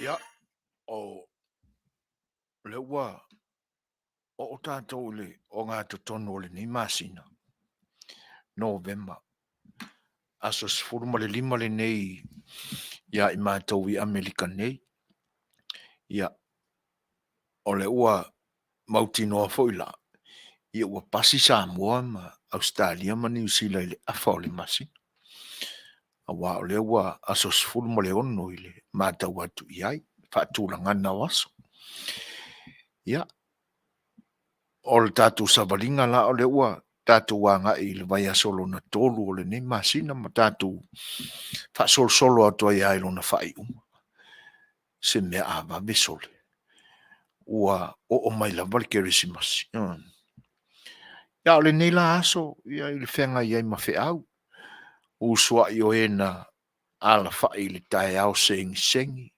Ia, o lea ua oo tatou i le ogatotonu o lenei masina, Novema, aso 15 lenei ia i matou i Amerika nei. Ia, o lea ua mautinoa foi la, ia ua pasi Samoa ma Ausetalia ma Niu Sila i le afa o le masina, aua o lea ua aso 16 i le matau atu i ai, faatulagana o aso. Ia, o le tatou savaliga la o lea ua tatou agai i le vaiaso lona 3 o lenei masina ma tatou faasolosolo atu ai lava i lona faaiuga. Se mea a vave sole, ua oo mai lava le Kerisimasi. A o lenei la aso i le feagai ai ma feau, usuai o e na alafai i le taeao segisegi,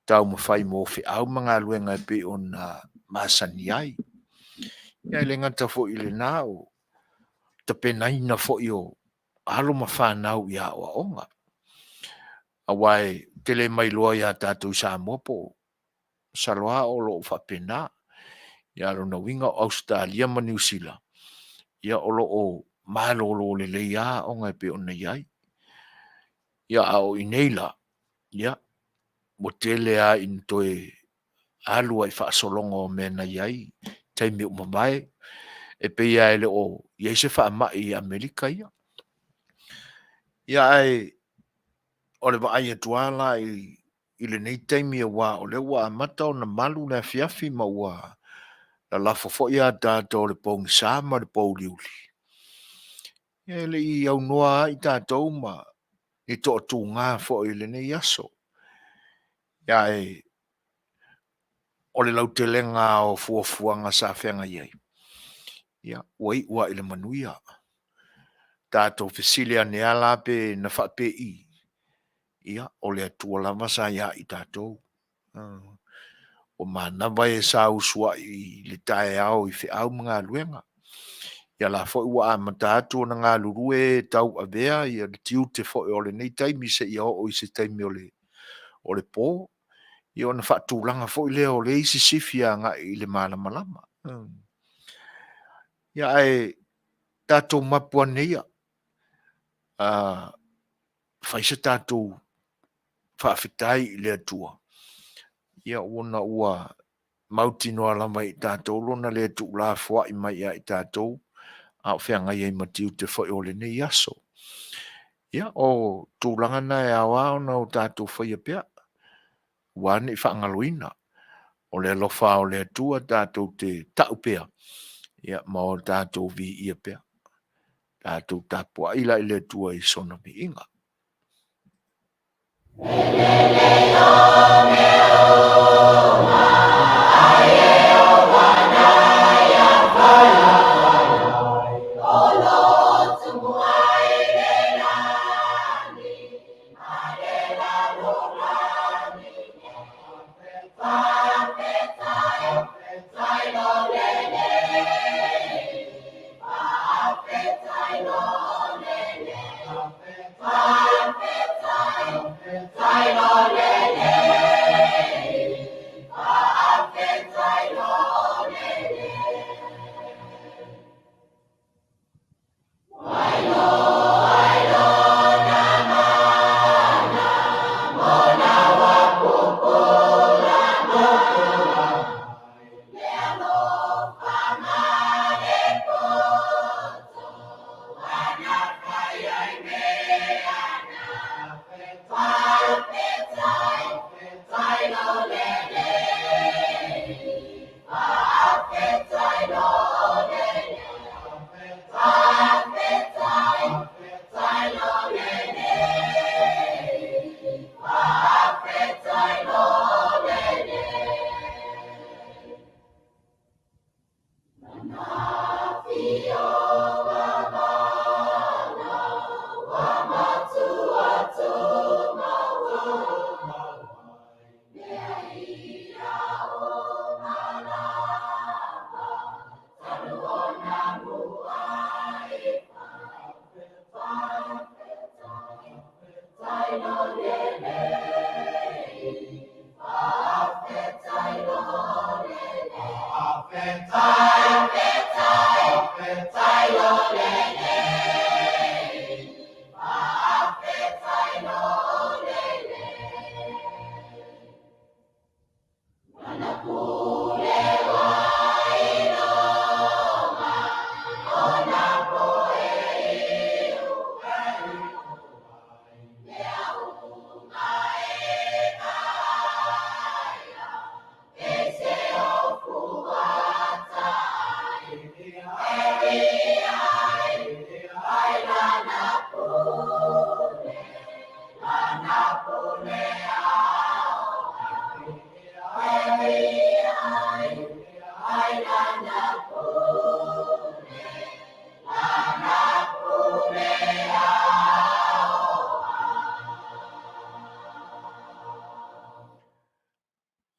taumafai mo feau ma galuega e pei ona masani ai. Ia e le gata foi i lena o tapenaina foi o alo ma fanau i aoaoga. Aua ou te le mailoa ia tatou i Samoa po o masalo lava o lo o faapena. Ia o lona uiga o Ausetalia ma Niu Sila, ia o lo o malolo lelei lava aoga e pei ona i ai. Ia a o i inei la, ia ua tele lava ina toe alu ai i faasologa o mea na i ai i taimi ua mavae, e pei lava e le o i ai se faamai i Amerika ia. Ia ae o le vaai atu lava la i lenei taimi aua o lea ua amata ona malu le afiafi ma ua lalafo foi ataata o le pogisa ma le pouliuli, e le i aunoa lava i tatou ma ni toatuga foi i lenei aso. Ae o le lautelega lava o fuafuaga sa feagai ai, ia ua iu lava i le manuia. Tatou fesili ane lava la pe na faapei, ia o le Atua lava sa ia i tatou. Ua manava e sa usuai i le taeao i feau ma galuega. Ia la foi ua amata atu ona galulue e tauavea le tiute foi o lenei taimi seia oo i se taimi o le po, ia ona faatulaga foi lea o le isi sifi agai i le malamalama. Ia ae tatou mapu ane ia, fai se tatou faafetai i le Atua ona ua mautinoa lava e i tatou Lona le tuulafoai mai ia i tatou a o feagai ai ma tiute foi o lenei aso. Ia, o tulaga na e ao lava ona tatou faia pea, aua ne i faagaloina. O le alofa lava o le Atua tatou te tau pea ma o tatou viia pea. Tatou tapuai la i le Atua i sona viiga.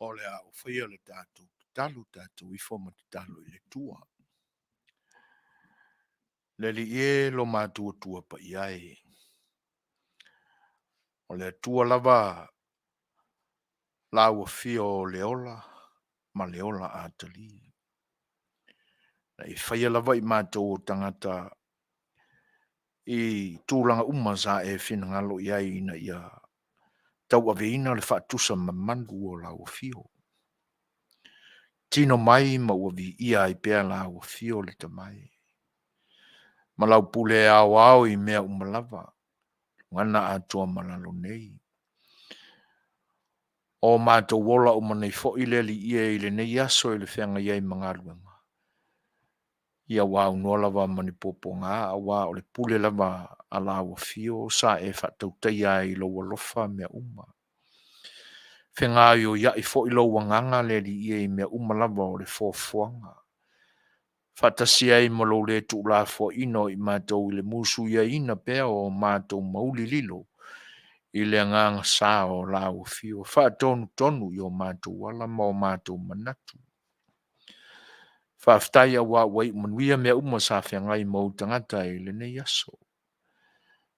O le a ou faia le tatou tatalo, tatou ifo ma tatalo i le Atua. Le Alii e, lo matou Atua Paia e, o le Atua lava lau Afio o le ola ma le ola atali. Na e faia lava i matou o tagata i tulaga uma sa e finagalo i ai ina ia tauaveina le faatusa mamalu o lau afio. Tino mai ma ua viia ai pea lau afio le Tamai. Ma lau pule aoao i mea uma lava, gana atoa ma lalo nei. O matou ola uma nei foi le Alii e i lenei aso i le feagai ai ma galuega, ia ua aunoa lava ma ni puapuaga aua o le pule lava a lau afio sa e faatautaia ai i lou alofa mea uma. Fegaioiai foi lou agaga le Alii e i mea uma lava o le foafoaga. Faatasi ai ma lou le tuulafoaina o i matou i le musuiaina pea o matou mauli lilo i le agaga sa o lau afio, faatonutonu i o matou ala ma o matou manatu. Faafetai auā ua iu manuia mea uma sa feagai ma ou tagata i lenei aso.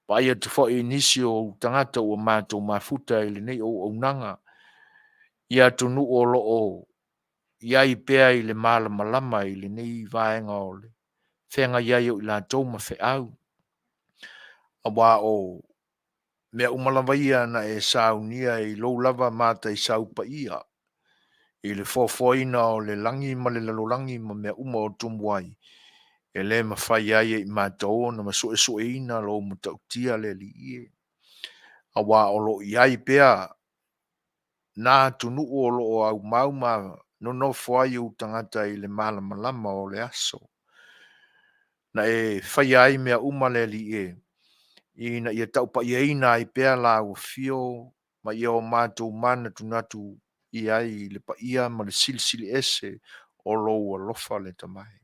Vaai atu foi i nisi o ou tagata ua matou mafuta i lenei auaunaga i atunuu o lo o i ai pea i le malamalama i lenei vaega o le feagai ai o i latou ma feau. Auā o mea uma lava ia na e saunia i lou lava mataisau paia i le foafoaina o le lagi ma le lalolagi ma mea uma o tumu ai, e le mafai ai e i matou ona masuesueina lou matautia le Alii e, auā o lo o i ai pea na atunuu o lo o aumau ma nonofo ai ou tagata i le malamalama o le aso. Na e faia ai mea uma le Alii e, ina ia taupaiaina ai pea lau afio ma ia o matou manatunatu i ai i le paia ma le silisili ese o lou alofa le Tama e.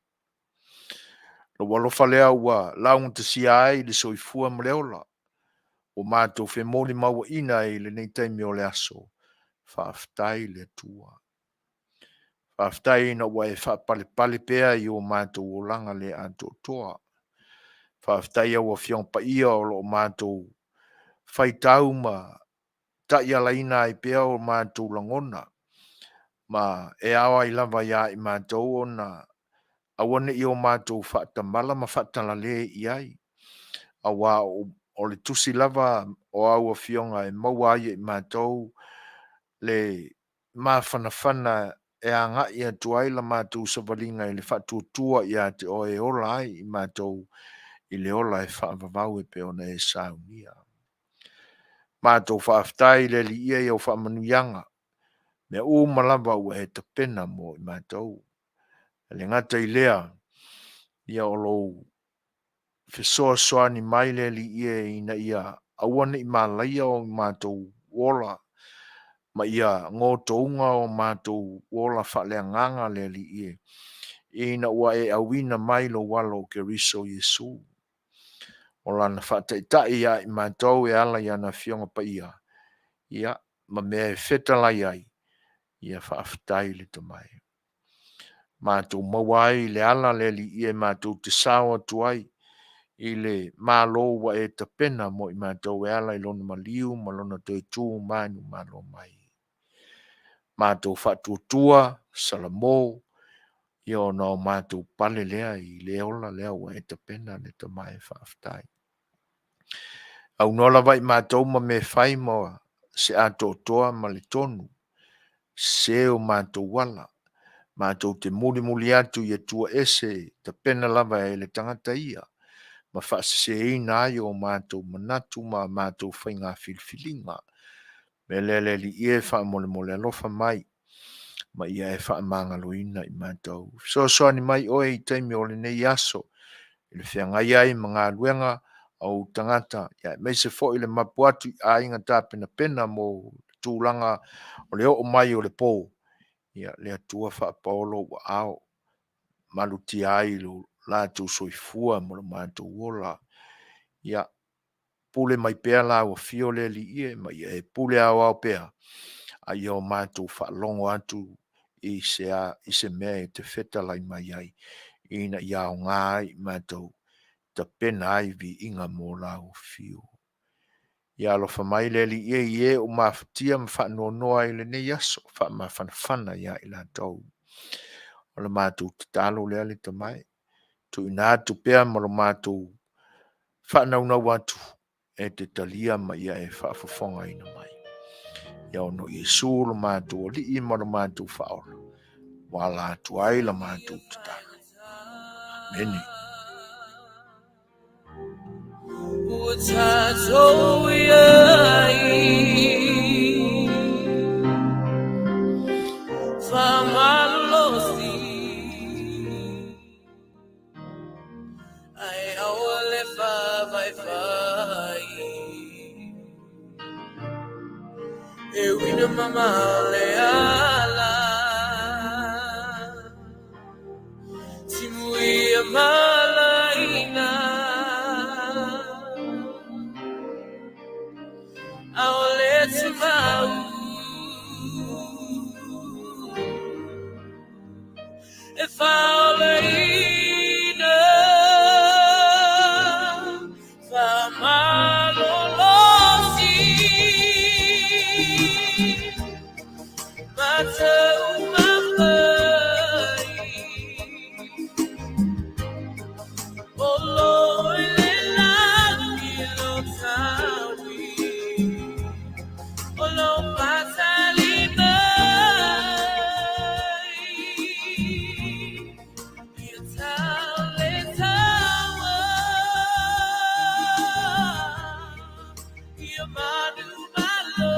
Lou alofa lea ua laugatasia ai le soifua ma le ola, ua matou femolimauaina i lenei taimi o le aso. Faafetai i le Atua. Faafetai ina ua e faapalepale pea i o matou olaga le atoatoa. Faafetai i au Afioga Paia o lo o matou faitau ma taialaina ai pea o matou lagona, ma e ao ai lava ia i matou ona aua ne i o matou faatamala ma faatalale i ai, auā o le tusi lava o au afioga e maua ai e i matou le mafanafana e agai atu ai la matou savaliga i le faatuatua ia te oe e ola ai i matou i le ola e faavavau e pei ona e saunia. Matou faafetai i le Alii e i au faamanuiaga, mea uma lava ua e tapena mo i matou. E le gata i lea, ia o lou fesoasoani mai le Alii e ina ia aua ne i malaia o matou ola ma ia gotouga o matou ola faaleagaga le Alii e, ina ua e auina mai lou Alo o Keriso Iesu. O lana faataitai ia i matou e ala i ana Afioga Paia, ia, ma mea e fetalai ai, ia faafetai le Tama e. Matou maua ai le ala le Alii e matou te sao atu ai i le Malo ua e tapena mo i matou e ala i lona maliu ma lona toe tu manumalo mai. Matou faatuatua, Salamo, ia ona o matou pale lea i le ola lea ua e tapena le Tama e faafetai. Aunoa lava i matou ma mea fai ma se atoatoa ma le tonu, sese o matou ala, matou te mulimuli atu i Atua ese tapena lava e le tagata ia, ma faaseseina ai o matou manatu ma matou faiga filifiliga. Mea lea le Alii e, faamolemole alofa mai ma ia e faamagaloina i matou. Fesoasoani mai oe i taimi o lenei aso i le feagai ai ma galuega a ou tagata, aemaise foi le mapu atu i aiga tapenapena mo tulaga o le oo mai o le po. Ia le Atua faapaolo ou aao, malutia ai lo latou soifua ma lo matou ola. Ia pule mai pea lau afio le Alii e, ma ia e pule aoao pea, a ia o matou faalogo atu i se mea e te fetalai mai ai, ina ia aoga ai i matou, tapena ai viiga mo lau afio. Ia alofa mai le Alii e i e o mafatia ma faanoanoa i lenei aso, faamafanafana ia i latou. O le matou tatalo lea le Tama e, tuuina atu pea ma lo matou faanaunau atu e te talia ma ia e faafofogaina mai. Ia ona o Iesu lo matou Alii ma lo matou Faaola, ua ala atu ai la matou tatalo. Amene. Ua tatou i ai Faamalolosi Ae aua le faavaivai E uina mamao le ala. tumau e faaleina faamalolosi mataumafai o lo i le lagi lo taui o lo patali mai ia tau le taua ia manu malo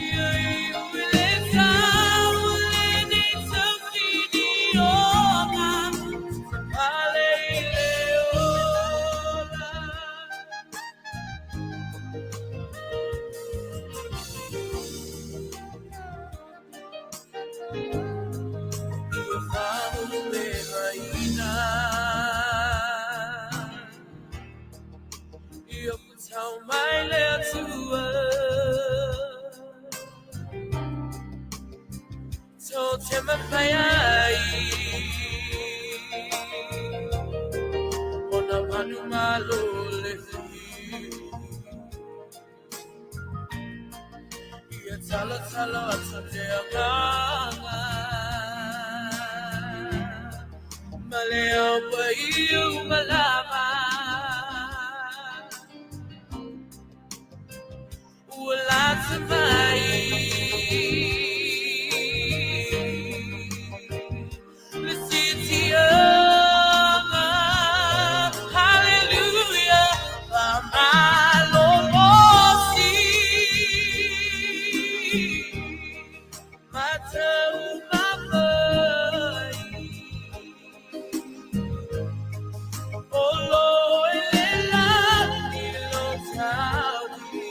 ia iu i le tau le nei taufinioga pale i le ola. Ia faaulupegaina ia putau mai le Atua to te mawhai ai ona manu malo le whiu ia tala tala atu te anganga ma le au pai u malama ua lata mai le siitiaga. Hallelujah, faamalolosi mataumafai o lo i le lagi lo taui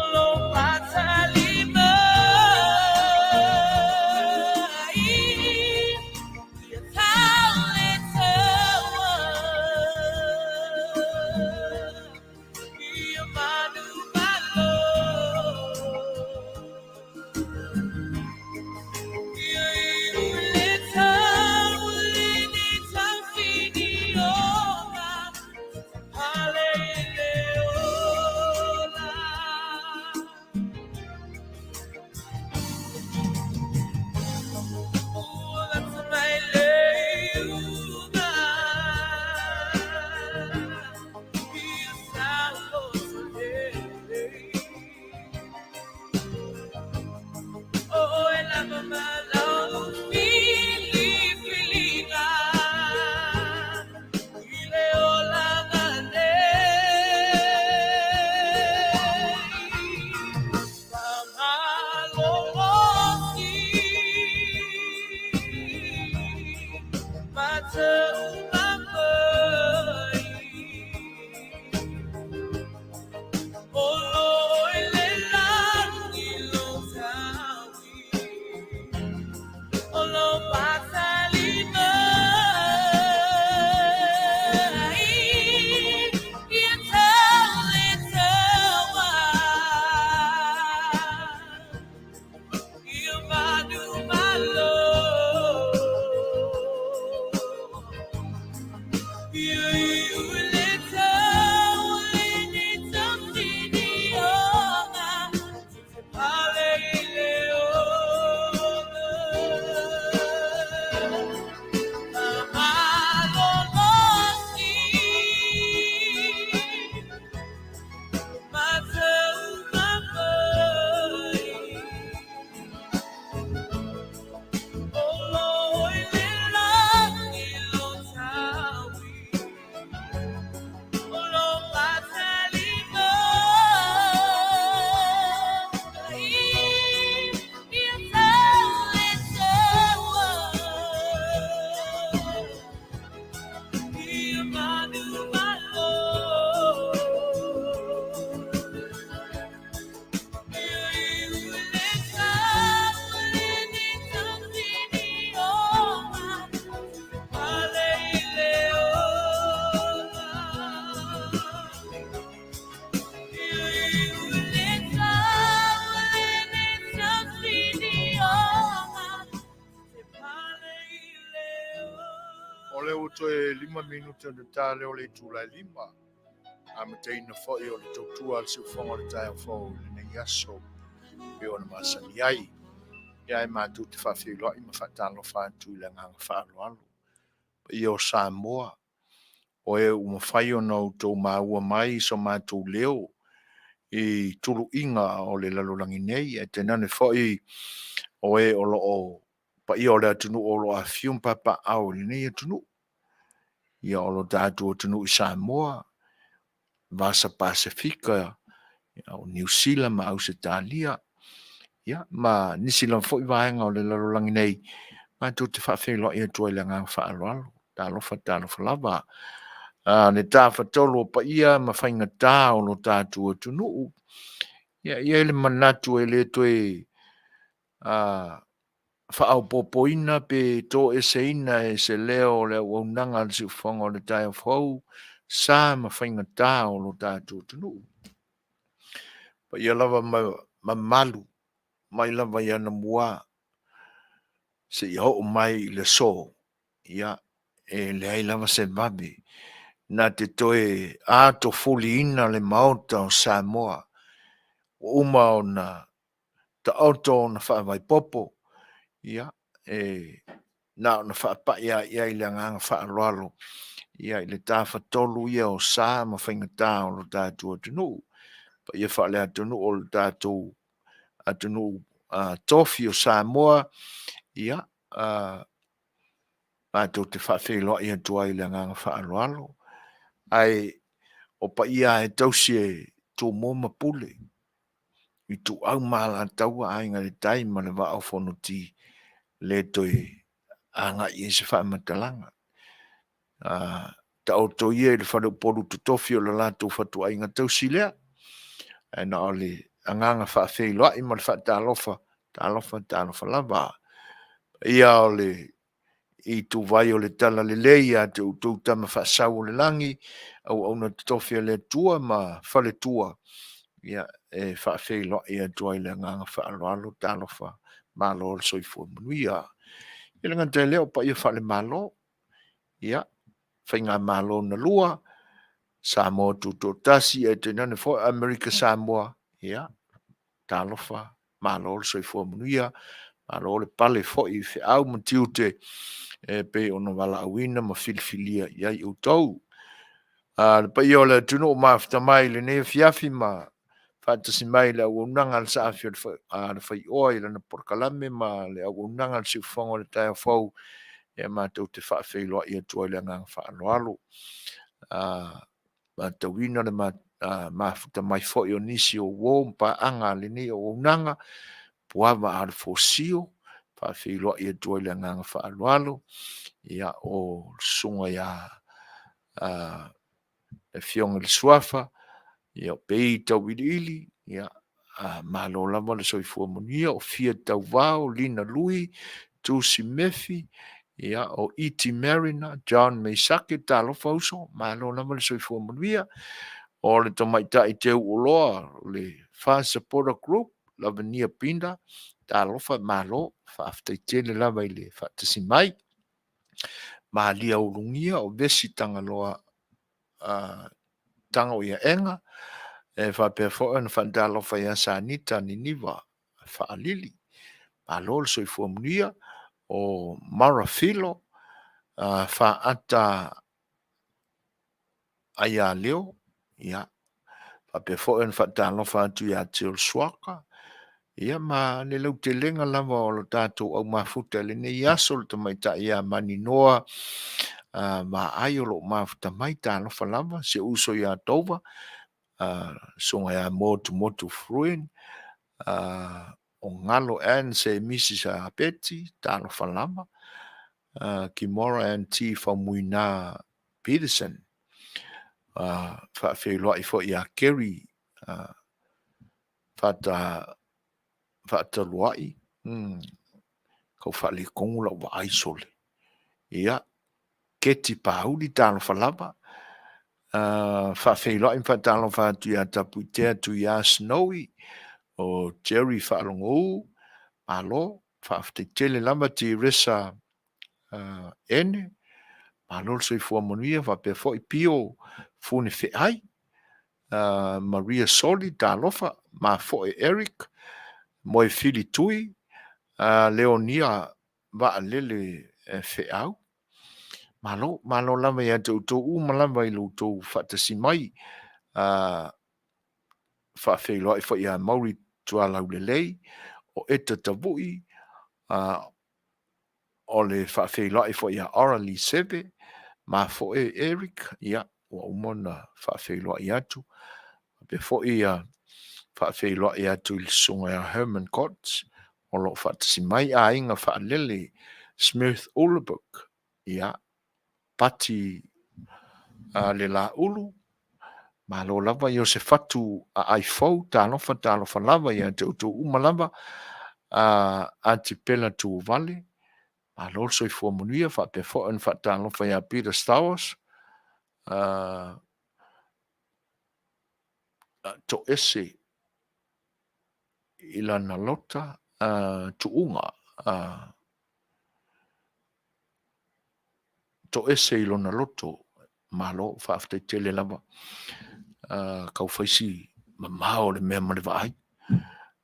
o lo patali mai ia tau le taua ia manu malo ia iu i le tau le nei taufinioga pale i le ola. Ua lata mai le iuga ia sauloto lelei o oe lava ma lau filifiliga i le olaga nei faamalolosi mataumafai o lo i le lagi lo taui o lo patali mai ia tau le taua ia manu malo ia iu i le tau le nei taufinioga te pale i le ola faamalolosi mataumafai o lo i le lagi lo taui. 5 minute ona ta lea o le itula e 5. Amataina foi o le tautua a le siufofoga o le taeao fou i lenei aso e pei ona masani ai. Ia ae matou te faafeiloai ma faatalofa atu i le agaga faaaloalo. Paia o Samoa, o e ua mafai ona outou maua mai so matou leo i tuluiga o le lalolagi nei, ae tainane foi o e o lo o paia o le atunuu o lo o afifio ma papaaao i lenei atunuu. Ia, o lo tatou atunuu i Samoa, Vasa Pasefika, o Niu Sila ma Ausetalia, ia, ma nisi lava foi vaega o le lalolagi nei, matou te faafeiloai atu ai i le agaga faaaloalo. Talofa, talofa lava. Le tafatolu o paia ma faigata o lo tatou atunuu, ia, e i ai le manatu e le toe faaopoopoina pe toeseina e se leo o le auaunaga a le siufofoga o le taeao fou, sa ma faigata o lo tatou atunuu. Paia lava ma mamalu mai lava i anamua seia oo mai i le aso, ia, e leai lava se vave na te toe atofuliina le Maota o Samoa ua uma ona taoto ona faavae popo, ia, e na ona faapai lava i ai i le agaga faaaloalo ia i le tafatolu ia o sa ma faigata o lo tatou atunuu. Paia faale-atunuu o le tatou atunuu tofi o Samoa, ia, matou te faafeiloai atu ai i le agaga faaaloalo, ae o paia lava e tausi e Tumua ma Pule, Ituau ma Alataua, Aiga i le Tai ma le Vaa o Fonoti, le toe agai i ai se faamatalaga. Taoto ia i le faleupolu totofi o le latou fatuaiga tausi lea, ae na o le agaga faafeiloai ma le faatalofa, talofa talofa lava. Paia o le ituvai o le talalelei ia te outou Tama Faasau o le lagi, auauna totofi a le Atua ma faletua, ia, e faafeiloai atu ai i le agaga faaaloalo, talofa, malo le soifua manuia. E le gata i lea o paia faale-Malo, ia, faigamalo na lua, Samoa Tutoatasi ae tainane foi Amerika Samoa, ia, talofa, malo le soifua manuia, malo le pale foi i feau ma tiute e pei ona valaauina ma filifilia i ai outou. Le paia o le atunuu ua mafuta mai i lenei afiafi ma faatasi mai i le auaunaga a le Saafi a le Faioa i lana polokalame ma le auaunaga a le siufofoga o le taeao fou, ia matou te faafeiloai atu ai i le agaga faaaloalo. Matauina le mafuta mai foi o nisi o uo ma paaga a lenei auaunaga, Puava Alefosio, faafeiloai atu ai i le agaga faaaloalo. Ia, o le susuga ia le Afioga i le Suafa, ia o Pei Tauiliili, ia malo lava le soifua manuia. O Fia Tauvao, Lina Lui, Tusi Mefi, ia o Iti Mariner, John Mesake, talofa uso, malo lava le soifua manuia. O le tamaitai teuoloa o le FAST Supporter Group, Lavenia Binda, talofa, malo, faafetai tele lava i le faatasi mai. Malia Ulugia, o Vesi Tagaloa Tagoiaega, e faapea foi ona faatalofa ia Sanita Niniva Faalili. Malo le soifua manuia. O Mara Filo, Faata Aialeo, ia, faapea foi ona faatalofa atu ia Jill Suaka, ia ma le lautelega lava o le tatou aumafuta i lenei aso, le tamaitai ia Maninoa Vaai o lo o mafuta mai, talofa lava, si ou uso ia Dover, susuga ia Motumotu Fruin, o Galo Anne Mrs Apeti, talofa lava, Kimora and T Faumuina Peterson, faafeiloai foi ia Kerry Faataluai, tau faaletonu lau vaai sole. Ia, Keti Pauli, talofa lava. Faafeiloai ma faatalofa atu ia Tapuitea Tuia Snowy, o Jerry Faalogou, malo, faafetai tele lava Tiresa Ene. Malo le soifua manuia faapea foi Pio Funefeai, Maria Soli Talofa, Mafoe Eric, Moefili Tui, Leonia Vaalele Feau. Malo, malo lava ia te outou uma lava i lo outou faatasi mai. Faafeiloai foi ia Mauri Tualaulelei, o Eta Tavui, o le faafeiloai foi ia Oralie Seve, Mafoe Eric, ia, ua uma ona faafeiloai atu. Faapea foi ia faafeiloai atu i le susuga ia Herman Kotz, o lo o faatasi mai aiga faalele Smith Uluberg, ia, Pati le Laulu, malo lava Iosefatu Aai Fou, talofa talofa lava ia te outou uma lava, Atipela Tuuvale, malo le soifua manuia, faapea foi ona faatalofa ia Peter Stowers, Toese i lana lota tuuga, toese i lona loto. Malo, faafetai tele lava. Tau fai si mamao o le mea ma le vaai.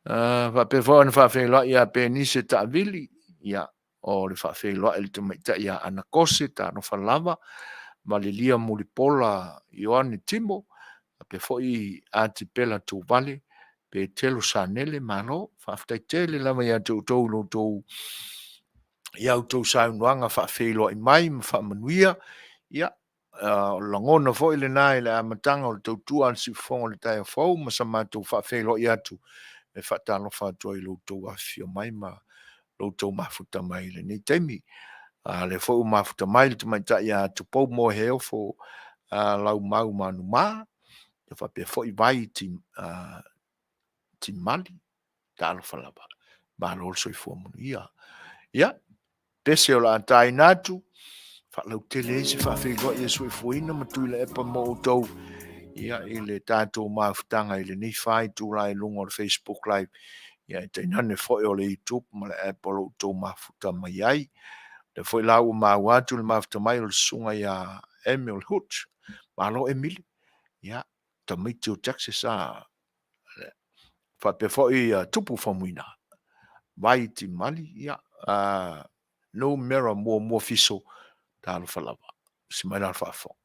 Faapea foi ona faafeiloai ia Penise Taavili, ia, o le faafeiloai i le tamaitai ia Ana Kose, talofa lava, Valelia Mulipola Ioane Timo, faapea foi Atipela Tuuvale, Petelo Sanele, malo, faafetai tele lava ia te outou i lo outou i a outou saunoaga faafeiloai mai ma faamanuia. Ia, o le lagona foi lena i le amataga o le tautua a le Siufofoga o le taeao fou ma sa matou faafeiloai atu e faatalofa atu ai i lo outou afifio mai ma lo outou mafuta mai i lenei taimi. A lea foi ua mafuta mai le tamaitai ia Tupou Moeheofo Laumau Manumā, ia faapea foi Vai Timali, talofa lava, malo le soifua manuia. Ia, pese o le a taina atu, faalautele ai se faafeiloai a Soifuaina ma Tuilaepa mo outou, ia, i le tatou mafutaga i lenei fa itula i luga o le Facebook Live, ia, e tainane foi o le YouTube ma le app o lo o outou mafuta mai ai. O lea foi la ua maua atu le mafuta mai o le susuga ia Emil Hoot. Malo Emile. Ia, tamaiti o Texas a faapea foi ia Tupu Faumuina. Vai Timali, ia, numera muamua fiso, talofa lava. Si mai la le faafofoga.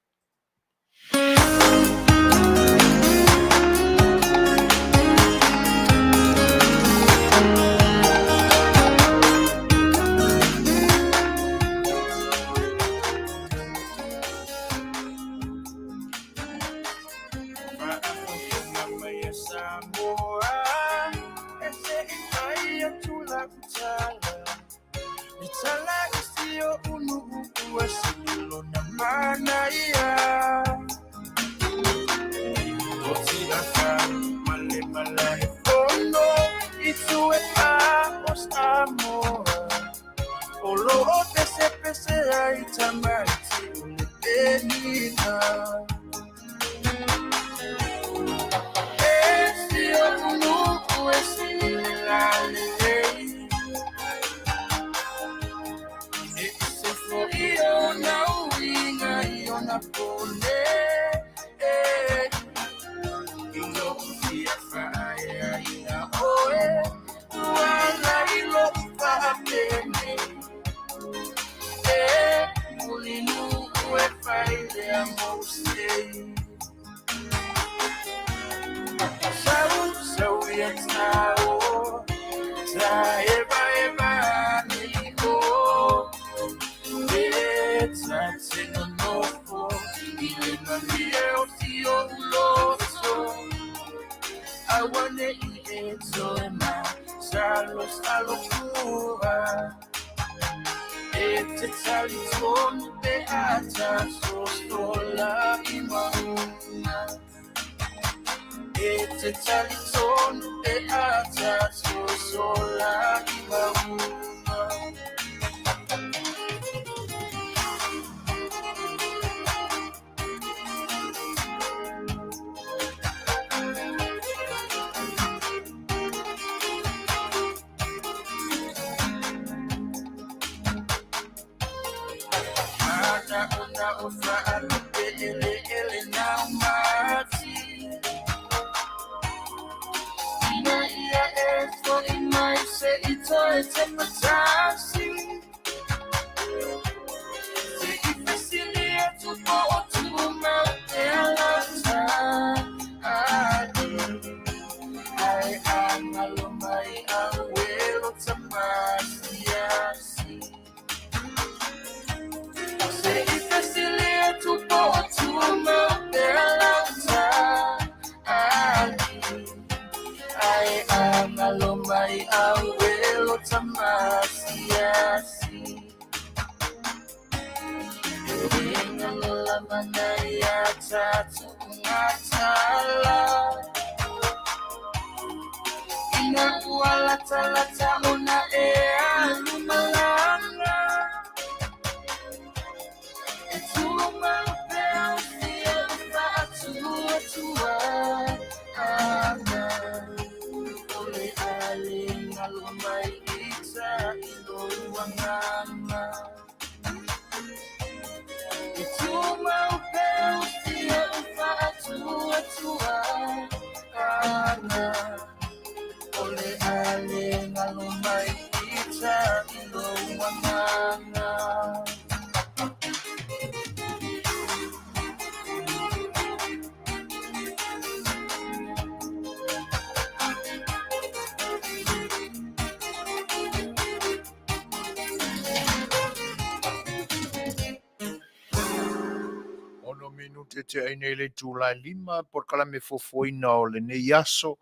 Ono minute tea ai nei le itula e 5, polokalame fuafuaina o lenei aso,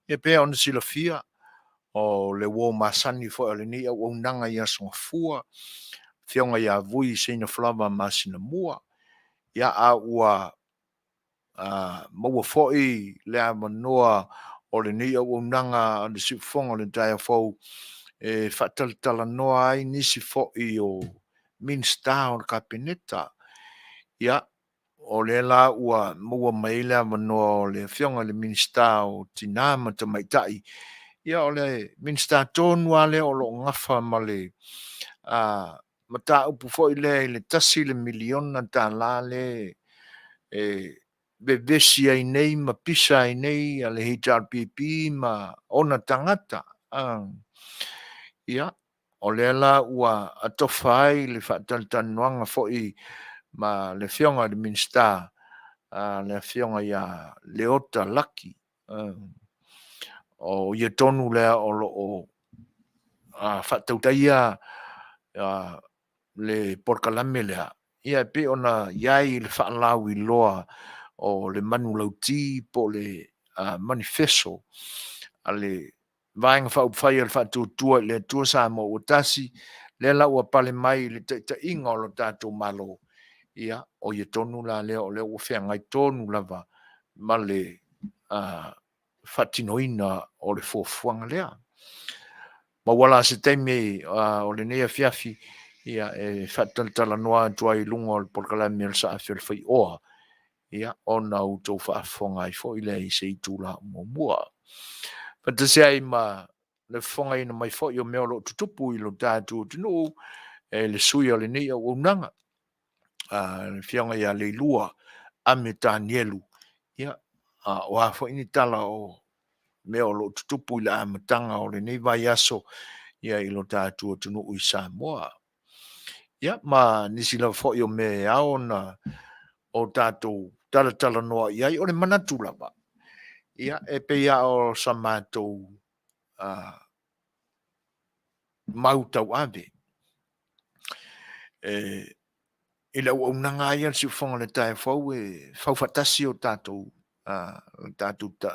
e pei ona silafia, o le uo masani foi o lenei auaunaga i Aso Gafua, Afioga ia Vui Seinafalava Masinamua, ia a ua maua foi le avanoa o lenei auaunaga a le Siufofoga o le taeao fou e faatalatalanoa ai nisi foi o Minisita o le Kapeneta. Ia, o lea la ua maua mai ai le avanoa o le Afioga i le Minisita o Tina ma Tamaitai, ia o le Minisita tonu lava lea o lo o nafa ma le mataupu foi lea i le $1 miliona lea e vevesi ai nei ma pisa ai nei le HRPP ma ona tagata. Ia, o lea la ua atofa ai le faatalatalanoaga foi ma le Afioga i le Minisita, le Afioga ia Leota Laki. O ia tonu lea o lo o faatautaia le polokalame lea, ia e pei ona i ai le faalauiloa o le manulauti po o le manifeso a le Vaega Faaupufai a le Faatuatua i le Atua Samoa ua Tasi, lea la ua pale mai i le taitaiga o le tatou Malo, ia, o ia tonu la lea o lea ua feagai tonu lava ma le faatinoina o le fuafuaga lea. Maua la se taimi o lenei afiafi ia e faatalatalanoa atu ai i luga o le polokalame o le Saafi o le Faioa, ia ona outou faafofoga ai foi lea i se itula muamua. Faatasi ai ma le fofogaina mai foi o mea o lo o tutupu i lo tatou atunuu e le sui o lenei auaunaga, le Afioga ia Leilua Ame Tanielu, ia, o a foi ni tala o mea o lo o tutupu i le amataga o lenei vaiaso ia i lo tatou atunuu i Samoa. Ia, ma nisi lava foi o mea e ao ona o tatou talatalanoa i ai. O le manatu lava, ia, e pei lava o sa matou mau tauave i le auaunaga lava ia a le Siufofoga o le Taeao Fou e faufaatasi o tatou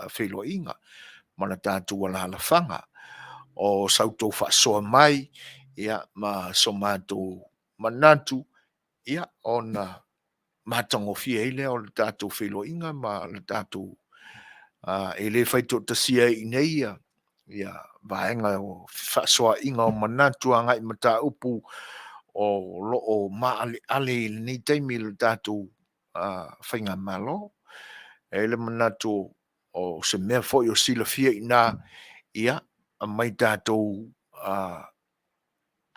feiloaiga ma le tatou alaalafaga. O sa outou faasoa mai ia ma so matou manatu, ia ona matagofie ai lea o le tatou feiloaiga ma le tatou e le faitoatasia ai i inei ia vaega o fefaasoaaiga o manatu agai i mataupu o lo o maaleale i lenei taimi i le tatou faigamalo. E i ai le manatu o se mea foi o silafia i ina, ia, aumai tatou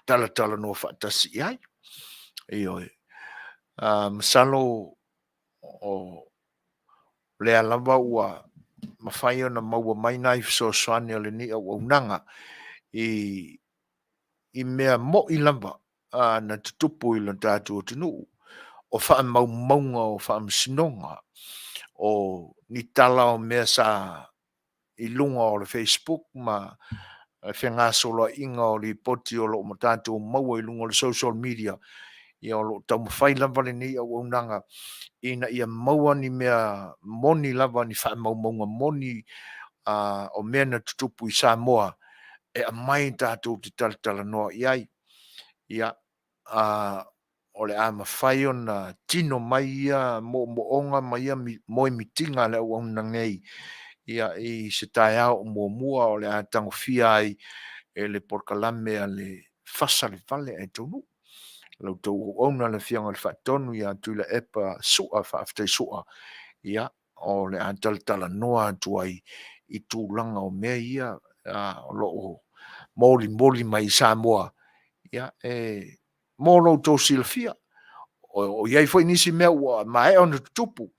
talatalanoa faatasi i ai. Ioe. Masalo o lea lava ua mafai ona maua mai nai fesoasoani a lenei auaunaga i mea moi lava na tutupu i lo tatou atunuu, o faamaumauga o faamasinoga, o ni tala o mea sa i luga o le facebook ma fegasoloaiga o lipoti o lo o tatou maua i luga o le social media. Ia o lo o taumafai lava lenei auaunaga ina ia maua ni mea moni lava, ni faamaumauga moni o mea na tutupu i Samoa e aumai tatou te talatalanoa i ai. Ia, o le a mafai ona tino mai ia moomooga ma ia moemitiga a le auauna nei i se taeao o muamua o le a tagofia ai e le polokalame a le Fasa i le Fale ae Taunuu. La outou auauna le Afioga i le Faatonu ia Tuilaepa Sua Faafetai Sua, ia, o le a talatalanoa atu ai i tulaga o mea ia o lo o molimoli mai i Samoa mo lo outou silafia. O i ai foi nisi mea ua maea ona tutupu,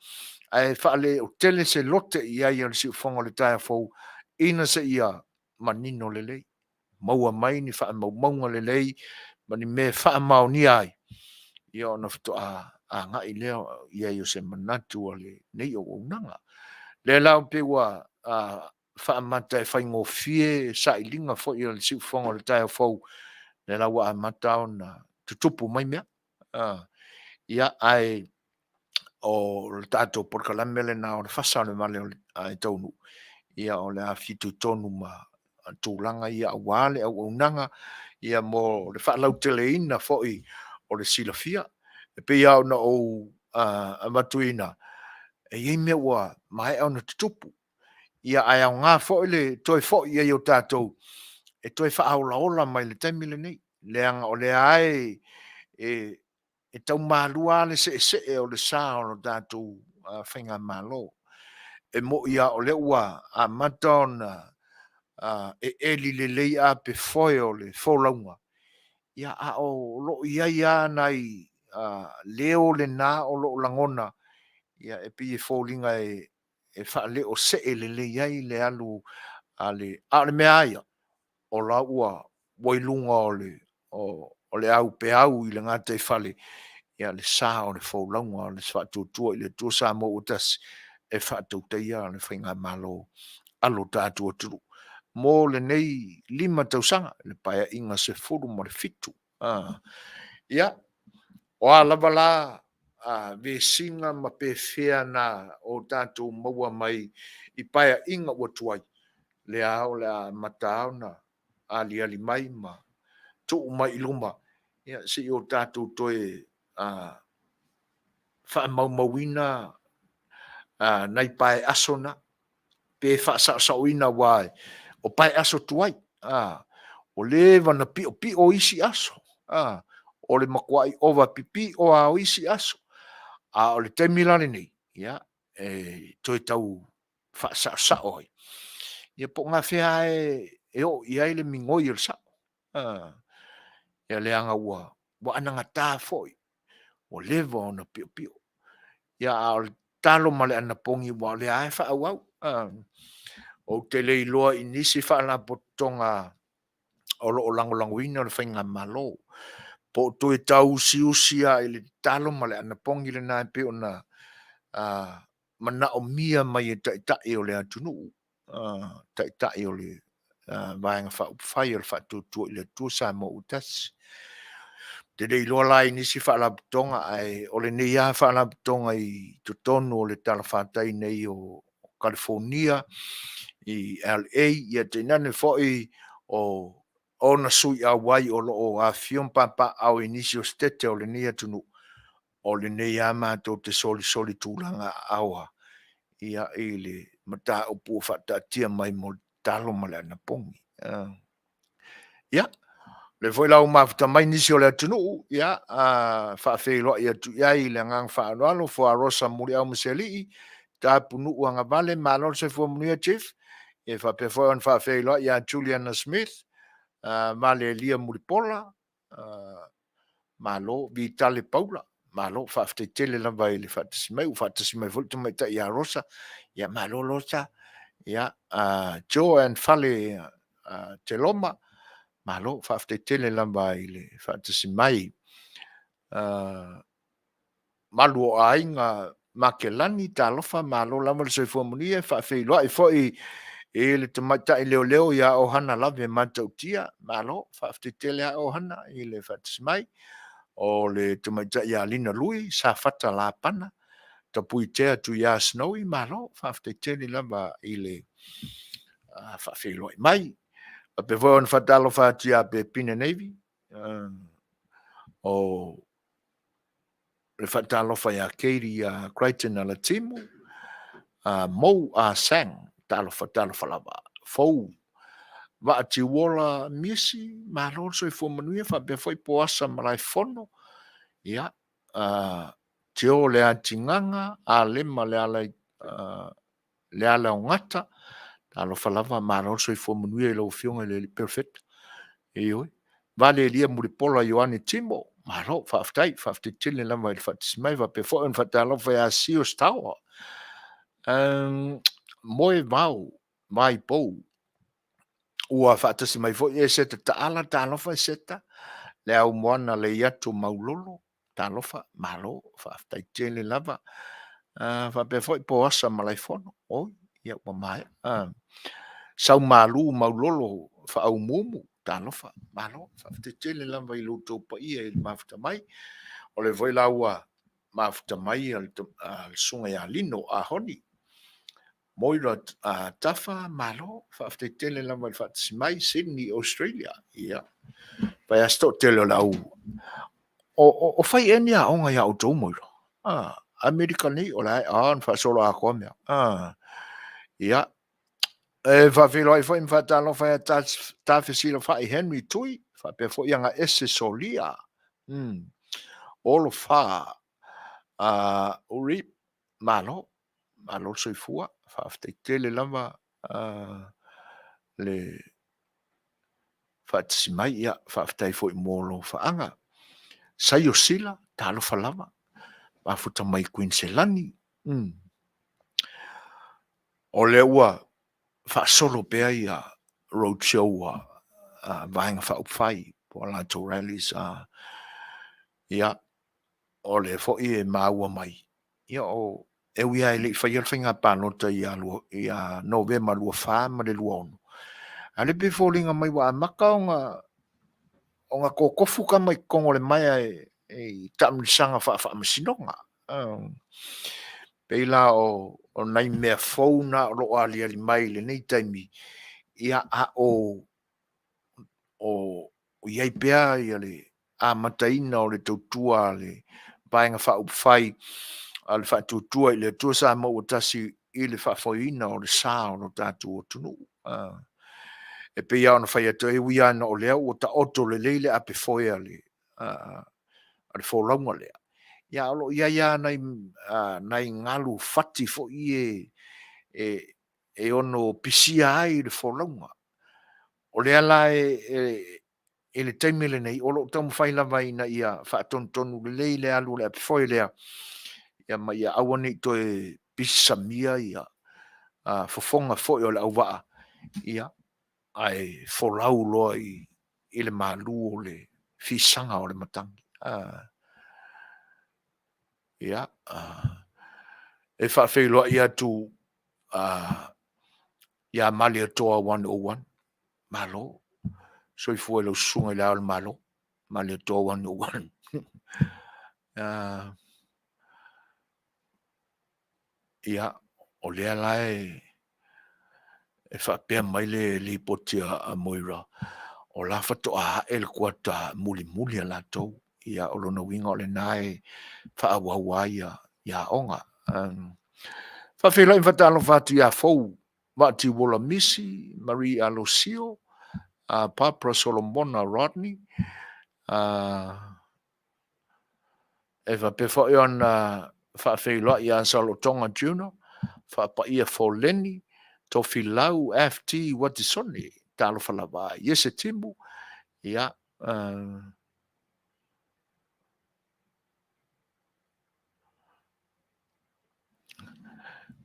ae faaleotele se lote i ai o le siufofoga o le taeao fou ina seia manino lelei, maua mai ni faamaumauga lelei ma ni mea e faamaonia ai, ia ona faatoa agai lea i ai o se manatu o lenei auaunaga. O lea la pei ua faamata e faigofie sailiga foi a le siufofoga o le taeao fou, lea la ua amata ona tutupu mai mea. Ia, ae o le tatou polokalame lena o le fasa o le vale ae taunuu, ia o le a fitoitonu ma tulaga ia aua le auaunaga mo le faalauteleina foi o le silafia. E pei lava ona ou avatuina, e i ai mea ua maea ona tutupu, ae aoga foi le toe foi i ai o tatou e toe faaolaola mai i le taimi lenei, leaga o lea lava e tau malua lava le seesee o le sa o le tatou faigamalo. E moi lava o lea ua amata ona eli lelei apefoe o le folauga, a o lo o i ai lava nai leo na o lo o lagona, e pei e foliga e faaleosee lelei ai le alu a le… A o le mea lava ia, o la ua i luga o le aupeau i le gataifale le sa o le folauga o le Faatuatua i le Atua Samoa ua Tasi e faatautaia le faigamalo a lo tatou atunuu mo lenei 5 tausaga, le Paeaiga 17. Ia, o a lava la vesiga ma pefea na o tatou maua mai i Paeaiga ua tuai, lea lava o le a amata lava ona aliali mai ma tuu mai i luma se i o tatou toe faamaumauina nai pae aso na, pe faasaosaoina aua o pae aso tuai, ua leva ona piopio isi aso, o le matuai ova pipio lava o isi aso. A o le taimi la lenei, e toe tau faasaosao ai, ia po o gafea lava e oo i ai le migoi o le sao. Ia leaga ua anagata foi, ua leva ona piopio. A o le tatalo ma le anapogi aua o lea lava e faaauau. Ou te le iloa i nisi faalapotopotoga o lo o lagolagoina le faigamalo, po o toe tau usiusi lava i le tatalo ma le anapogi lena e pei ona manaomia mai e Taitai o le atunuu, Taitai o le Vaega Faaupufai o le Faatuatua i le Atua Samoa ua Tasi. Ou te le iloa la i nisi faalapotopotoga, ae o lenei lava faalapotopotoga i totonu o le talafatai nei o Kalifonia i LA, ia tainane foi o ona sui auai o lo o afifio ma papaaao i nisi o Setete o lenei atunuu, o lenei lava matou te solisoli tulaga aoa i le mataupu ua faataatia mai mo le tatalo ma le anapogi. Ia, o lea foi la ua mafuta mai nisi o le atunuu, ia, e faafeiloai atu i ai i le agaga faaaloalo Fuarosa Muliaumasealii, Tapunuu Agavale, malo le soifua manuia Chief. E faapea foi ona faafeiloai ia Juliana Smith, Valelia Mulipola, malo. Vitale Paula. Malo, faafetai tele lava i le faatasi mai, ua faatasi mai foi le tamaitai ia Rosa. Ia malo Rosa. Ia Joe and Fale Teloma, malo, faafetai tele lava i le faatasi mai. Malu o aiga Makelani, talofa, malo lava le soifua manuia. E faafeiloai foi i le tamaitai leoleo ia Ohana Lave Matautia, malo, faafetai tele lava Ohana i le faatasi mai. O le tamaitai ia Lina Lui Safata Lapana, Tapuitea Tuia Snowy, malo, faafetai tele lava i le faafeiloai mai. E faapea foi ona faatalofa atu ia Pepina Navy, o le faatalofa ia Katie Crichton Alatimu, Mo Ah Sang, talofa talofa lava. Fou Vaa Tiuola Misi, malo le soifua manuia faapea foi Poasa Malaefono, ia, Tio Leatigaga, Alema Lealaogata, talofa lava, malo le soifua manuia i lau Afioga i le Perofeta. Ioe. Valelia Mulipola Ioane Timo, malo faafetai, faafetai tele lava i le faatasi mai. Faapea foi ona faatalofa ia Sio Tower, Moe Vao Vaipou, ua faatasi mai foi Eseta Taala, talofa Eseta, le au moana Leiatu Maulolo, talofa, malo, faafetai tele lava. Faapea foi Poasa Malaefono, oi, ia ua maea. Saumalu Maulolo Faaumuumu, talofa, malo, faafetai tele lava i lo outou paia i le mafuta mai. O lea foi la ua mafuta mai le susuga ia Lino Ah Honi, Moira Tafa, malo, faafetai tele lava i le faatasi mai, Sydney, Australia. Ia, fai lava si toatele o le au... O fai ea ni aoga ia outou, Moira? Amerika nei, o la e ona faasolo atoa mea. Ia, e faafeiloai foi ma faatalofa ia Tafesilafai Henry Tui, faapea foi Agaese Solia, Olofa Urip, malo, malo le soifua, faafetai tele lava le faatasi mai, ia faafetai foi mo lou faaga. Saio Sila, talofa lava, mafuta mai Kuiniselani. O lea ua faasolo pea ia road show a Vaega Faaupufai po o latou rallies. Ia, o lea foi e maua mai, ia o, e ui lava e le i faia le faiga palota ia Novema 24 ma le 26, a o lea e pei e foliga mai ua amata ona totofu tama i totonu o le maea i taamilosaga faa-faamasinoga. Pei la o nai mea fou na o lo o aliali mai i lenei taimi, ia a o i ai pea le amataina o le tautua a le Vaega Faaupufai a le Faatuatua i le Atua Samoa ua Tasi i le faafoeina o le sa o lo tatou atunuu. E pei lava ona fai atu, e ui lava ina o lea ua taoto lelei le apefoe a le folauga lea, ia a o lo o i ai lava nai galu fati foi ia e ono pisia ai le folauga. O lea la i le taimi lenei, o lo o taumafai lava ina ia faatonutonu lelei le alu o le apefoe lea, ia ma ia aua ne i toe pisamia ia fofoga foi o le auvaa, ia, ae folau loa i le malu o le fisaga o le matagi. Ia, e faafeiloai atu ia Malietoa 101, malo, soifua i lau susuga i Le Ao o le Malo, Malietoa 101. Ia, o lea la e faapea mai le lipoti a Moira, o la faatoa ae le kuata mulimuli a latou. Ia, o lona uiga o lena e faaauau lava ia aoga. Faafeiloai ma faatalofa atu ia Fou Vaatiuola Misi, Marie Alosio, Barbara Solomona Rodney, e faapea foi ona faafeiloai ia Saolotoga Juno, Faapaia Foleni, Tofilau FT Watisone, talofa lava, Iese Timu, ia,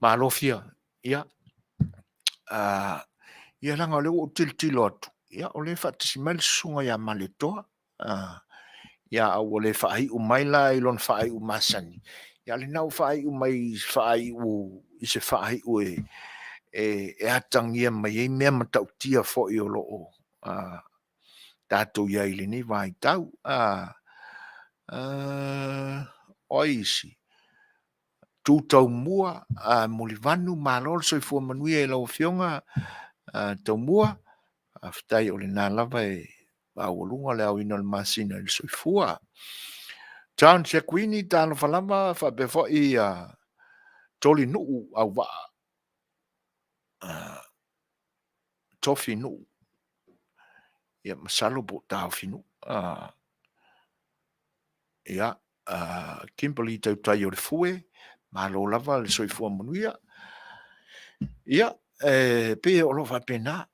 Malo fia. Ia, ia leaga o lea ua ou tilotilo atu, ia o lea e faatasi mai le susuga ia Malietoa. Ia a ua le faaiu mai la i lona faaiu masani, ia lena ua faaiu mai i se faaiu, i se faaiu e, e, e atagia mai ai mea matautia foi o lo o tatou i ai i lenei vaitau. O ai isi? Tu Taumua, Mulivanu, malo le soifua manuia i lau Afioga Taumua. Faafetai o lena lava e maualuga le aoina o le masina i le soifua. John Sekuini, talofa lava, faapea foi Tolinuu Auvaa, Tofinuu, ia masalo po o Taofinuu. Ia, Kimberley Tautai o le Fue, malo lava le soifua manuia. Ia, e pei o lo o faapena,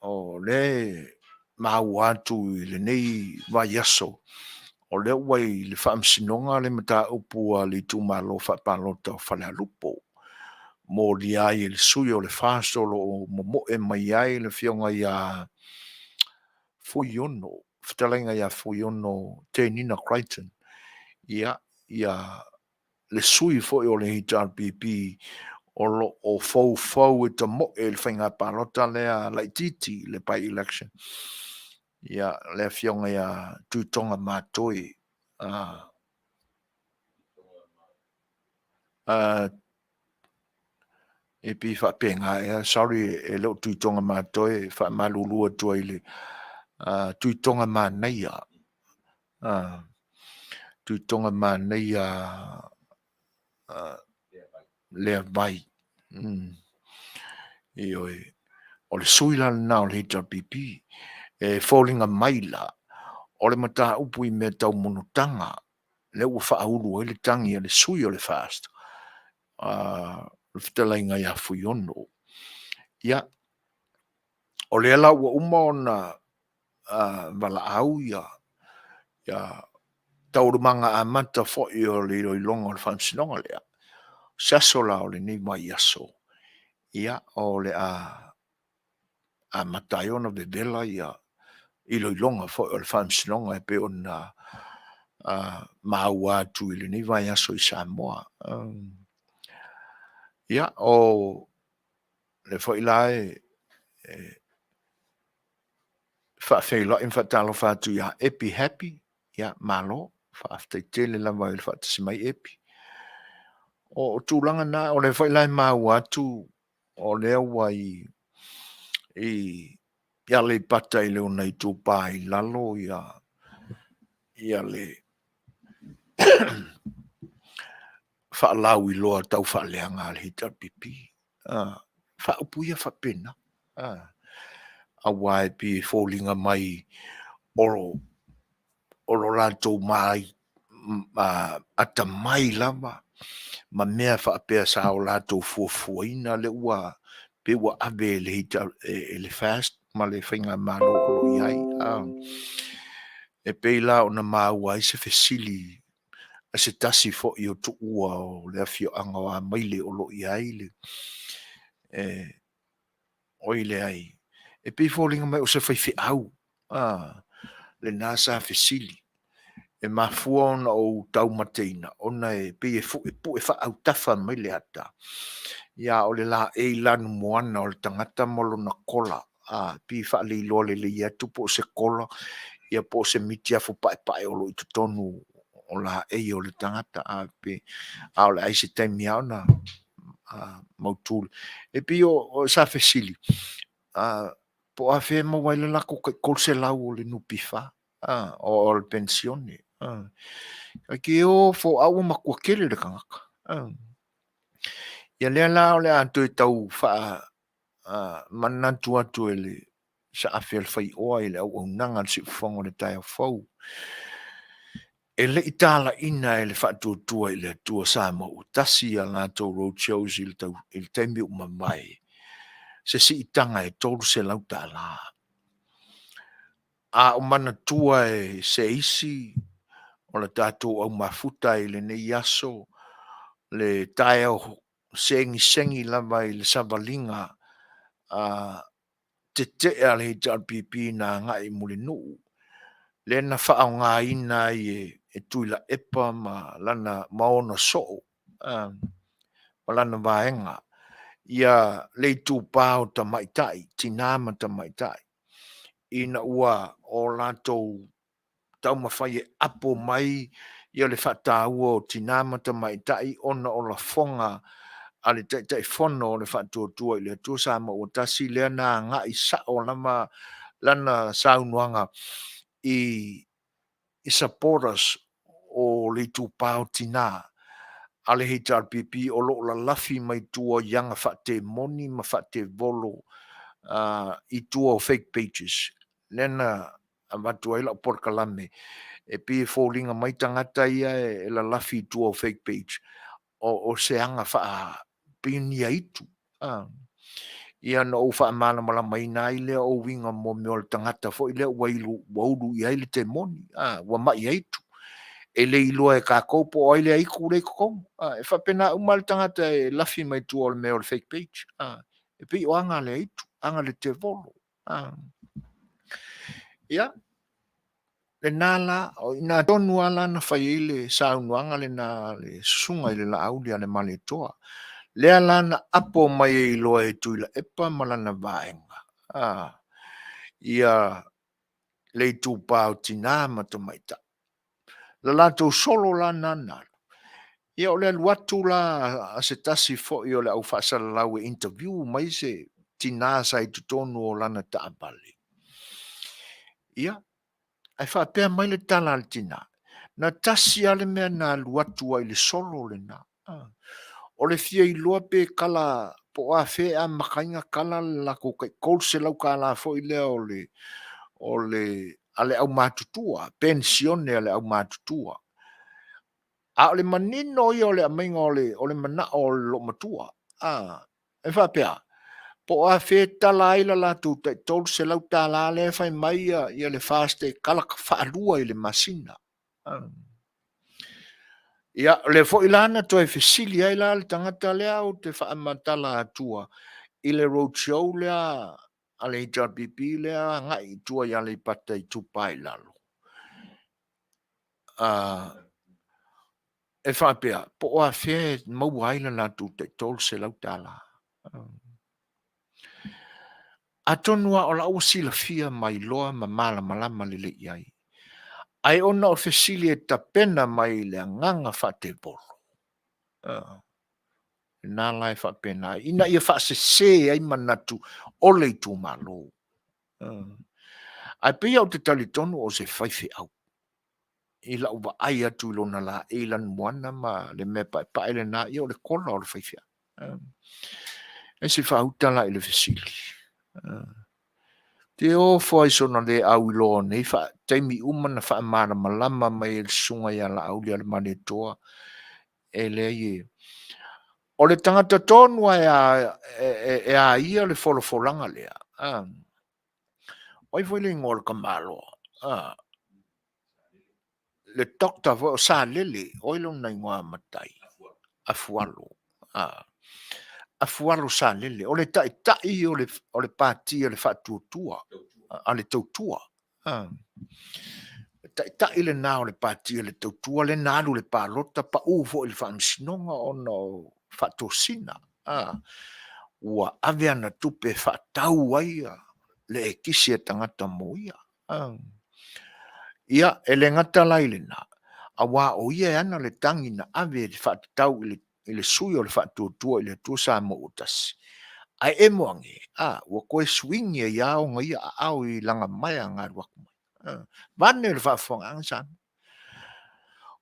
o lea e maua atu i lenei vaiaso, o lea ua i le faamasinoga le mataupu a le itumalo faapalota o Falealupo, molia ai e le sui o le FAST o lo o momoe mai ai le afioga ia Fuiono, fetalaiga ia Fuiono Tenina Crichton, ia, ia le sui foi o le HRPP o lo o foufou e tamoe i le faiga palota lea laitiiti, le by-election, ia, le afioga ia Tuitoga Matoe, e pei faapena ea, sorry e le o Tuitoga Matoe, e faamalulu atu ai i le Tuitoga Manaia, Tuitoga Manaia Leavai. Ioe. O le sui la lena o le HRPP. E foliga mai la, o le mataupu i mea tau monotaga, lea ua faaulu ai le tagi a le sui o le FAST, le fetalaiga ia Fuiono. Ia, o lea la ua uma ona valaau ia taualumaga amata foi o le iloiloga o le faamasinoga lea. O se aso la o lenei vaiaso, ia, o le a amata ai ona vevela ia iloiloga foi o le faamasinoga e pei ona maua atu i lenei vaiaso i Samoa. Ia, o lea foi la e faafeiloai ma faatalofa atu ia Epi Happy, ia malo, faafetai tele lava i le faatasi mai Epi. O tulaga na, o lea foi la e maua atu o lea ua i i Aleipata i le ona itupa i lalo ia ia le faalauiloa tau faaleaga a le HRPP. Faaupu ia faapena. Aua e pei e foliga mai o lo latou atamai lava ma mea faapea sa o latou fuafuaina lea ua pei ua ave e le FAST ma le faigamalo o lo o i ai. E pei la ona maua ai se fesili a se tasi foi o tuua o le afioaga o Amaile o lo o i ai le oi leai, e pei e foliga mai o se faifeau lena sa fesili. E mafua ona ou taumateina ona e pei e pue faaautafa mai le ata, ia o le laei lanumoana o le tagata ma lona kola, pei e faaleiloa lelei atu po o se kola ia po o se mitiafu paepae o lo o i totonu o laei o le tagata, a o le a i ai se taimi lava ona mautu. E pei o sa fesili, po o afea e maua ai le latou tai 300 o le NPF, o le penisione. E te o fo a ua matua tele le tagata. Ia lea la o le a toe tau faamanatu atu e le saafi a le faioa i le auaunaga a le Siufofoga o le taeao fou. E le i talaina e le Faatuatua i le Atua Samoa ua Tasi a latou road shows i le taimi ua mavae se siitaga e $300. A o manatua e se isi o le tatou au mafuta i lenei aso le taeao segisegi lava i le savaliga a tetee a le HRPP na agai i Mulinuu, lea na faaaogaina ai e Tuilaepa ma lana ma ona soo ma lana vaega ia le itupa o tamaitai, tina ma tamaitai, ina ua o latou taumafai e apo mai ia le faataua o tina ma tamaitai ona o lafoga a le Taitaifono o le Faatuatua i le Atua Samoa ua Tasi, lea na agai sao lava lana saunoaga i supporters o le itupa o tina a le HRPP o lo o lalafi mai tua i aga faatemoni ma faatevolo i tua o fake pages, lea na avatu ai lau polokalame e pei e foliga mai tagata ia e lalafi i tua o fake page, o se aga pei ni aitu. Ia na ou faamalamalamaina ai lea o uiga mo mea o le tagata foi lea ua ulu i ai le temoni, ua mai aitu. E le iloa e tatou po o ai le aitu lea e i totonu. E faapena uma lava le tagata e lafi mai tua o le mea o le fake page. E pei o aga a le aitu, aga a le tevolo. Ia, lena la, o i ina tonu lava la na fai ai le saunoaga lena a le Susuga i le Laaulialemalietoa, lea la na apo mai ai loa e Tuilaepa ma lana vaega ia le itupa o tina ma tamaitai. Na latou solo la lena na alu, ia o le alu atu la a se tasi foi o le au faasalalau e interview mai se tina sa i totonu o lana taavale, ia, ae faapea mai le tala a le tina, na tasi lava le mea na alu atu ai i le solo lena, o le fia iloa pe kala po o afea e amata ai ona kala le latou tai $300 foi lea o le a le aumatutua, penisione a le aumatutua. A o le manino ia o le aumaiga o le manao o le loomatua, e faapea, po o afea e tala ai le latou tai $300 lea e fai mai le FAST e tala faalua i le masina. Ia, o lea foi la na toe fesili ai la le tagata lea ou te faamatala atua i le roadshow lea a le HRPP lea e agai i tua i Aleipata Itupa i Lalo, e faapea, po o afea e maua ai le latou tai $300. Atonu lava o la ua silafia ma iloa ma malamalama lelei i ai, ae ona o fesili e tapena mai i le agaga faatevolo, lena la e faapena ai, ina ia faasese ai manatu o le itumalo. Ae pei lava ou te talitonu o se faifeau i lau vaai atu i lona laei lanumoana ma le mea paepae lena, ia o le kola o le faifeau. E se faauta la i le fesili. Te ofo lava i sona le auiloa o nei taimi uma na faamalamalama mai e le susuga ia Laaulialemalietoa, e leai e o le tagata tonu lava e a ia le folafolaga lea, o ai foi le igoa o le tamaloa? Le doctor foi o Salele, o ai lona igoa matai? Afualo. Afualo Salele, o le taitai o le Pati a le Faatuatua, a le Tautua. Le taitai lena o le Pati a le Tautua lea na alu i le palota pau foi i le faamasinoga ona o faatosina. Ua ave ana tupe e faatau ai le ekisi a tagata mo ia. Ia, e le gata la i lena, aua o ia e ana le tagi na ave e faatatau i le sui o le Faatuatua i le Atua Samoa ua Tasi, ae emo ane, a, ua toe suigi ai lava ona ia aao i lana maea na alu atu ai. Vaeane le faafofogaaga Samoa.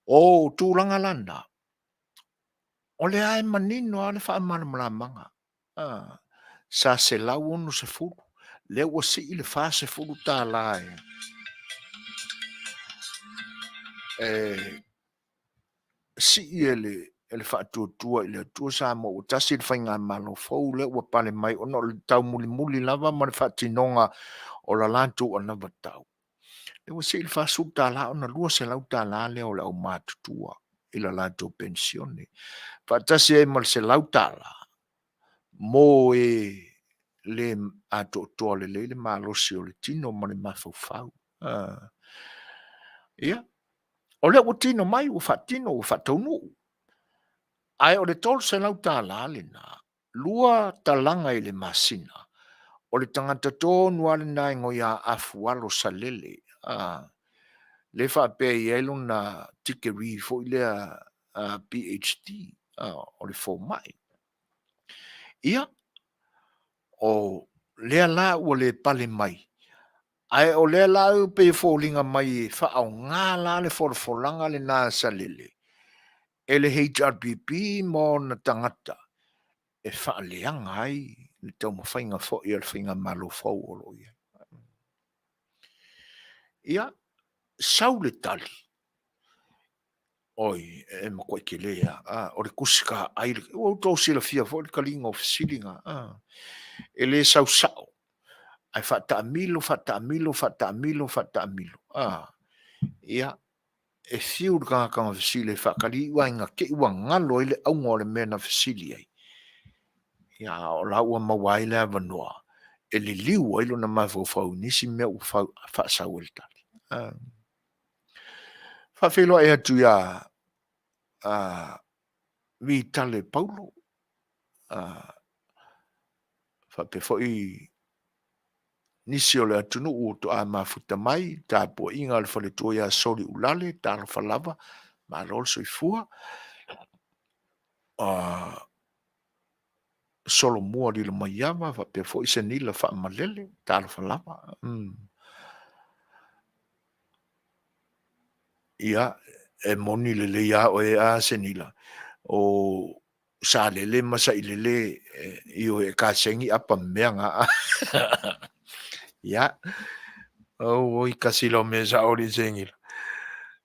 O tulaga la na, o lea lava e manino lava le faamalamalamaga, sa $160, lea ua sii le $40 e sii e le Faatuatua i le Atua Samoa ua Tasi le faigamalo fou lea ua pale mai ona o le taumulimuli lava ma le faatinoga o le latou anavatau, lea ua sii le $40 ona $200 lea o le aumatutua. i la latou penisione, faatasi ai ma le $100 mo e le atoatoa lelei le malosi o le tino ma le mafaufau. Ia, o lea ua tino mai, ua faatino, ua faataunuu. Ae o le $300 lena, 2 talaga i le masina, o le tagata tonu lava lena e gaoi ia afualo salele, lea e faapea e i ai lona tikeri foi lea PhD, o le fomai. Ia, o lea la ua le pale mai, ae o lea la e pei e foliga mai e faaaoga la le folafolaga lena a Salele e le HRPP ma ona tagata e faaleaga ai le taumafaiga foi a le faigamalo fou o lo o i ai. Ia, sau le tali, oi, e matuai tele lava, o le tusi taai, ua outou silafia foi le taliga o fesili na, e le sau sao, ae faataamilo, faataamilo, faataamilo, faataamilo. Ia, e fiu le tagata na fesili e faatali iu lava ina te i ua galo ai le auga o le mea na fesili ai, ia a o la ua maua ai le avanoa e liliu ai lona mafaufau i nisi mea ua faasau e le tali. Faafeiloai atu ia Vitale Paulo, faapea foi nisi o le atunuu ua toa mafuta mai, tapuaiga a le faletua ia Soliulale, talofa lava, malo le soifua. Solomua Lilomaiava faapea foi Senila Faamalele, talofa lava. Ia, e moni lelei lava oe a Senila, o Salele ma Sailele, ioe, e kasegi apa mea na. Ia, oi kasi lau mea sao alii Senila.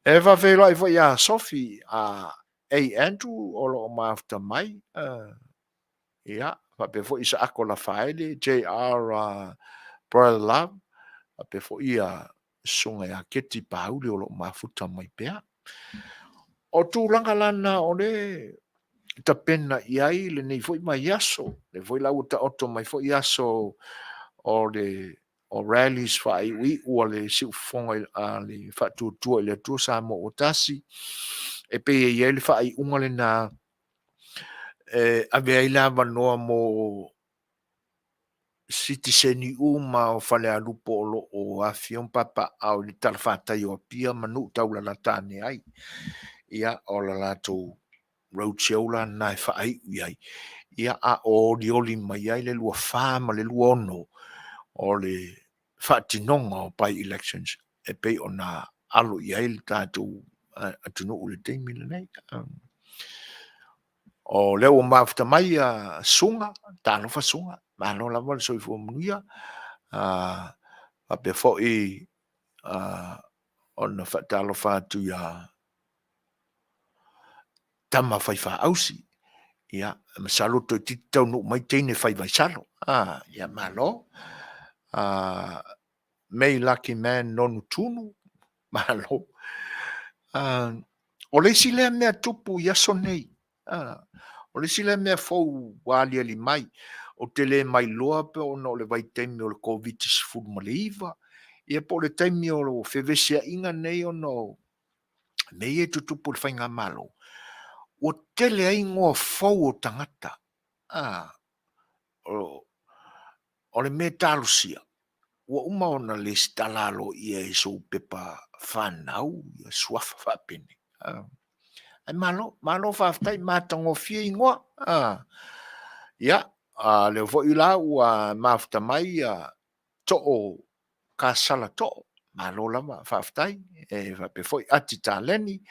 E faafeiloai foi ia Sofi a A. Andrew o lo o mafuta mai, ia, faapea foi Isaako Lafaele, JR Brother Love, faapea foi ia Susuga ia Keti Pauli o lo o mafuta mai pea. O tulaga la na o le tapena i ai lenei foi vaiaso, lea foi la ua taoto mai foi aso o le o rallies faaiuiu a le siufofoga a le Faatuatua i le Atua Samoa ua Tasi, e pei e i ai le faaiuga lena e ave ai le avanoa mo sitiseni uma o Falealupo o lo o afifio ma papaaao i le talafatai o Apia ma nuu taulalata ane ai. Ia, o le latou road show la lena e faaiu i ai, ia a o olioli mai ai le 24 ma le 26 o le faatinoga o by-elections e pei ona alo i ai le tatou atunuu i le taimi lenei. O lea ua mafuta mai ia Suga, talofa Suga, malo lava le soifua manuia. Faapea foi ona faatalofa atu ia Tama Faifaaausi, ia, masalo toeitiiti taunuu mai teine fai vaisalo. Ia malo. May Lucky Man Nonu Tunu, malo. O le isi lea mea tupu i aso nei, o le isi lea mea fou ua aliali mai, ou te le mailoa pe ona o le vaitaimi o le Koviti-19, ia po o le taimi o fevesiaiga nei ona o mea ia e tutupu i le faigamalo, ua tele ai igoa fou o tagata. O le mea e talosia, ua uma ona lesitala aloaia i sou pepa fanau ia suafa faapenei. Ae malo, malo faafetai, matagofie igoa. Ia, lea foi la ua mafuta mai ia Too Kasala Too, malo lava faafetai. E faapea foi Ati Taleni,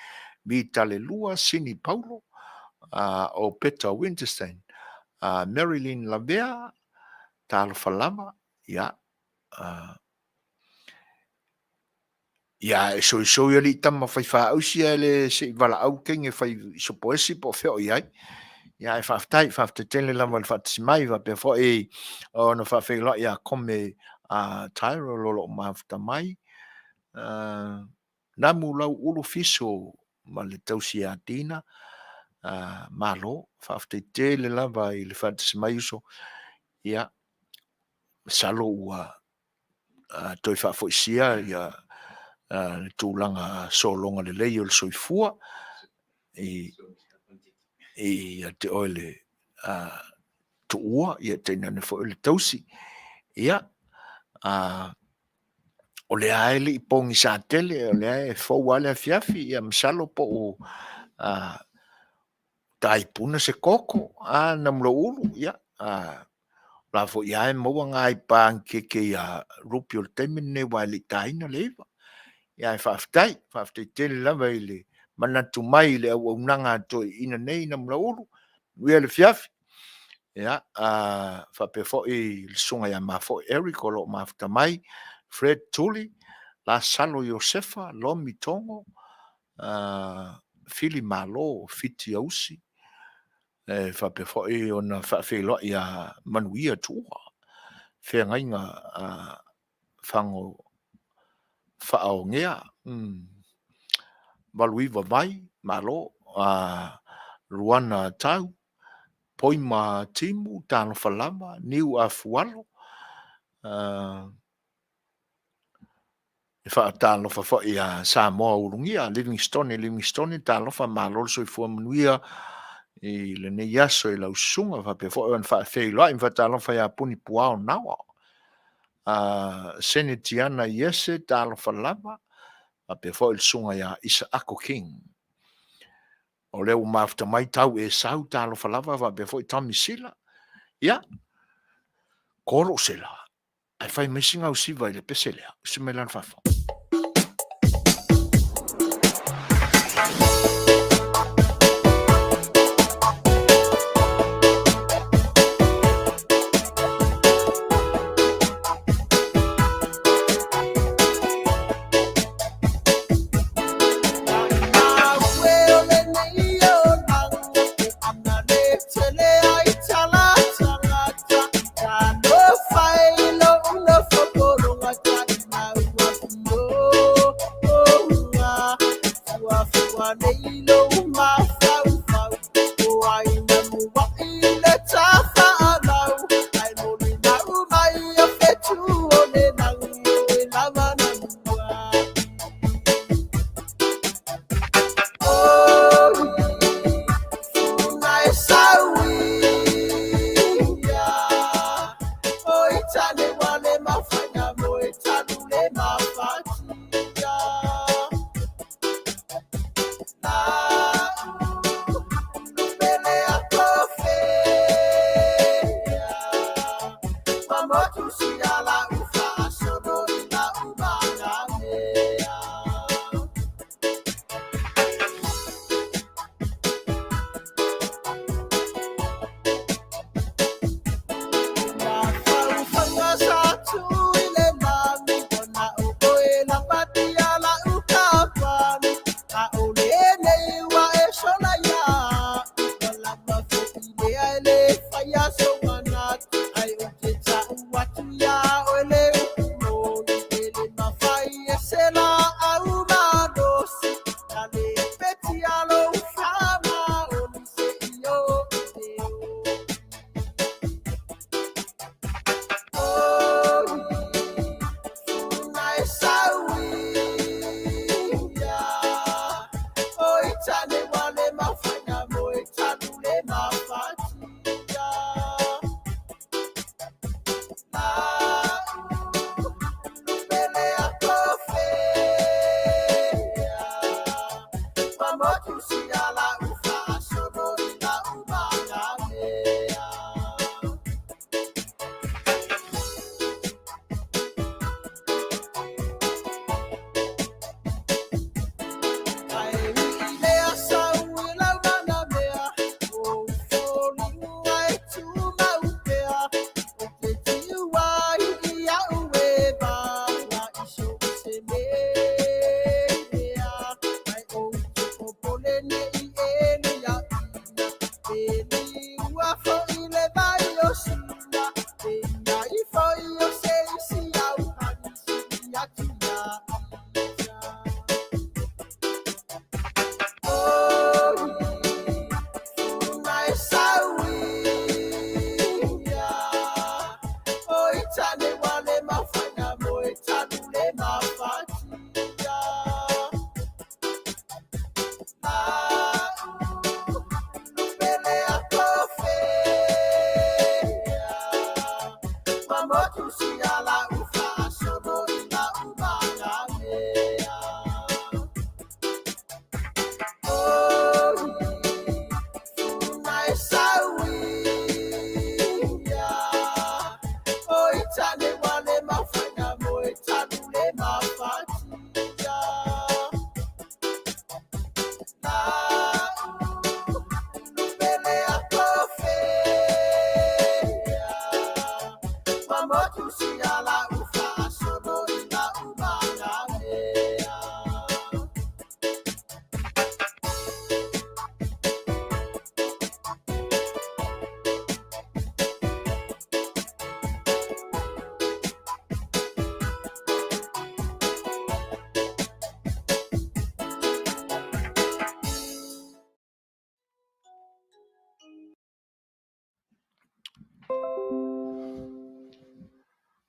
Vitalelua, Sini Paulo, o Peta Winterstein, Marilyn Lavea, talofa lava, ia, ia e soisoi alii tama faifāusi ae le se i valaau teine fai sopoesi po o fea o i ai. Ia ae faafetai, faafetai tele lava i le faatasi mai faapea foi ona faafeiloai ia Kome a Tyrell o lo o mafuta mai. Namu Lauulu Fiso. ma le tausi ia Dina. Malo, faafetai tele lava i le faatasi mai uso. Ia, masalo ua toe faafoisia ia le tulaga sologa lelei o le soifua ia te oe le tuua, ia tainane foi le tausi. Ia, o lea lava e le i pogisa tele, o lea e fou lava le afiafi, ia masalo po o tai puna se koko Namulauulu, ia o la foi lava e maua nai panikeke ia Ruby i le taimi lenei aua e le i taina le 9:00. Ia ae faafetai, faafetai tele lava i le manatu mai i le auaunaga a toeaiina nei Namulauulu, manuia le afiafi. Ia faapea foi le Susuga ia Mafoe Eric o lo o mafuta mai, Fred Tuli, Lasalo Iosefa, Lomi Togo, Fili Malo Fiti Ausi, e faapea foi ona faafeiloai ia Manuia Tuua, feagaiga Fago Faaogea 89 Vai, malo. Luana Tau, Poima Timu, talofa lava, Niu Afualo, e faatalofa foi ia Samoa Ulugia Livingstone Livingstone, talofa malo le soifua manuia i lenei aso i lau susuga. E faapea foi ona faafeiloai ma faatalofa ia Puni Puao Nawa, Sene Tiana Iese, talofa lava, faapea foi le susuga ia Isaako King. O lea ua mafuta mai Tau Esau, talofa lava faapea foi Tommy Sila. Ia, to lou sela, ae fai mai sina ausiva i le pese lea, usi mai la le fafo.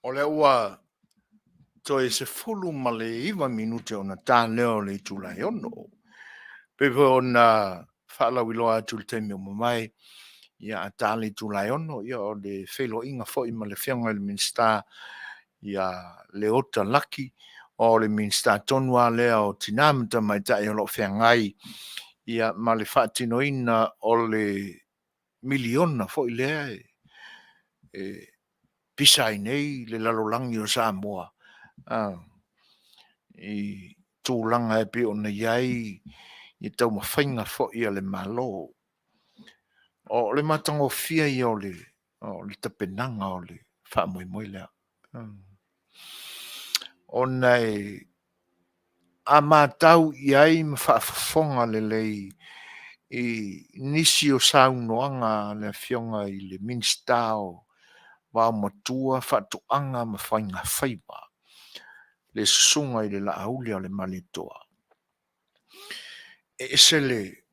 O lea ua toe 19 minute ona ta lea o le itula e 6. Pei foi ona faalauiloa atu i le taimi ua mavae, ia a ta le itula e 6, ia o le feiloaiga foi ma le Afioga i le Minisita ia Leota Laki, o le Minisita tonu lava lea o Tina ma Tamaitai o lo o feagai ma le faatinoina o le miliona foi lea e pisa ai nei le lalolagi o Samoa i tulaga e pei ona i ai i taumafaiga foi a le Malo. O le matagofie ia o le tapenaga o le faamoemoe lea. Ona a matau i ai ma faafofoga lelei i nisi o saunoaga a le Afioga i le Minisita o Vaomatua, Faatoaga ma Faigafaiva, le Susuga i le Laaulialemalietoa, e ese le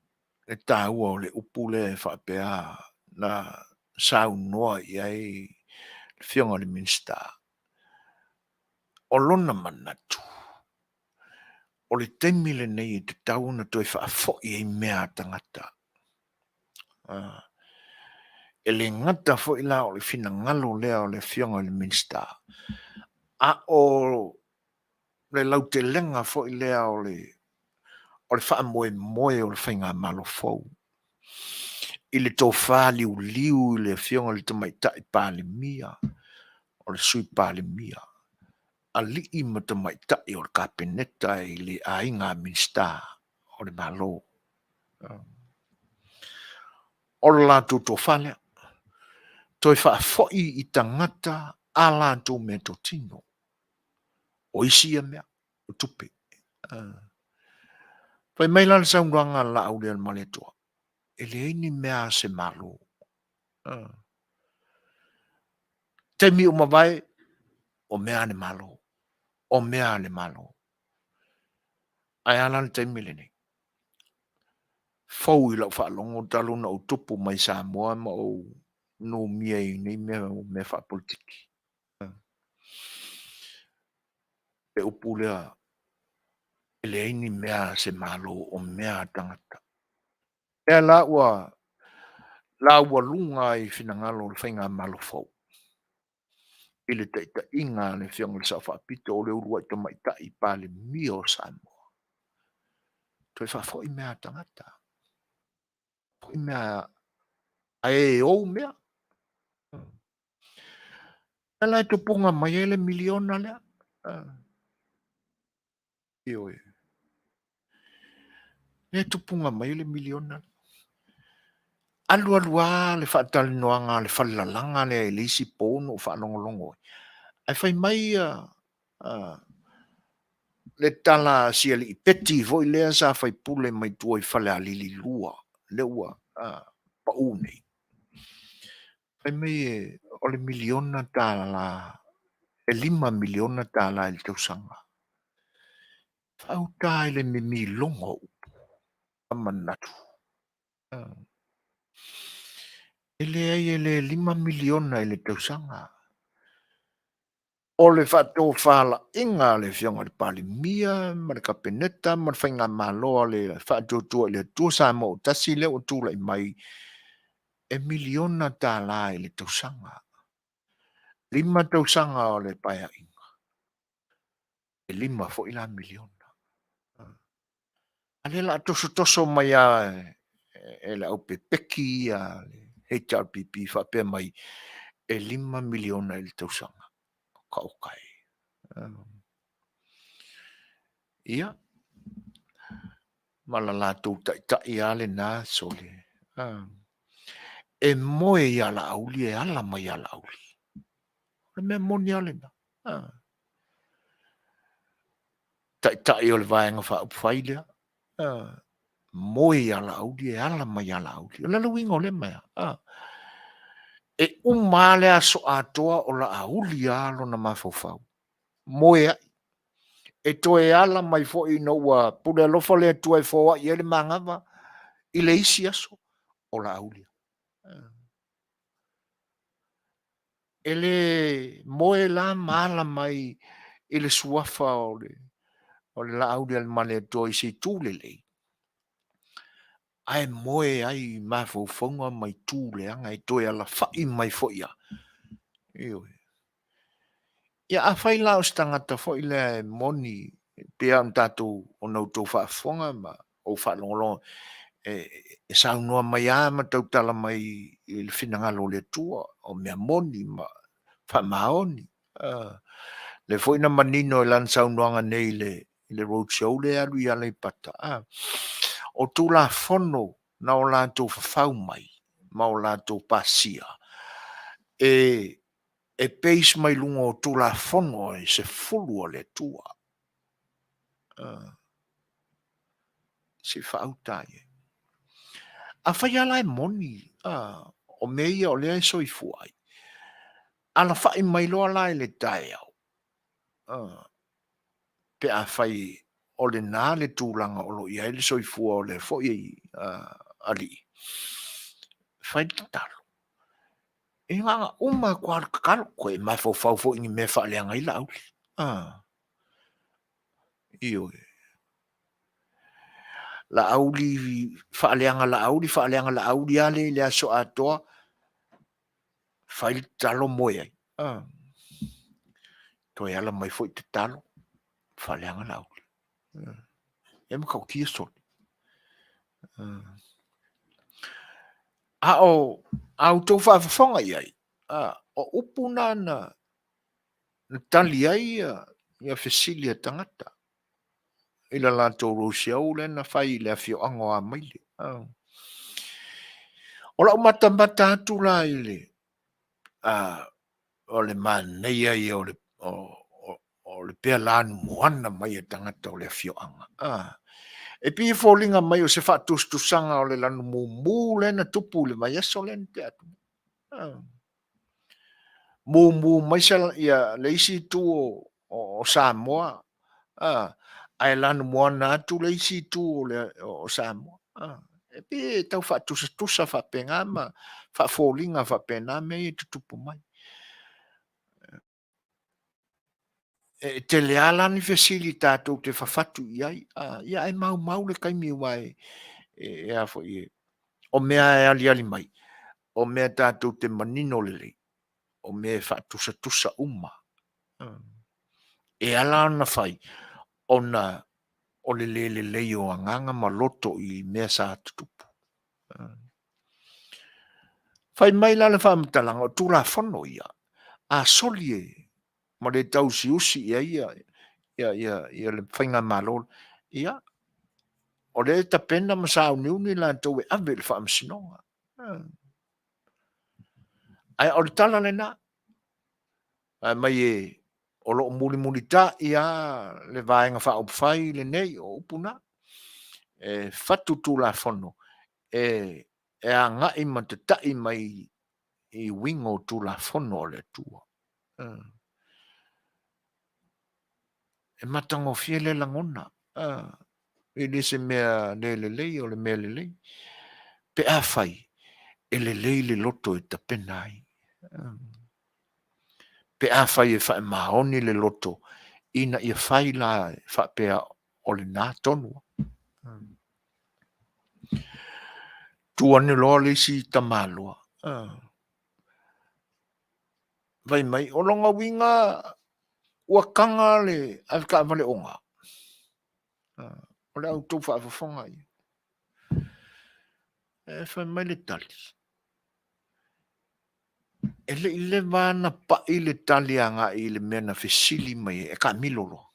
taua o le upu lea e faapea na saunoa i ai le Afioga i le Minisita. O lona manatu, o le taimi lenei e tatau ona toe faafoi ai mea a tagata. E le gata foi la o le finagalo lea o le Afioga i le Minisita, a o le lautelega foi lea o le faamoemoe o le faigamalo fou i le tofa liuliu i le Afioga i le Tamaitai Palemia, o le Sui Palemia, alii ma tamaitai o le Kapeneta i le aiga Minisita o le Malo. O le latou tofa lea, toe faafoi i tagata a latou meatotino. O isi ia mea, o tupe. Fai mai la le saunoaga a le Laaulialemalietoa, e leai ni mea a se Malo. Taimi ua mavae, o mea a le Malo, o mea a le Malo. Ae a la le taimi lenei? Fou i lau faalogo talu ona ou tupu mai Samoa ma ou numia i nei mea o mea faapolitiki. Le upu lea, e leai ni mea a se Malo, o mea a tagata. Lea la ua laualuga i finagalo o le faigamalo fou i le taitaiga a le Afioga i le Sao Faapito o le uluai tamaitai Palemia o Samoa. Toe faafoi mea a tagata. Foi mea a e ou mea. Lea la e tupuga mai ai le miliona lea. Ioe. Lea e tupuga mai ai le miliona. Alu alu lava le faatalanoaga a le falelalaga lea i le isi po na ou faalogologo ai, ae fai mai le tala a si alii Peti foi lea sa faipule mai tua i Falealili 2, lea ua pau nei. Fai mai o le miliona tala, e $5 miliona tala i le tausaga. Faauta i le mimiloga o upu ma manatu. E leai e le $5 miliona i le tausaga. O le faatofalaiga a le Afioga i le Palemia ma le Kapeneta ma le Faigamalo a le Faatuatua i le Atua Samoa ua Tasi lea ua tulai mai, e miliona tala i le tausaga. 5 tausaga o le Paeaiga, e $5 foi la miliona. A lea o le a tosotoso mai lava e le au pepeki ia a le HRPP faapea mai e $5 miliona i le tausaga. Ka oka e. Ia, ma la latou taitai lava lena, sole. E moe ia Laauli e ala mai ia Laauli. O le mea moni lava lena. Taitai o le Vaega Faaupufai lea, moe ia Laauli e ala mai ia Laauli. O le a le uiga o lea mea? E uma lava le aso atoa o Laauli lava lona mafaufau. Moe ai. E toe ala mai foi ina ua pule alofa le Atua e foai ai le manava i le isi aso o Laauli. E le moe la ma ala mai i le suafa o le Laaulialemalietoa i se itu lelei, ae moe ai i mafaufauga ma itu leaga e toe alafai mai foi lava. Ioe. Ia afai la o se tagata foi lea e moni, pei lava ona tatou, ona outou faafofoga ma ou faalogologo e saunoa mai lava ma tautala mai i le finagalo o le Atua, o mea moni ma faamaoni. Lea foi na manino i lana saunoaga nei i le road show lea e alu i Aleipata, o Tulafono na o latou fafau mai ma o latou pasia, e base mai luga o Tulafono e 10 a le Atua. Se i faauta i ai. Afai lava la e moni, o mea ia o lea e soifua ai, alafai mai loa la i le taeao, pe afai o lena le tulaga o lo o i ai le soifua o lea foi alii, fai le tatalo. E na ona uma atu lava o le tatalo, toe mafaufau foi i ni mea e faaleaga ai Laauli. Ioe. Laauli, faaleaga Laauli, faaleaga Laauli lava lea i le aso atoa, fai le tatalo moe ai. Toe ala mai foi tatalo, faaleaga Laauli. E matautia sole. A o a outou faafofoga i ai, o upu na na tali ai ia fesili a tagata i le latou roadshow lea na fai i le afioaga o Amaile. O lau matamata atu la i le o le manaia ia o le o le pea lanumoana mai a tagata o le afioaga. E pei e foliga mai o se faatusatusaga o le lanumumu lea na tupu i le vaiaso lea na tea atu. Mumu mai ia le isi itu o Samoa, ae lanumoana atu le isi itu o Samoa. E pei e tau faatusatusa faapena ma faafoliga faapena mea ia e tutupu mai. E tele lava la ni fesili tatou te fafatu i ai, ia ae maumau le taimi aua e, e a foi e, o mea e aliali mai, o mea tatou te manino lelei, o mea e faatusatusa uma. E ala ona fai, ona o le le lelei o agaga ma loto i mea sa tutupu. Fai mai la le faamatalaga, o Tulafono ia, a soli e ma le tausiusi i ai ia le faigamalo, ia, o lea e tapena ma sauniuni latou e ave i le faamasinoga. Ae o le tala lena, fai mai e, o lo o mulimulita'i lava le Vaega Faaupufai lenei, o upu na, e fatu Tulafono e agai ma tata'i mai i uiga o Tulafono a le Atua. E matagofie lea lagona, e le se mea le lelei, o le mea lelei, pe afai e lelei le loto e tapena ai. Pe afai e faamaoni le loto ina ia fai la faapea o lena tonu. Tu ane loa le isi tamaloa. Fai mai, o lona uiga ua taga le avetaavale oga. O le a outou faafofoga ia. E fai mai le tali, e le i leva lava na pai le tali agai i le mea na fesili mai ai, e taamilo loa.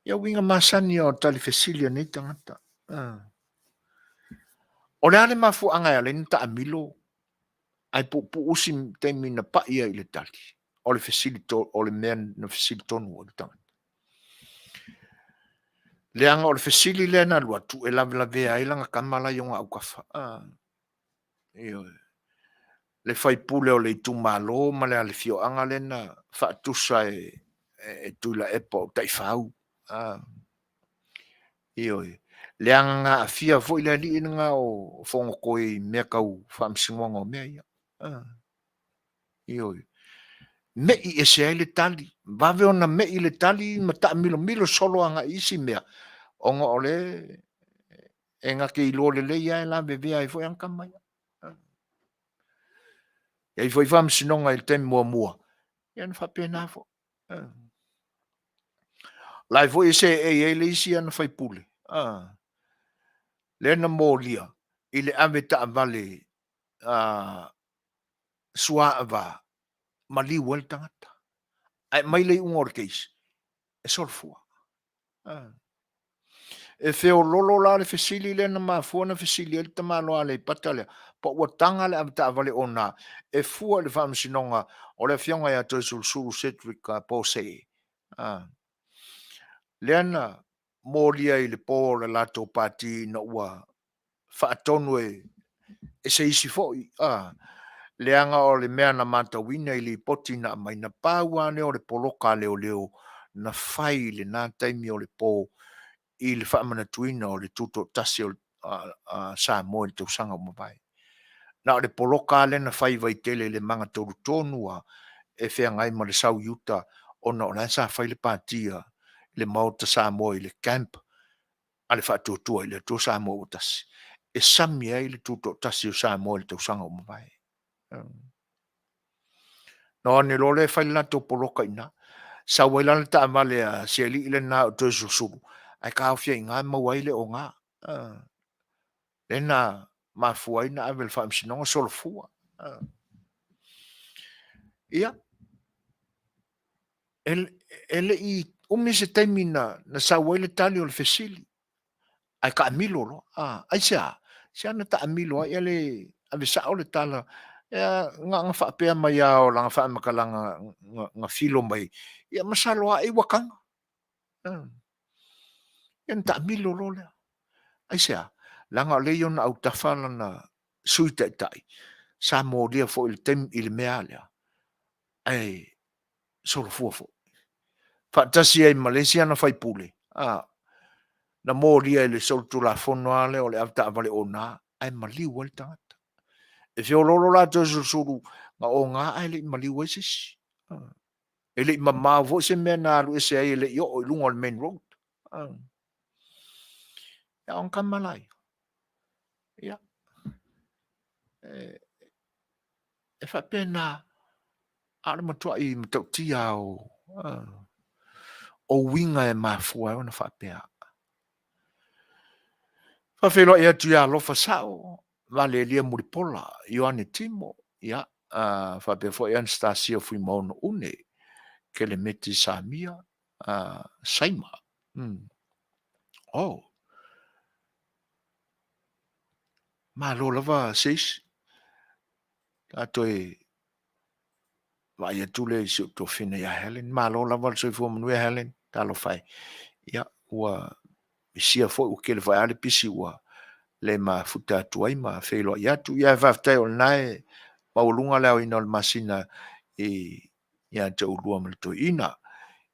Ia uiga masani lava o tali fesili a nei tagata. O le a le mafuaaga e ala ai ona taamilo? Ae puupuu si taimi na pai ai i le tali, o le fesili to, o le mea na fesili tonu ai le tagata. Leaga o le fesili lea na alu atu e lavelavea ai lana tama la i ona autafa. Ah, ioe. Le faipule o le itumalo ma le afioaga lea na faatusa e, e Tuilaepa o taifau. Ah, ioe. Leaga na aafia foi le alii lena o Fonotoe i mea tau faamasinoga o mea ia. Ah. Ioe. Me'i ese ai le tali, vave ona me'i le tali ma taamilomilo solo agai i isi mea, ona o le e na te iloa lelei lava e lavevea ai foi ana tama ia. E i ai foi faamasinoga i le taimi muamua, ia na faapena foi. La e foi e seei ai le isi ana faipule, lea na molia i le ave taavale suaava maliu ai le tagata. Ae aumai le iuga o le case, e solofua. E feololo la le fesili lea na mafua ona fesili ai le tamaloa Aleipata lea, po ua taga le avetaavale ona e fua i le faamasinoga o le afioga ia Toeolesulusulu Cedric Pose, lea na molia i le po o le latou pati ina ua faatonu e se isi foi, leaga o le mea na matauina i lipoti na aumai, na pau lava lea o le poloka a leoleo na fai i lena taimi o le po i le faamanatuina o le tutoatasi o Samoa i le tausaga ua mavae. Na o le poloka lava lea na fai i Vaitele i le magatolu tonu lava e feagai ma le sau i uta ona o la e sa fai le pati a le Maota Samoa i le camp a le Faatuatua i le Atua Samoa ua Tasi, e sami ai le tutoatasi o Samoa i le tausaga ua mavae. Ona o ane loa lea fai le latou poloka i ina. Sau ai la le taavale a si alii lena o Toeolesulusulu ae taofi ai i ina maua ai le oga. Lea na mafua ai ona ave i le faamasinoga solofua. Ia, e le i umi se taimi na sau ai le tali o le fesili, ae taamilo loa. A, aisea? Se na taamilo ai, ia le ave sao le tala, ia na ona faapea mai lava o lana faamatalaga na filo mai, ia masalo lava ai ua taga. Ia ona taamilo loa lea. Aisea? Leaga o lea e i ona autafa lana Sui Taitai sa molia foi i le taimi i le mea lea, ae solofua foi. Faatasi ai ma le isi ana faipule, a, na molia i le solitulafono lava lea o le avetaavale ona ae maliu ai le tagata. E feoloolo la Toeolesulusulu na ona ae le i maliu ai se isi. E le i mamao foi se mea na alu ese ai e le i oo i luga o le main road. Ia o tama la ia, ia, e faapena, a o le matuai matautia lava o uiga e mafua ai ona faapea. Faafeiloai atu ia Alofa Sao, Valelia Mulipola, Ioane Timo, ia, faapea foi Anastasia Fuimaono Une, Kelemeti Samia, Saima. Oh. Malo lava se isi. A toe vaai atu lea i si ou tuafafine ia Helen. Malo lava le soifua manuia Helen. Talofa e. Ia, ua misia foi, ua tele foi lava le pisi ua le mafuta atu ai ma feiloai atu. Ia, faafetai o lena e maualuga le aoina o le masina i ia te oulua ma le toeaina.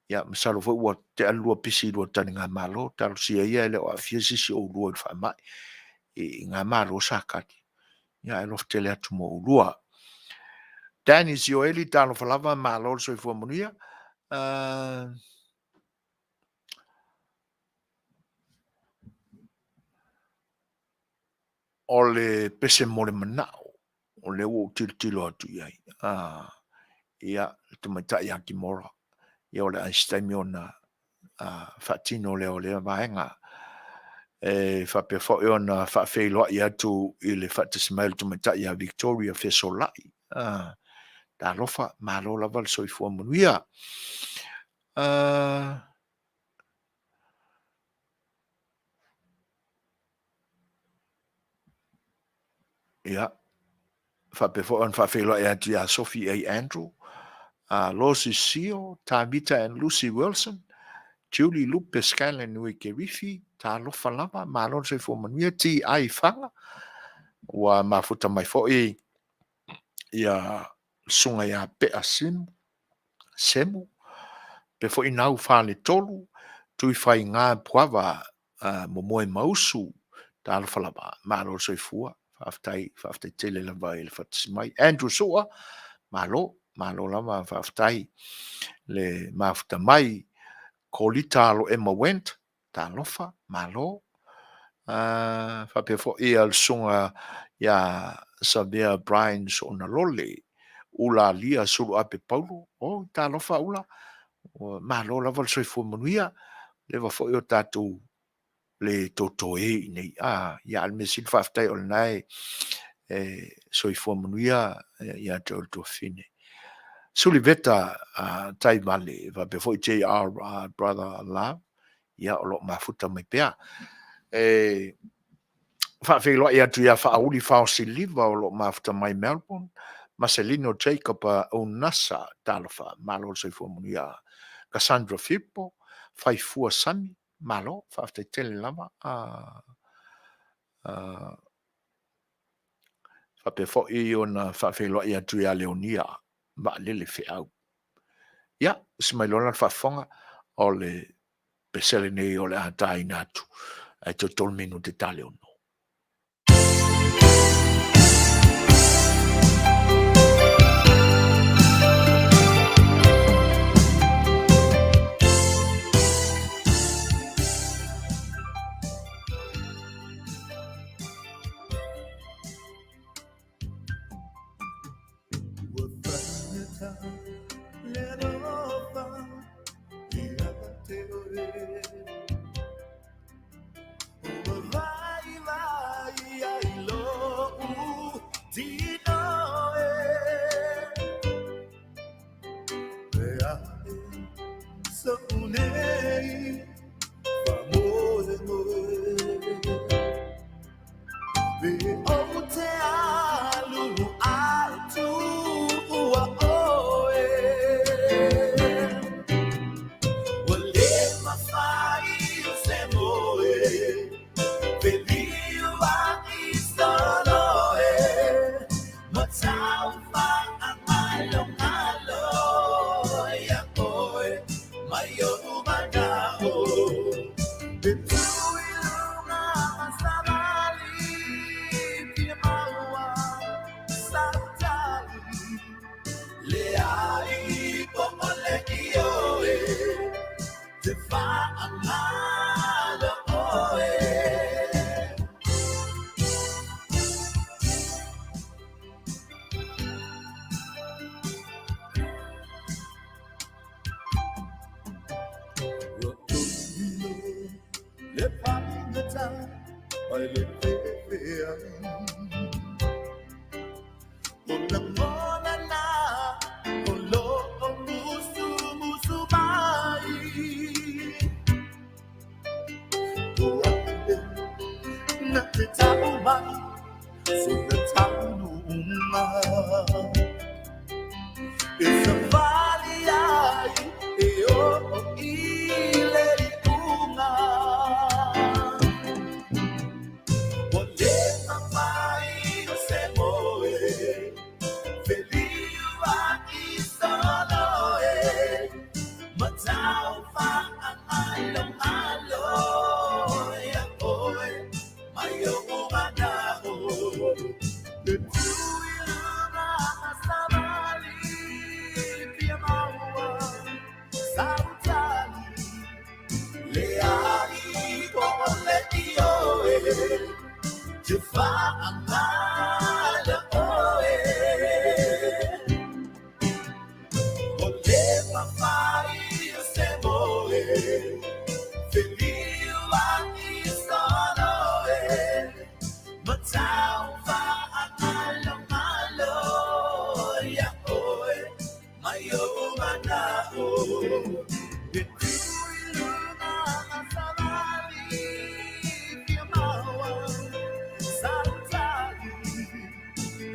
Ia, masalo foi ua tea le lua pisi i lua taligamalo. Talosia ia e le o aafia se isi o oulua i le faamai i ngā malo sa tali. Ia, ae alofa tele atu mo oulua. Danny Sioeli, talofa lava, malo le soifua manuia. O le pese mo le manao, o lea ua ou tilotilo atu i ai. Ia, le tamaitai ia Kimora, ia o le a i se taimi ona faatino lea o lea vaega. E faapea foi ona faafeiloai atu i le faatasi mai o le tamaitai ia Victoria Fesolai. Talofa, malo lava le soifua manuia. Ia. Faapea foi ona faafeiloai atu ia Sophie A. Andrew, Losi Sio, Tavita and Lucy Wilson, Julie Lupe Scanlon Nui Kerifi, talofa lava, malo le soifua manuia, T.I. Faga, ua mafuta mai foi ia susuga ia Pea Simu, Semu, pe foi Nau Faletolu, Tuifaiga Puava Momoe Mausu, talofa lava, malo le soifua, faafetai, faafetai tele lava i le faatasi mai. Andrew Sua, malo, malo lava, faafetai le mafuta mai. Kolita Alo Emma Went, talofa, malo. Faapea foi ia le susuga ia Savea Brian Soonalole, Ula Lia Suluape Paulo, oh, talofa Ula, malo lava le soifua manuia, leva foi o tatou le totoe i nei. Ah, ia, a le mea sili faafetai o lena e soifua manuia ia te oe le tuafafine. Suliveta Taivale, faapea foi JR Brother Love, ia o lo o mafuta mai pea. E faafeiloai atu ia Faauli Faosiliva o lo o mafuta mai Melbourne, Marcelino Jacob Unasa, talofa, malo le soifua manuia. Cassandra Fipo, Faifua Sami, malo, faafetai tele lava. Faapea foi ona faafeiloai atu ia Leonia Vaalele Feau. Ia, usi mai loa la le faafofoga o le pesele nei o le a taina atu ae toe 3 minute ta le 6.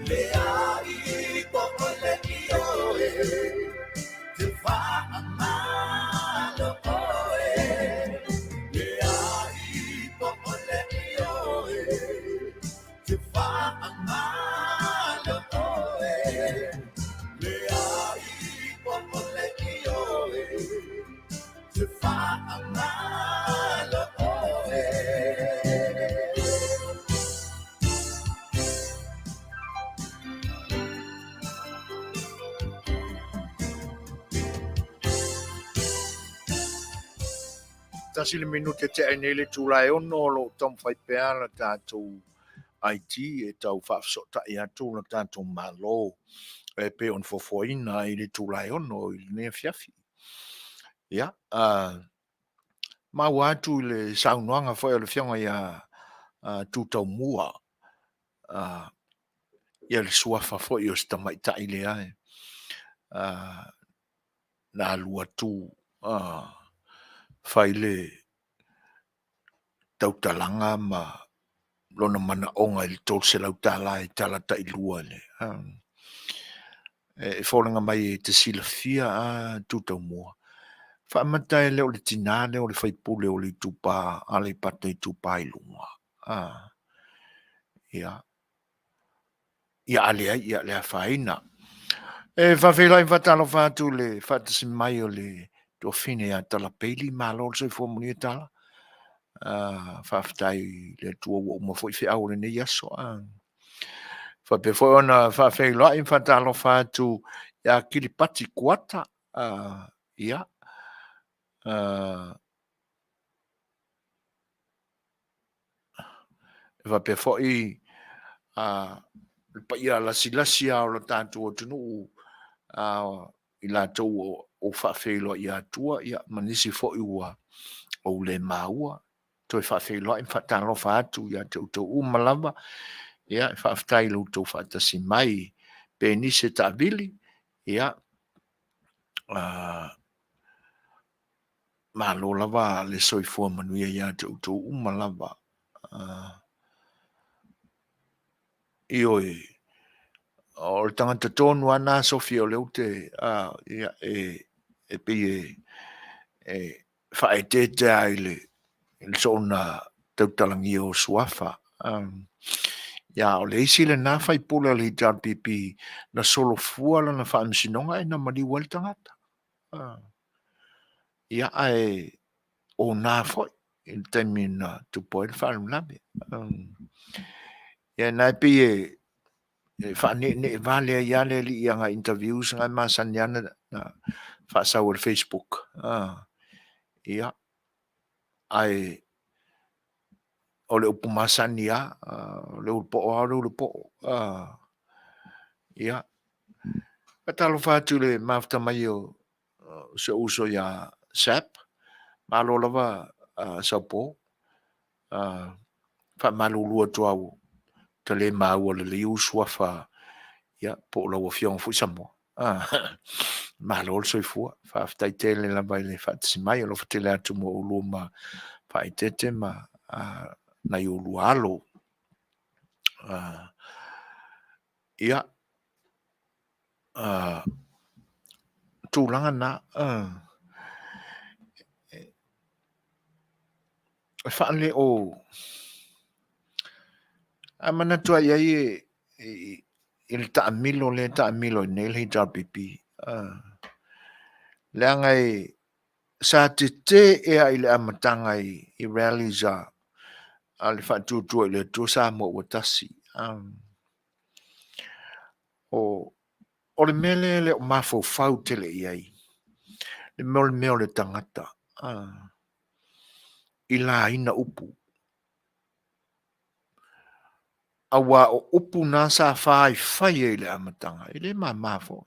Le Tasi le minute tea ai nei le itula e 6 o lo o taumafai pea la tatou IT e tau faafesootai atu la tatou Malo e pei ona fuafuaina i le itula e 6 i lenei afiafi. Ia, maua atu i le saunoaga foi a le Afioga ia Tutaumua ia le suafa foi o si tamaitai lea na alu atu fai le tautalaga ma lona manaoga i le $300 e tala tailua e foliga mai e te silafia a Tutaumua, faamata e le o le tina lea o le sui usufono o le itupa Aleipata Itupa i Luga. Ia, ia a leai, ia le afaina. E faafeiloai ma faatalofa atu i le faatasi mai o le tuafafine ia Tala Bailey, malo le soifua manuia Tala. Faafetai i le Atua ua uma foi feau o lenei aso. Faapea foi ona faafeiloai ma faatalofa atu ia Kilipati Kuata, ia, e faapea foi le paia lasilasi lava o le tatou atunuu i latou ua ou faafeiloai atua ia, ma nisi foi ua ou le maua. Toe faafeiloai ma faatalofa atu ia te outou uma lava. Ia, faafetai i lo outou faatasi mai. Penise Taavili, ia, malo lava le soifua manuia ia te outou uma lava. Ioe, o le tagata tonu lava lena Sofi o lea ou te, ia, e pei e faaeteete lava i le soona tautalagia o suafa. Ia, o le isi lena faipule a le HRPP na solofua lana faamasinoga ae na maliu ai le tagata. Ia, ae ona foi i le taimi na tupu ai le faalavelave. Ia na e pei e faaneenee vale ai lava le alii i ana interviews na e masani lava ona faasau e le Facebook. Ia, ae o le upu masani lava, o le ulu po'o lava o le ulu po'o. Ia, faatalofa atu i le mafuta mai o si ou uso ia Sap, malo lava Saupo. Faamalulu atu lava ua ta le maua lelei ou suafa, ia, po o lau Afioga foi Samoa. Malo le soifua. Faafetai tele lava i le faatasi mai. Alofa tele atu mo oulua ma faaeteete ma nai oulua alo. Ia, tulaga na, e faale o... A manatu lava i ai i le taamilo lea e taamilo ai nei le HRPP, leaga e sa tetee lava i le amataga i rallies a le Faatuatua i le Atua Samoa ua Tasi. O le mea lea e le o mafaufau tele i ai, le mea o le tagata i laina upu. Aua o upu na sa faifai ai i le amataga, e le mama foi.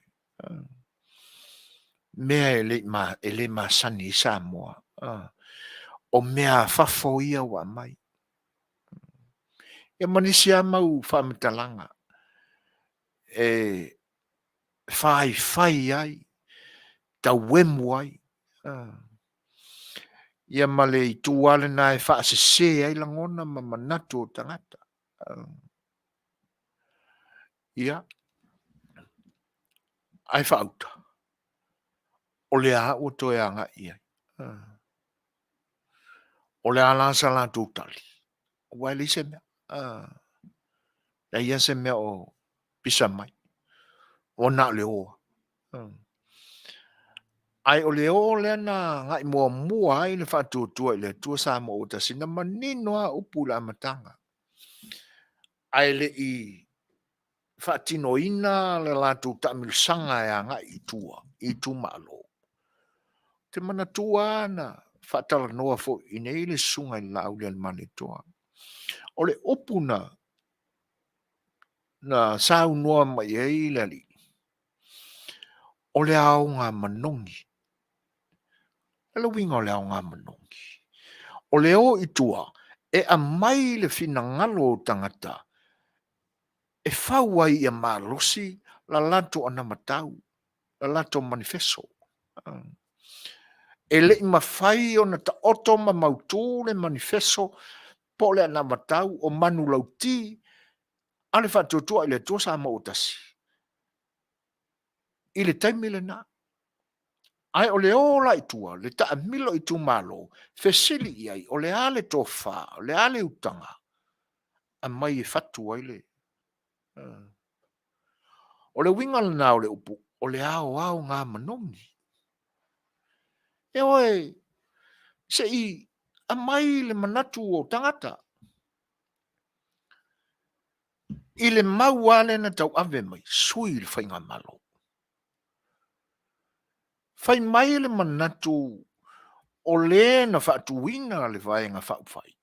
Mea e le masani ai Samoa. O mea a fafo ia ua aumai. Ia ma nisi lava mau faamatalaga e faifai ai, tauemu ai. Ia ma le itu lava lena e faasese ai lagona ma manatu o tagata. Ia, ae faauta, o lea lava ua toe agai i ai. O le a la sa latou tali? Aua e leai se mea. Leai lava se mea o pisa mai. Ua na o le o. Ae o le o lea na agai muamua ai le faatuatua i le Atua Samoa ua tasi, na manino lava upu i le amataga. Ae le i faatinoina le latou taamilosaga e agai i tua i itumalo. Ou te manatua lava na faatalanoa foi i inei le susuga i le Laaulialemalietoa. O le upu na na saunoa mai ai le alii, o le aoga manogi. O le uiga o le aoga manogi, o le o i tua e aumai le finagalo o tagata e fau ai ia malosi la latou anavatau, la latou manifeso. E le i mafai ona taoto ma mautu le manifeso po o le anavatau o manulauti a le Faatuatua i le Atua Samoa ua Tasi i le taimi lena. Ae o le o la i tua, le taamilo i itumalo, fesili i ai, o le a le tofa, o le a le utaga, aumai e fatu ai le... O le uiga lena o le upu, o le aoaoga manogi. E o se i aumai le manatu o tagata i le mau lava lea na tauave mai, sui le faigamalo. Fai mai le manatu o le na faatuina le Vaega Faaupufai,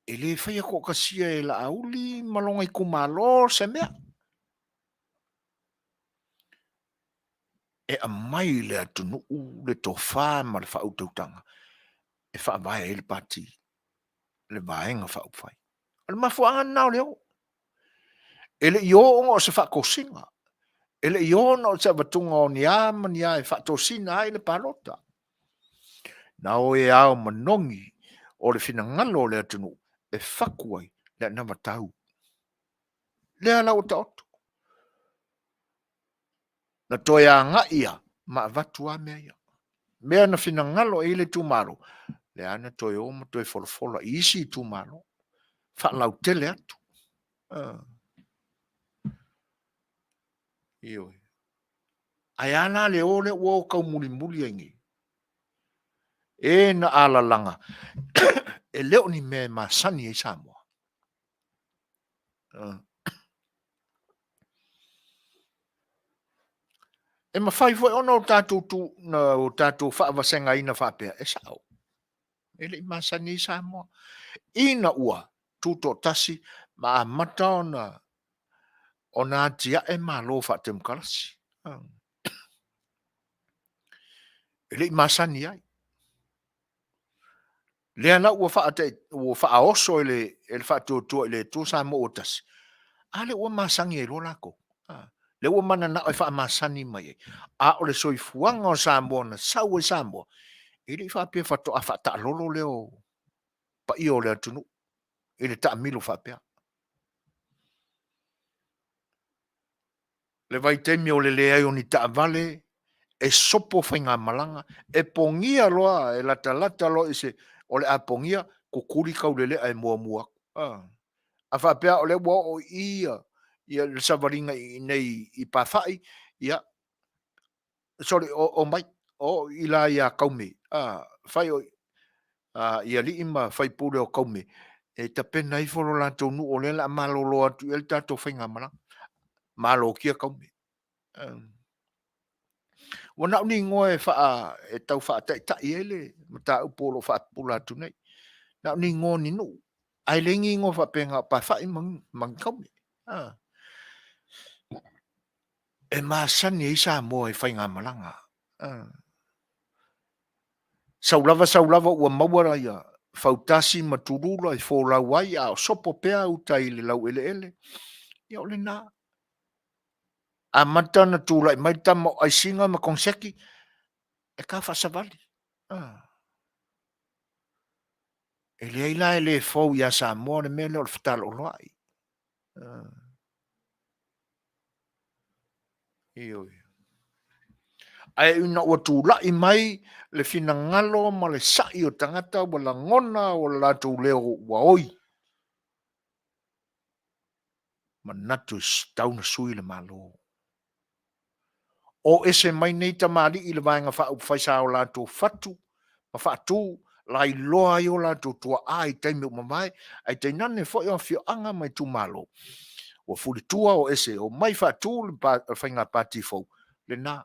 e le faia toatasia e Laauli ma lona itumalo se mea. E aumai i le atunuu le tofa ma le faautautaga e faavae ai le Pati, le Vaega Faaupufai. O le mafuaaga lena o le o. E le i o ona o se faatosina, e le i o ona o se avatuga o ni a ma ni a e faatosina ai le palota. Na o e ao manogi o le finagalo o le atunuu e fatu ai le anavatau. Lea la ua taoto. Na toe agai lava ma avatu lava mea ia. Mea na finagalo i ai le itumalo, lea na toe o ma toe folafola i isi itumalo, faalautele atu. Ioe. Ae a la le o lea ua o taumulimuli ai nei? E na alalaga, e le o ni mea e masani ai Samoa. E mafai foi ona o tatou faavasegaina faapea, e sao, e le i masani ai Samoa ina ua tutoatasi ma amata ona atiae Malo faatemokarasi. E le i masani ai. Lea la ua faaoso e le Faatuatua i le Atua Samoa ua Tasi, a lea ua masani ai loa latou. Lea ua mananao e faamasani mai ai, a o le soifuaga o Samoa na sau ai Samoa, e le i faapea faatoa faataalolo lea o paia o le atunuu i le taamilo faapea. Le vaitaimi o le leai o ni taavale, e sopo faigamalaga, e pogia loa, e latalata loa i se o le a pogia, tutuli taulelea e muamua atu. A faapea o lea ua oo i i ia le savaliga i inei i Pafa'i, ia, sole, omai, oo i la ia Kaume, fai o i alii ma faipule o Kaume e tapena ifo lo latou nuu o lea o le a malolo atu i ai le tatou faigamalaga. Malotia Kaume. Ua na o ni igoa e tau faataitai ai le mataupu o lo o faapupula atu nei. Na o ni igoa o ni nuu, ae leai ni igoa faapea na o Pafa'i ma ni Kaume. E masani ai Samoa i faigamalaga. Sau lava sau lava ua maua ia fautasi ma tulula e folau ai a o sopo pea uta i le laueleele, ia o lena. Amata ona tulai mai tama o Aisiga ma Koneseti, e ta faasavali. E leai la e le fou ia Samoa le mea lea o le fetaloaloai. Ioe. Ae ina ua tulai mai le finagalo ma le sai o tagata ua lagona o latou leo ua oi, Manatu e tatau ona sui le Malo. O ese mai nei tamalii i le Vaega Faaupufai sa o latou fatu ma faatu lailoa ai o latou tuaa i taimi ua mavae, ae tainane foi o afioaga ma itumalo ua fulitua o ese omai faatu le faiga pati fou lena.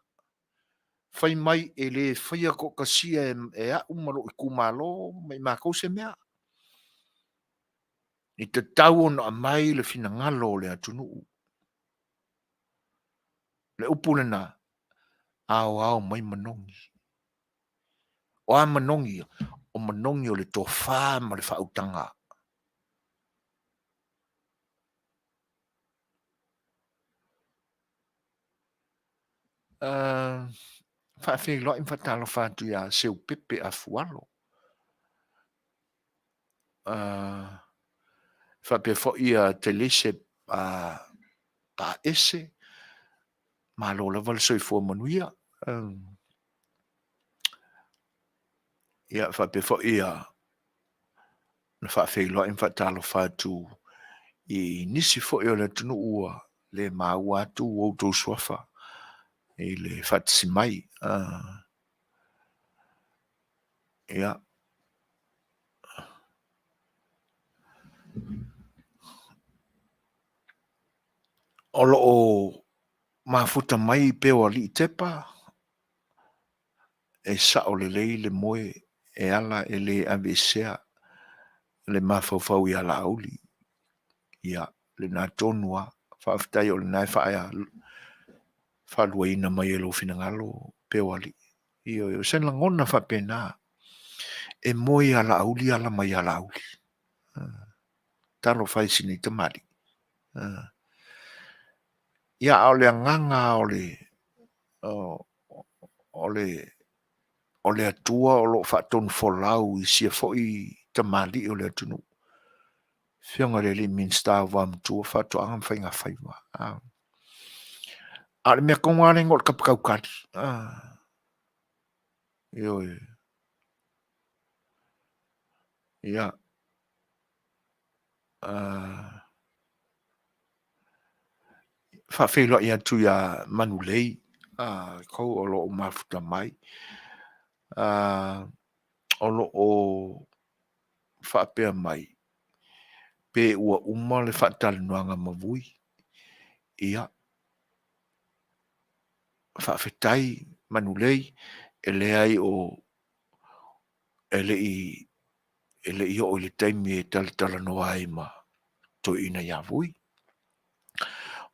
Fai mai e le faia toatasia e au ma lou itumalo ma i matou se mea. E tatau ona aumai le finagalo o le atunuu. Le upu lena, aoao mai manogi. O a manogi ia? O manogi o le tofa ma le faautaga. Faafeiloai ma faatalofa atu ia Seupepe Afualo. Faapea foi ia Telese Paese, malo lava le soifua manuia. Ia faapea foi ia na faafeiloai ma faatalofa atu i nisi foi o le atunuu ua le maua atu ua outou suafa i le faatasi mai. Ia. O lo o mafuta mai peo alii Tepa, e sao lelei le moe e ala e le aveesea le mafaufau ia Laauli. Ia, lena tonu lava. Faafetai o lena e faaluaina mai e lou finagalo peo alii. Ioe, o se lagona faapena, e moe ia Laauli ala mai ia Laauli. Talofa e i si nei tamalii. Ia, a o le agaga o le o le o le Atua o lo o faatonufolau i sia foi tamalii o le atunuu, Afioga i le alii Minisita o Vaomatua, Faatoaga ma Faigafaiva. A o le mea tonu lava lea o le tapataukali. Ioe. Ia. Faafeiloai atu ia Manulei kou o lo o mafuta mai. O lo o faapea mai pe ua uma le faatalanoaga ma Vui. Ia, faafetai Manulei, e leai o e le i oo i le taimi e talatalanoa ai ma toeaina ia Vui.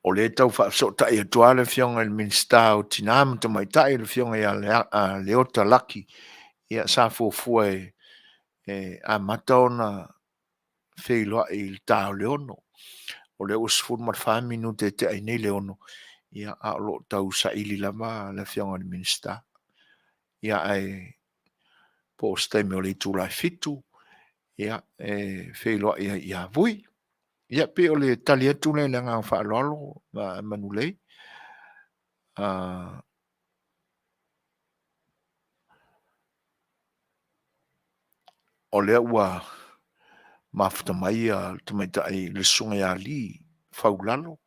O lea e tau faafesootai atu lava le Afioga i le Minisita o Tina ma Tamaitai, le Afioga ia Leota Laki, ia sa fuafua e amata ona feiloai i le ta o le 6. O lea ua 14 minute e tea ai nei le 6, ia a o lo o tau saili lava le Afioga i le Minisita. Ia ae po o se taimi o le itula e 7, ia, e feiloai ai ia Vui. Ia, pei o le tali atu lea i le agaga faaaloalo, Manulei. O lea ua mafuta mai le tamaitai le susuga ia Lee Faulalo,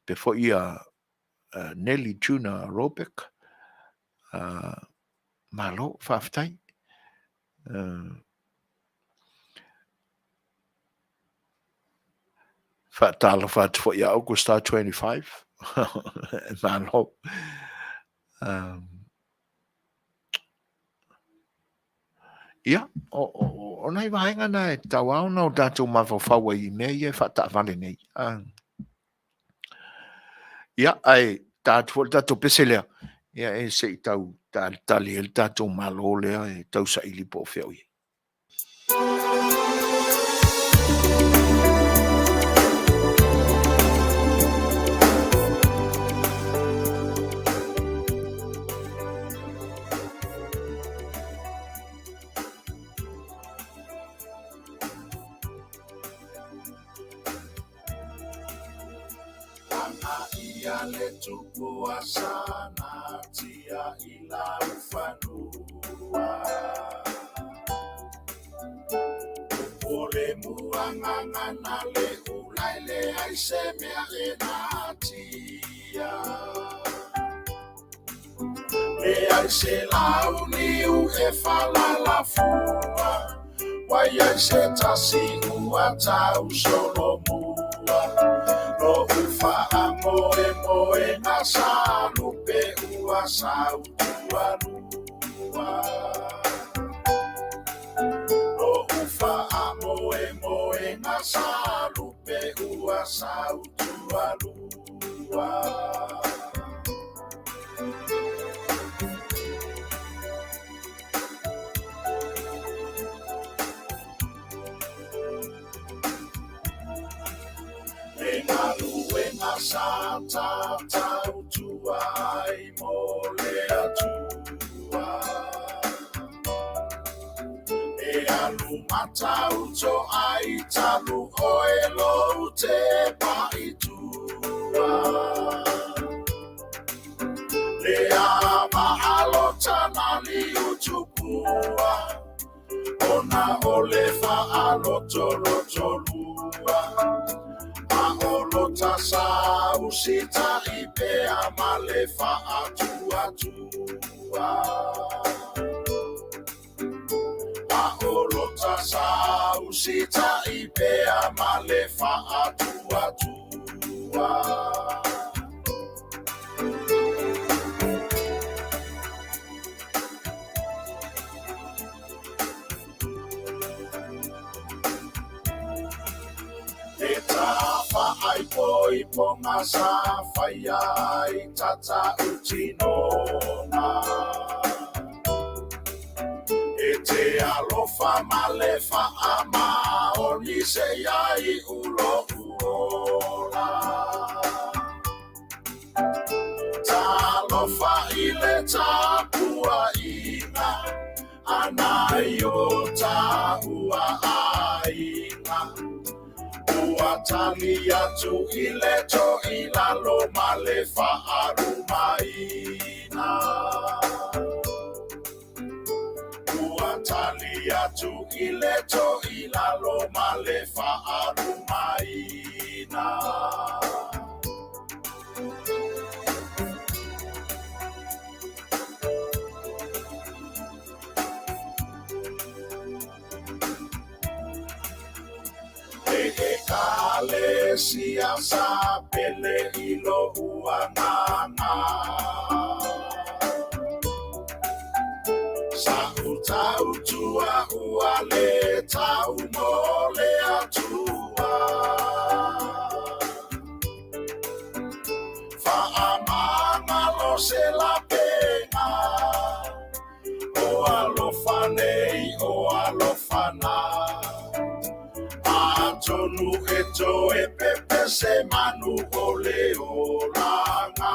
faapea foi ia Nelly Juna Robeck. Malo faafetai. Faatalofa atu foi ia Augusta 25. Malo. Ia, o nai vaega na e tatau lava ona o tatou mafaufau ai i mea ia e faataavale nei. Ia, ae ta atu foi le tatou pese lea, ia e se i tau talitali ai le tatou Malo lea e tausaili po o fea o i ai. le muagagana le ula e leai se mea e natia. Leai se launiu e falalafua, ua i ai se tasi ua tausolomua. Lo'u faamoemoega sa lupe ua sautualua. Lo'u faamoemoega sa lupe ua sautualua. Le galuega sa tatautua ai mo le Atua. E alu matauto ai talu oe lou tepa i tua. Le a maalota na liutupua, ona o le faalotolotolua. A o lota sa usitaʻi pea ma le faatuatua. A o lota sa usitaʻi pea ma le faatuatua. Le tafaaipoipoga sa faia ai tatautinoga. E te alofa ma le faamaoni se iai ulo'u ola. Talofa i le tapuaʻiga a nai o taua aiga. Ua tali atu i le toʻilalo ma le faalumaina. Ua tali atu i le toʻilalo ma le faalumaina. Le ekalesia sa pele i lo'u agaga. Sa'u tautua ua le tau mo le Atua. Faamagalo se lapega, o alofa nei o alofa na. Atonu e toe pepese manu o le olaga.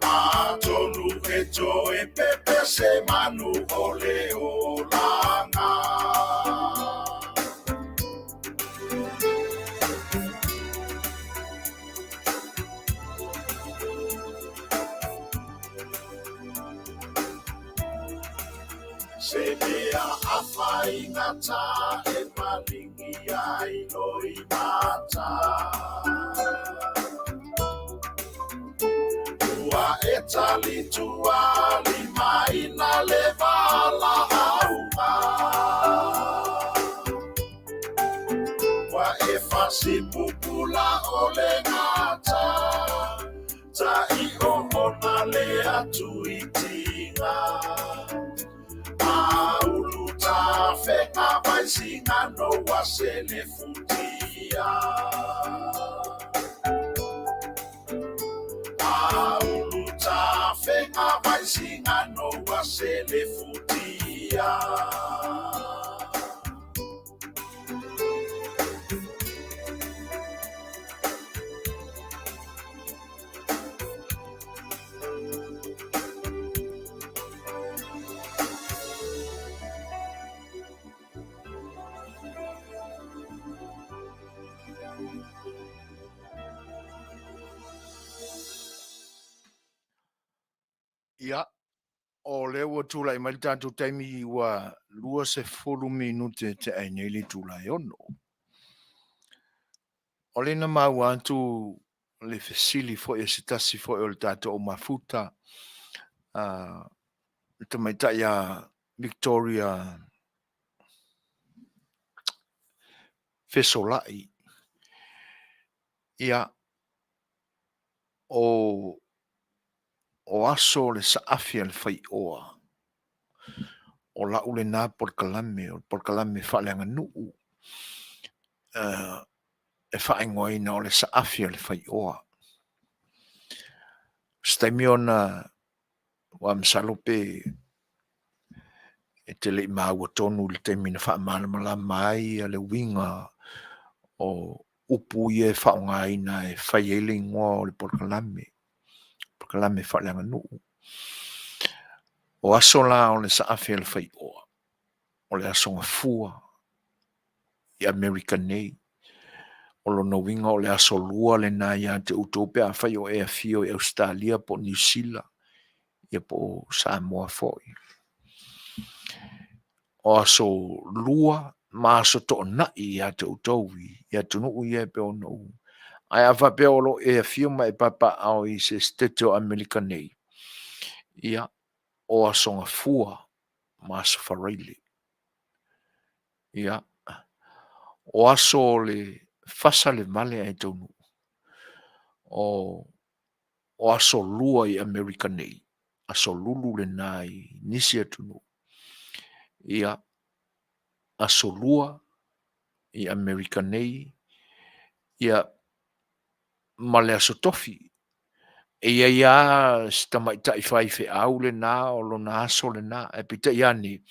Atonu e toe pepese manu o le olaga. Se mea afaigata e malingi ai loimata. Ua e talitua limaina le valaauga. Ua e fasipupula o le gata, taʻi ona le atuitiga. Aulu tafega vaisigano ua selefutia. Aulu tafega vaisigano ua selefutia. Ia, O lea ua tulai mai le tatou taimi ua 20 minute tea ai nei le itula e 6. O lea na maua atu le fesili foi a se tasi foi o le tatou au mafuta, le tamaitai ia Victoria Fesolai. Ia, o aso o le saafi a le faioa, o lau lena polokalame, o le polokalame faaleaganuu e faaigoaina o le saafi a le faioa. O se taimi ona, aua masalo pe e te le i maua tonu i le taimi na faamalamalama ai le uiga o upu ia e faaaogaina e fai ai le igoa o le polokalame, polokalame faaleaganuu. O aso la o le saafi a le faioa, o le Aso Gafua i Amerika nei. O lona uiga o le Aso Lua lena ia te outou pe afai o e afio i Ausetalia po o Niu Sila ia po o Samoa foi. O Aso Lua ma Aso Toonai ia te outou i atunuu ia e pei ona ou... Ae a faapea o lo o e afio ma e papaaao i se Setete o Amerika nei, ia, o Aso Gafua ma Aso Faraile. Ia, o aso o le fasa le vale ae taunuu, o aso lua i Amerika nei, aso lulu lena i nisi atunuu. Ia, aso lua i Amerika nei, ia, ma le aso tofi. E i ai lava si tamaitai faifeau lena o lona aso lena, ae peitai ane,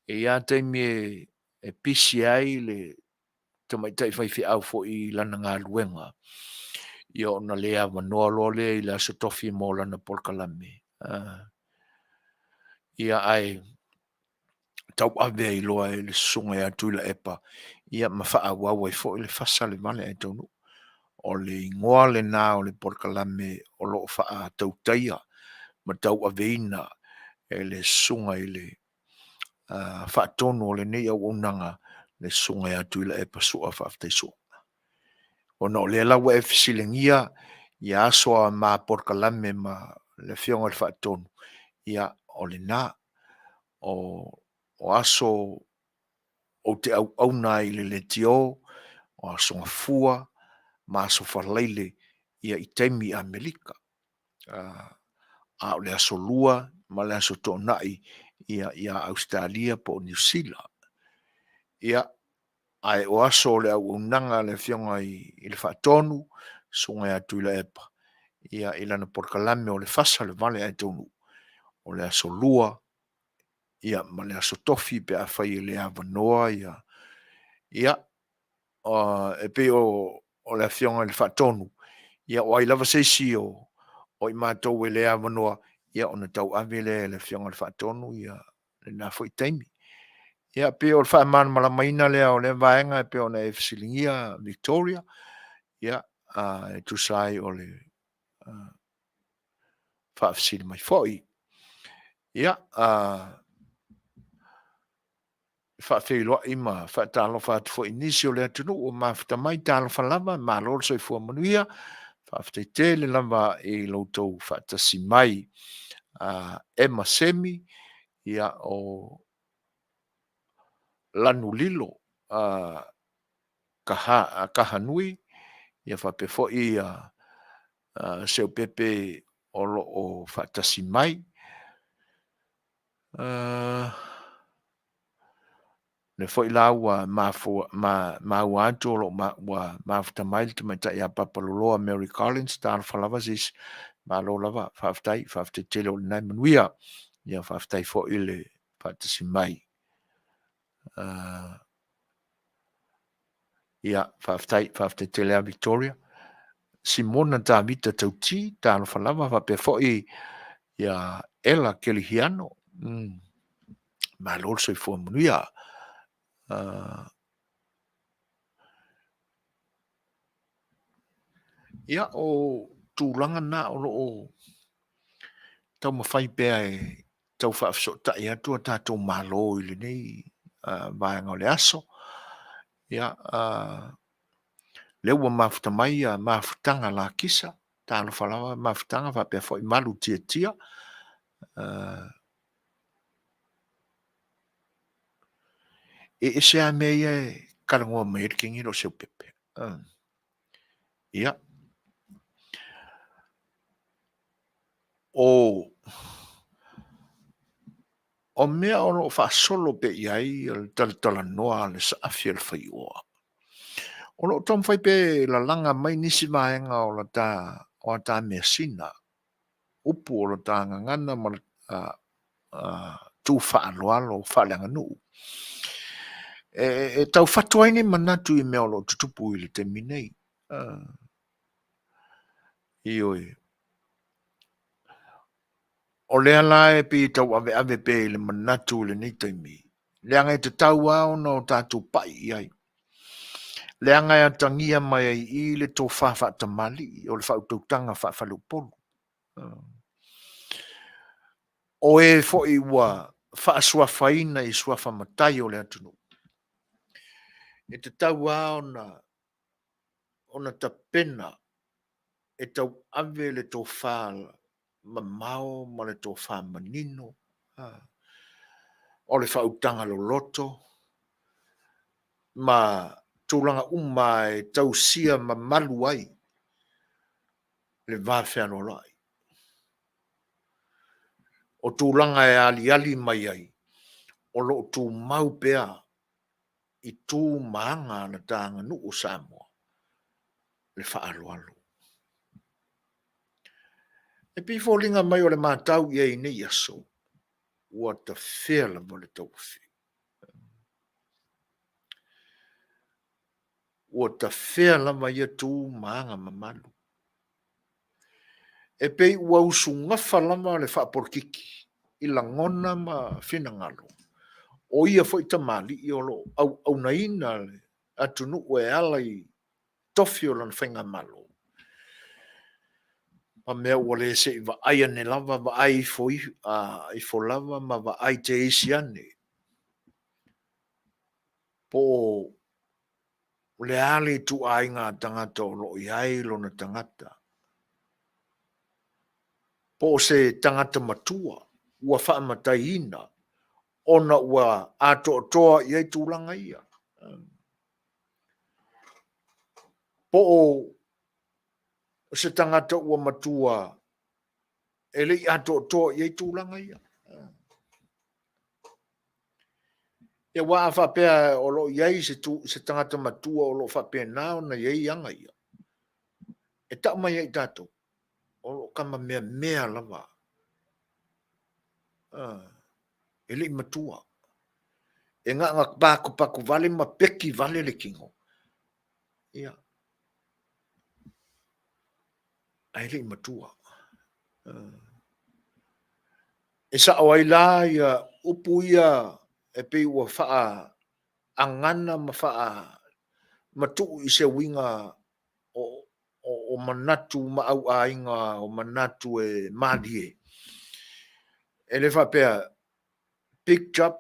e i ai lava taimi e pisi ai le tamaitai faifeau foi i lana galuega, ia ona le avanoa loa lea i le aso tofi mo lana polokalame. Ia ae tauave ai loa e le susuga ia Tuilaepa ia ma faaauau ai foi le fasa le vale ae taunuu. O le igoa lena o le polokalame o lo o faatautaia ma tauaveina e le susuga i le faatonu o lenei auaunaga, le susuga ia Tuilaepa Sua Faafetai Sua. Ona o lea la ua e fesiligia ia aso a ma polokalame ma le Afioga i le Faatonu, ia o lena. O aso ou te auauna ai i le leitio, o Aso Gafua ma Aso Faraile i taimi i Amerika. A o le Aso Lua ma le Aso Toonai ia Ausetalia po o Niu Sila. Ia, ae o aso o le auaunaga a le Afioga i le Faatonu, le Susuga ia Tuilaepa, ia i lana polokalame o le fasa le vale ae taunuu, o le Aso Lua ia ma le Aso Tofi pe afai e le avanoa ia. Ia, e pei o le Afioga i le Faatonu, ia o ai lava se isi o i matou e le avanoa, ia ona tauave lea e le Afioga i le Faatonu lena foi taimi. Ia e pei o le faamalamalamaina lea o lea vaega e pei ona e fesiligia Victoria, ia, e tusa ai o le faafesili mai foi. Ia, e faafeiloai ma faatalofa atu foi i nisi o le atunuu ua mafuta mai, talofa lava, malo le soifua manuia, faafetai tele lava i lo outou faatasi mai. Emma Semi, ia o Lanulilo Kahanui, ia faapea foi Seupepe o lo o faatasi mai. O lea foi la ua maua atu o lo o ua mafuta mai le tamaitai ia Papaloloa Mary Collins, talofa lava sisi, malo lava faafetai, faafetai tele o lena e manuia. Ia faafetai foi le faatasi mai. Ia, faafetai, faafetai tele lava Victoria. Simona Tavita Tauti, talofa lava, faapea foi ia Ela Kelihiano. Malo le soifua manuia. Ia, o tulaga na o lo o taumafai pea e tau faafesootai atu a tatou Malo i lenei vaega o le aso. Ia, lea ua mafuta mai ia mafutaga lakisa, talofa lava mafutaga faapea foi malu tiatia. E ese lava mea ia e talanoa mai ai le teine lea o Seupepe. Ia. O mea o lo o faasolo pea i ai le talatalanoa a le saafi a le faioa, o lo o taumafai pea e lalaga mai nisi vaega o la ta, o a ta measina, upu o la ta gagana ma le tu faaaloalo faaleaganuu, e tau fatu ai ni manatu i mea o lo o tutupu i le taimi nei. Ioe. O lea la e pei e tauaveave pea i le manatu i lenei taimi, leaga e tatau lava ona o tatou pai i ai, leaga e atagia mai ai i i le tofa faatamalii o le faautautaga faafaleupolu. O e foi ua faasuafaina i suafa matai o le atunuu, e tatau lava ona tapena e tauave le tofa mamao ma le tofa manino, o le faautaga loloto ma tulaga uma e tausia mamalu ai le va fealoaloai. O tulaga e aliali mai ai, o lo o tumau pea i tu ma aga a le ta aganuu o Samoa le faaaloalo. E pei e foliga mai o le matau i ai i nei aso, ua tafea lava le tauofi. Ua tafea lava ia tu ma aga mamalu. E pei ua usugafa lava le faapolokiki i lagona ma finagalo o ia foi tamalii o lo o auaunaina le atunuu e ala i tofi o lana faigamalo, ma mea ua le se i vaai ane lava, vaai ifo lava ma vaai teisi ane po o le a le ituaiga tagata o lo o i ai lona tagata, po o se tagata matua ua faamataiina ona ua atoatoa i ai tulaga ia. Po o se tagata ua matua e le i atoatoa i ai tulaga ia. Ia aua a faapea o lo o i ai se tagata matua o lo o faapena ona i ai aga ia, e tau mai ia i tatou, o lo o tama meamea lava, e le i matua. E na ona patupatu vale ma peki vale le tino, ia, ae le i matua. E sao ai la ia upu ia e pei ua faaagana ma faamatuu i se uiga o manatu ma auaiga o manatu e malie. E le faapea big job,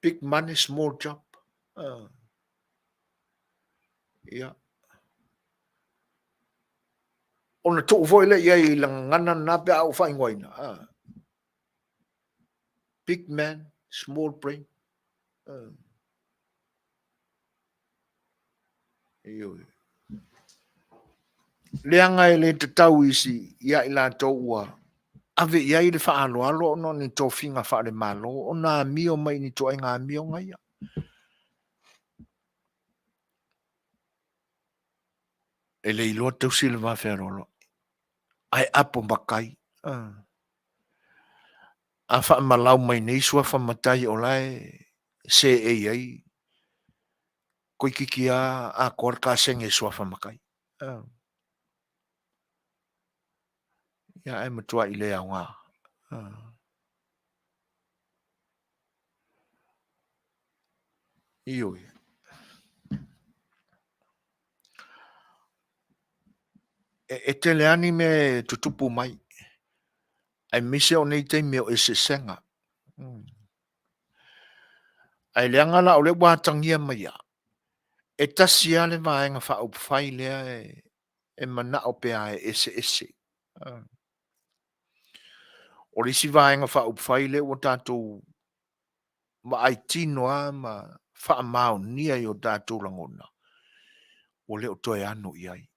big money, small job. Ia. Ona tuu foi lea i ai i le gagana lena pe a ou faaigoaina. Big man, small brain. Ioe. Leaga e le tatau isi ia i latou ua ave i ai le faaaloalo ona o ni tofiga faale-Malo ona amio mai i ni ituaiga amioga ia. E le iloa tausi le va fealoaloai, ae apo matai. A faamalau mai nei suafa matai o la e seei ai, toeitiiti lava atoa le kasegi e suafa matai. Ia ae matuai le aoga. Ioe. E tele lava ni mea e tutupu mai. Aemaise o nei taimi o eseesega. Ae leaga la o lea ua atagia mai ia, e tasi lava le Vaega Faaupufai lea e manao pea e eseese. O le isi Vaega Faaupufai lea ua tatou vaai tino lava ma faamaonia i o tatou lagona, ua le o toe ano i ai.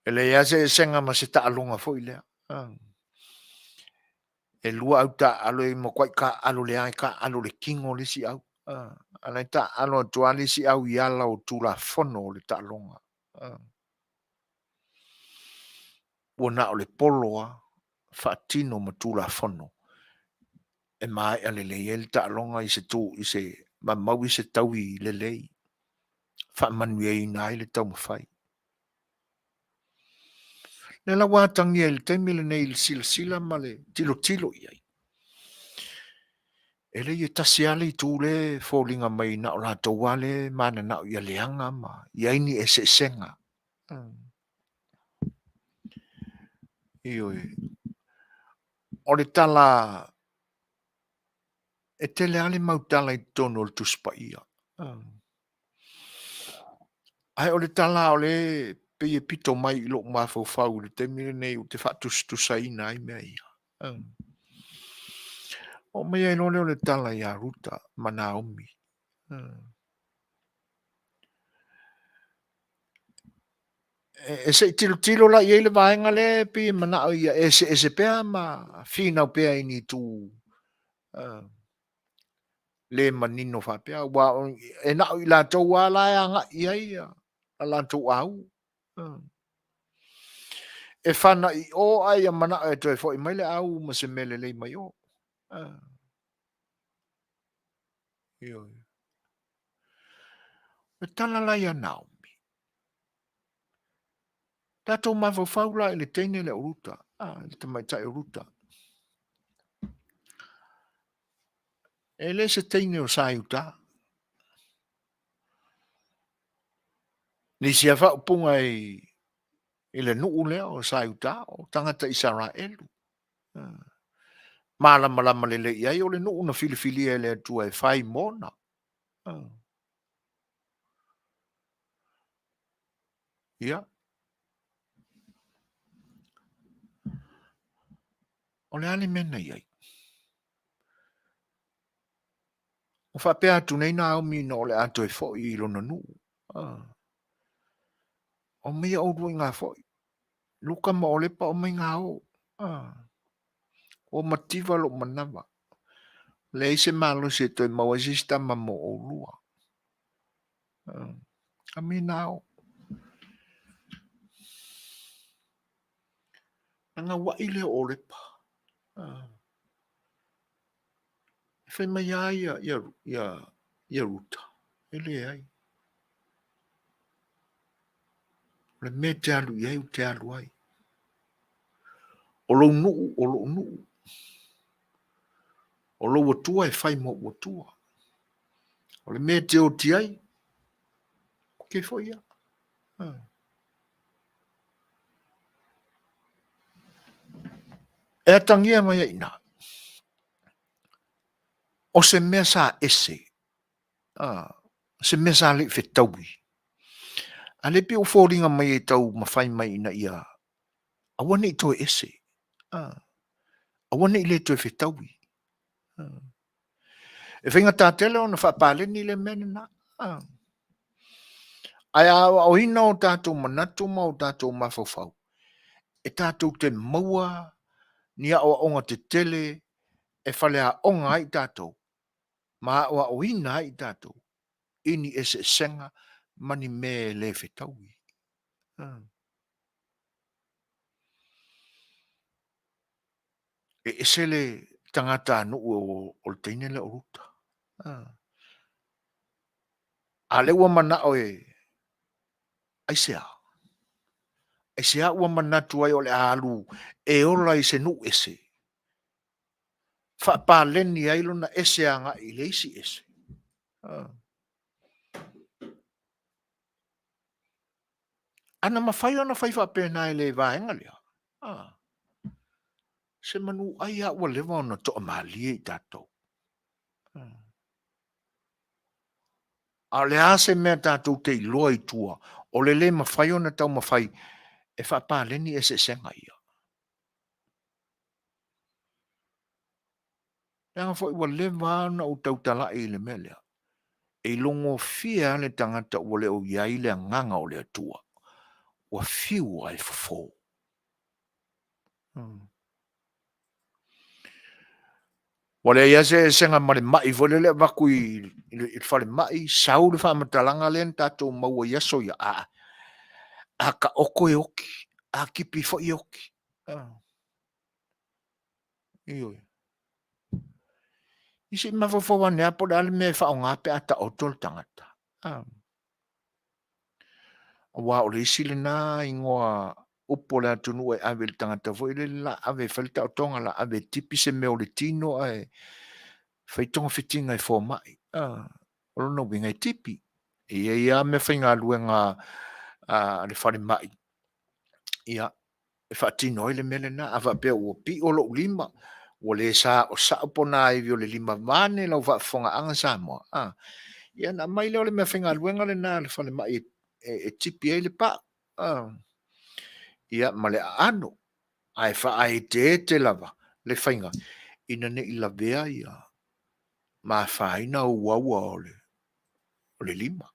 E leai lava se esega ma se taaloga foi lea. E lua au taaalo e matuai taaalo leaga e taaalo i le tino le isi au. A o la e taaalo atu lava le isi au i ala o Tulafono o le taaloga. Ua na o le polo lava faatino ma Tulafono e maea lelei ai le taaloga i se tu i se ma maua se taui lelei faamanuiaina ai le taumafai. Lea la ua atagia i le taimi lenei i le silasila ma le tilotilo i ai, e leai e tasi lava le itu lea e foliga mai na o latou lava lea e mananao ia leaga ma i ai ni eseesega. Ioe. O le tala e tele lava le mau tala i totonu o le Tusi Paia. Ae o le tala o lea e pei e pito mai i lou mafaufau i le taimi lenei ou te faatusatusaina ai mea ia. Oo mai ai loa lea o le tala ia Ruta ma Naomi. E se i tilotilo la i ai le vaega lea e pei e manao ia eseese pea ma finau pea i ni itu le manino faapea, aua e na o i latou lava la e agai i ai a latou au. E fana i o ae ia manao e toe foi mai le au ma se mea lelei mai o. Ioe. O le tala la ia Naomi, tatou mafaufau la i le teine lea o Ruta, le tamaitai o Ruta. E le se teine o sa i uta. Nisi lava faaupuga i le nuu lea o sa i uta, o tagata Isaraelu. Malamalama lelei i ai o le nuu na filifilia e le Atua e fai mona. Ia. O le a le mea na i ai? Ua faapea atu nei Naomi ina o le a toe foi i lona nuu. Aumaia oulua i ngā foi. Luka ma Olepa aumai ngā o. Ua mativa lou manava. Leai se malosi e toe maua ai se isi tama mo oulua. Aumai ngā o. Na gauai lea o Olepa. E fai mai lava ia, ia, ia, ia Ruta, e leai. O le mea e te alu i ai, ou te alu ai. O lou nuu, o lou nuu. O lou Atua e fai mo ou Atua. O le mea e te oti ai, oti ai foi ia. E atagia mai ai i ina, o se mea sa ese, se mea sa le i fetaui, a lea pei ua foliga mai e taumafai mai ina ia aua ne i toe ese, aua ne i le toe fetaui. E faigata tele ona faapaleni le mea lena. Ae a aoaoina o tatou manatu ma o tatou mafaufau, e tatou te maua ni aoaoga tetele e faleaoga ai tatou ma aoaoina ai tatou i ni eseesega ma ni mea e le fetaui. E ese le tagatanuu o le teine lea o Ruta. A lea ua manao e aisea? Aisea ua manatu ai o le a alu e ola i se nuu ese? Faapaleni ai lona ese agai i le isi ese. Ana mafai ona fai faapena e le vaega lea. Se manu ai a ua leva ona toamalie i tatou. A o le a se mea tatou te iloa i tua, o le le mafai ona taumafai e faapaleni eseesega ia. Leaga foi ua leva ona ou tautalai i le mea lea. E ilogofie lava le tagata ua le o i ai le agaga o le Atua. Ua fiu lava e fofo. Ua leai lava se eseesega ma le mai foi lele e avatu i le falemai, sau le faamatalaga lea na tatou maua i aso ia, a, a taoto e oti, a tipi foi e oti. Ioe. Ia se i mafaufau ane lava po o le a le mea e faaaoga pe a taoto le tagata. Aua o le isi lena igoa upu o le atunuu e ave i le tagata foi lele la ave e fai le taotoga, la ave e tipi se mea o le tino ae fai togafitiga e fomai. O lona uiga e tipi. E i ai lava meafaigaluega a le falemai ia, e faatino ai le mea lena. A faapea ua pio lou lima, ua le saosao ponaivi o le lima vaeane lau faafofogaaga Samoa, a, ia ona aumai lea o le meafaigaluega lena a le falemai e tipi ai le pau, a, ia ma le aano. Ae faaeteete lava le faiga ina ne i lavea ia ma afaina uaua o le lima.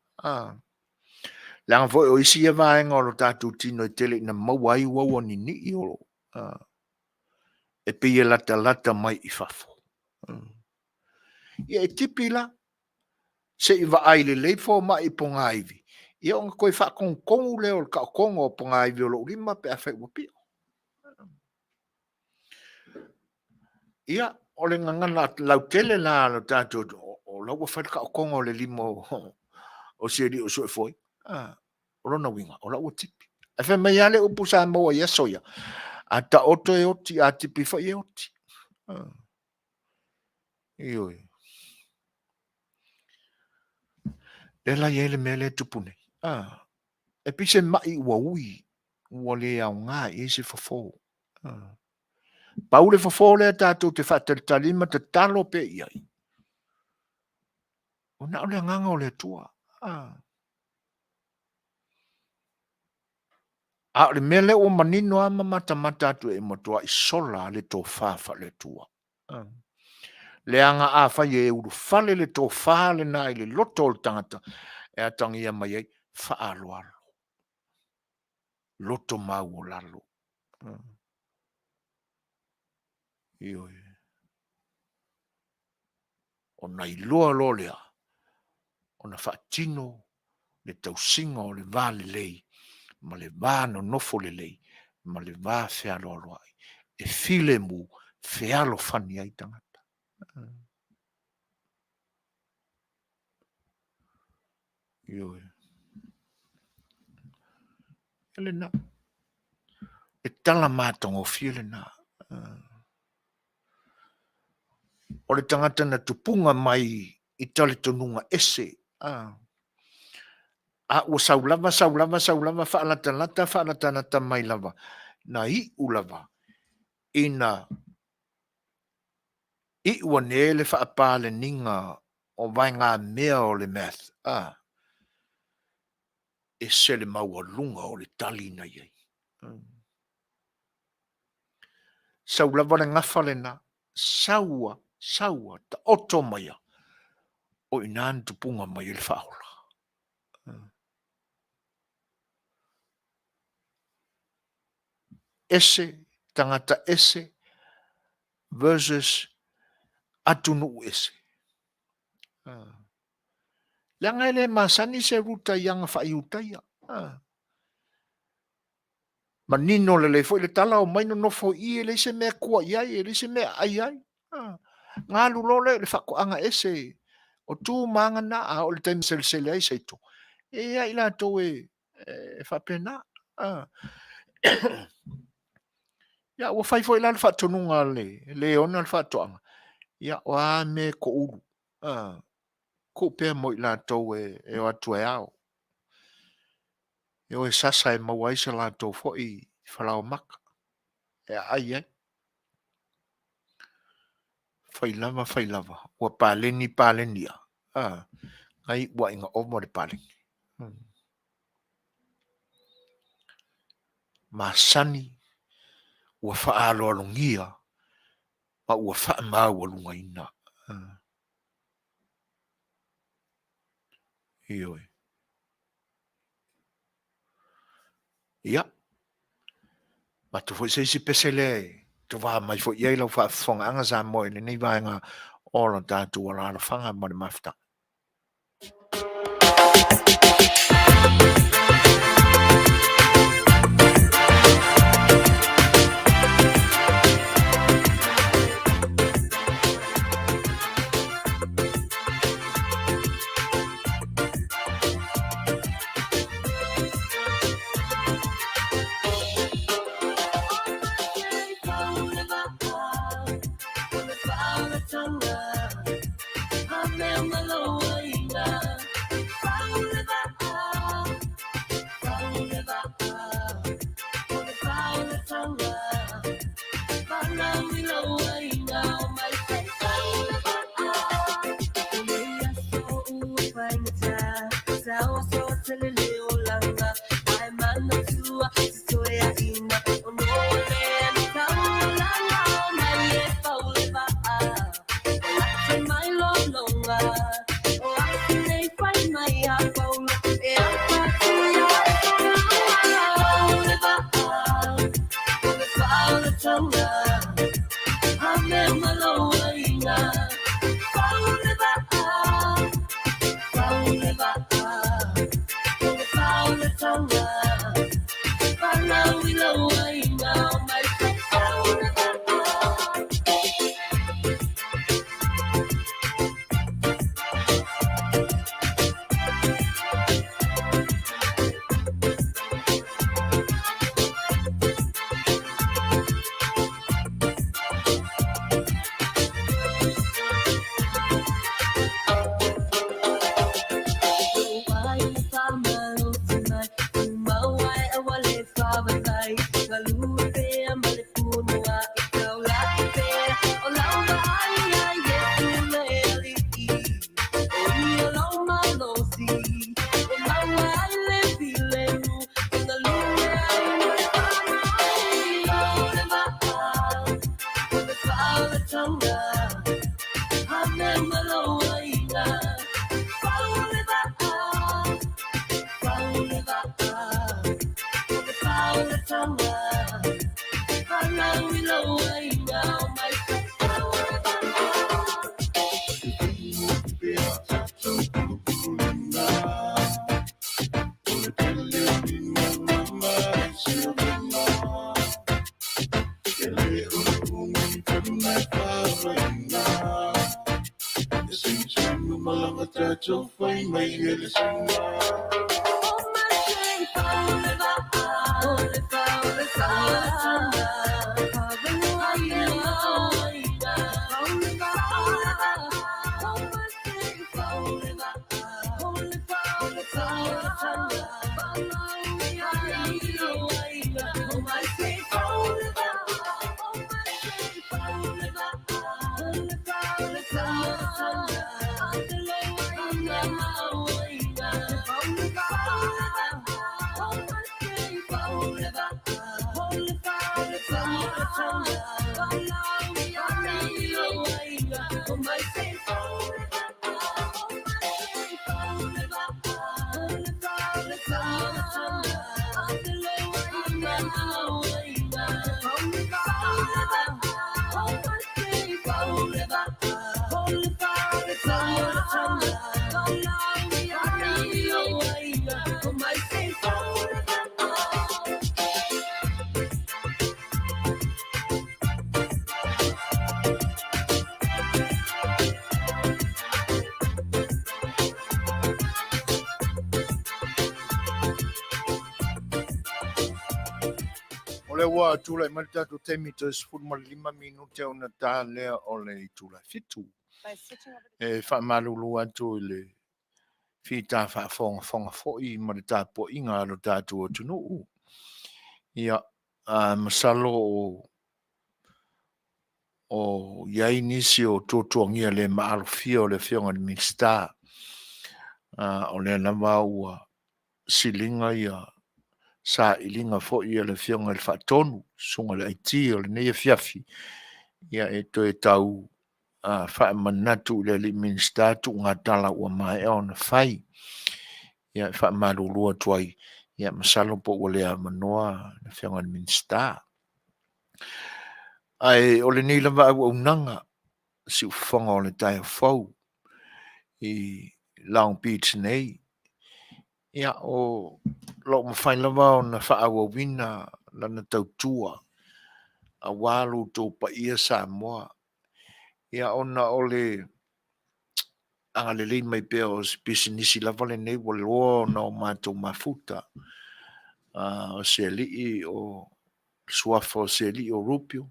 Leaga foi o isi ia vaega o le tatou tino e tele ina maua ai uaua ninii e pei e latalata mai i fafo. Ia e tipi la, se i vaai lelei fomai i pogaivi, ia ona toe faatonutonu lea o le taotoga o pogaivi o lou lima pe afai ua pio. Ia, o le gagana lautele la a lo tatou, o la ua fai le taotoga o le lima o si alii o Suefoina. O lona uiga, o la ua tipi. Ae fai mai lava le upu sa maua i aso ia, a taoto e oti, a tipi foi e oti. Ioe. Lea la e i ai le mea lea e tupu nei. E pei se mai ua ui, ua le aoga i ai se fofo. Pau le fofo lea tatou te faatalitali ma tatalo pea i ai, o na o le agaga o le Atua. A o le mea lea ua manino lava ma matamata atu e matuai sola le tofa faale-Atua. Leaga afai e ulufale le tofa lena i le loto o le tagata, e atagia mai ai faaaloalo, loto maualalo. Ioe. Ona iloa loa lea ona faatino le tausiga o le va lelei ma le va nonofo lelei ma le va fealoaloai e filemu, fealofani ai tagata. Ioe. E lena. E tala matagofie lena. O le tagata na tupuga mai i talitonuga ese. A ua sau lava, sau lava, sau lava, faalatalata, faalatalata mai lava, na iu lava ina iu ane le faapaleniga o vaegamea o le math, a, ese le maualuga o le tali na i ai. Sau lava le gafa lena, sau a, sau a, taoto mai a, o i ina na tupuga mai ai le faaola. Ese, tagata ese versus atunuu ese. Leaga e le masani se ruta i aga faa-Iutaia. Manino lelei foi le tala, omai nonofo i i, e leai se mea e tua i ai, e leai se mea e aai ai. Ona alu loa lea i le faatoaga ese o tu ma aga na, a oo i le taimi e selesele ai seito, e i ai lava i latou e faapena. Ia ua fai foi la le faatonuga a le ona le faatoaga, ia o a mea e toulu, tuu pea mo i latou e o atu e ao. E o e sasa e maua ai se latou foi falaoamata e aai ai. Fai lava, fai lava, ua paleni paleni a, a, ngai ua inga ova le paleni. Masani ua faaaloalogia ma ua faamaualugaina. Ioe. Ia, avatu foi se isi pese lea e tovā mai foi i ai lau faafofogaaga Samoa i lenei vaega o lo tatou alaalafaga ma le mafutaga. O lea ua tulai mai le tatou taimi toe 15 minute ona ta lea o le itula e 7. E faamalulu atu i le fita faafogafoga foi ma le tapuaiga a lo tatou atunuu. Ia, masalo o o i ai nisi o tuatuagia le maalofia o le Afioga i le Minisita, o lea lava ua siliga ia sailiga foi a le Afioga i le Faatonu, Susuga i le IT o lenei afiafi, ia e toe tau faamanatu i le alii Minisita tuugatala ua maea ona fai. Ia e faamalulu atu ai, ia masalo po ua le avanoa le Afioga i le Minisita. Ae o lenei lava auaunaga, siufofoga o le taeao fou i Long Beach nei, ia o lo o mafai lava ona faaauauina lana tautua aua lo outou paia Samoa, ia ona o le agalelei mai pea o se pisinisi lava lenei ua loa ona o matou mafuta, o se alii o le suafa o se alii o Rupio,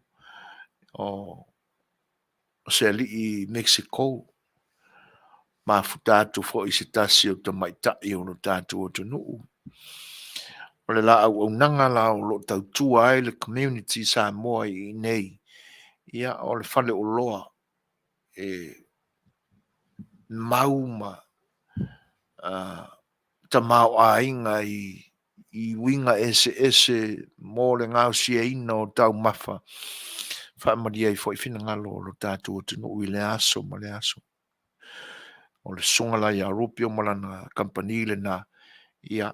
o se alii Mexico, mafuta atu foi i se tasi o tamaitai o lo tatou atunuu. O le la auaunaga la o lo o tautua ai le community Samoa i inei, ia o le faleoloa e mau ma tamaoaiga i uiga eseese mo le gaosiaina o taumafa, faamalie ai foi finagalo o lo tatou atunuu i lea aso ma lea aso. O le susuga la ia Rupio ma lana kamupani lena, ia,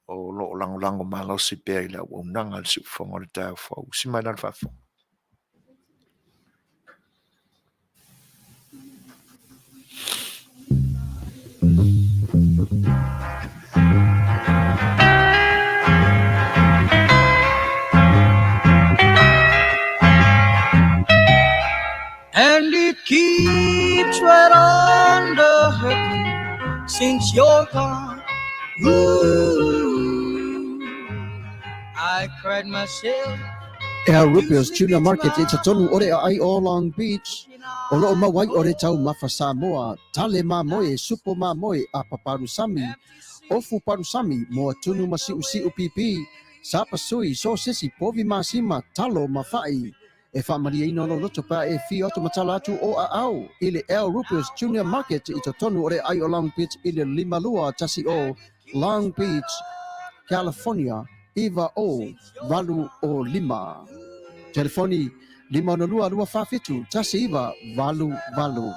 o lo o lagolago malosi pea i le auaunaga a le siufofoga o le taeao fou. Usi mai la le faafofoga. And it keeps right on the hurting since you're gone. Ooh, I cried myself El Rupio's Tuna Market i totonu o le aai o Long Beach, o loo maua ai o le taumafa Samoa, tale mamoe, supo mamoe, apa palusami, ofu palusami, moa tunu ma siusiu pipi, sapasui, sosesi, povi masima, talo ma fa'i. E faamalieina lou loto pe a e afio atu ma tala atu o aao i le El Rupio's Junior Market i totonu o le aai o Long Beach i le 5210 Long Beach, California 90805. Telefoni 562 247 1988.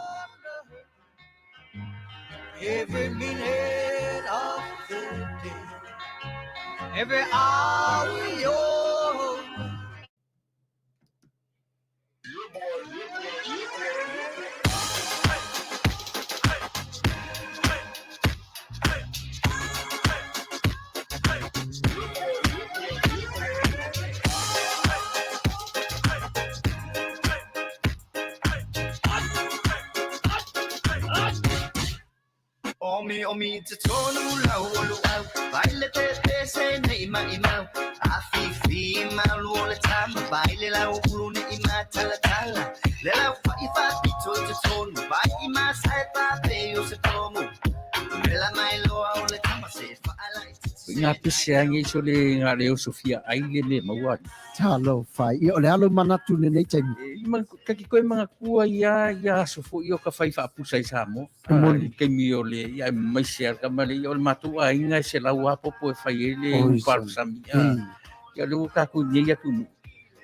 Every minute of the day, every hour you're Omi omi te tonu lau o luau Vai le te te se nei mai mau A fi fi malu o le tama Vai le lau ulu ne i ma tala tala Le lau fa i fa pito te tonu Vai i ma sai pa pe o se tomu Le la mai loa o le tama se fa ala i te Ngā pese ange i so le ngā leo Sofia ai le le maua atu. Talofa. Ia, o le alo manatu lenei taimi. E, ma, kaki koe mga kua ia, ia aso fo i o ka whai whaapusa i Samoa. E moni. I kaimi o le, ia mai se ar kama le, ia o le mātou a inga e se lau apopo e whai e le Oi, uparu sami. sami. Ia le ua kākou nei atu nu.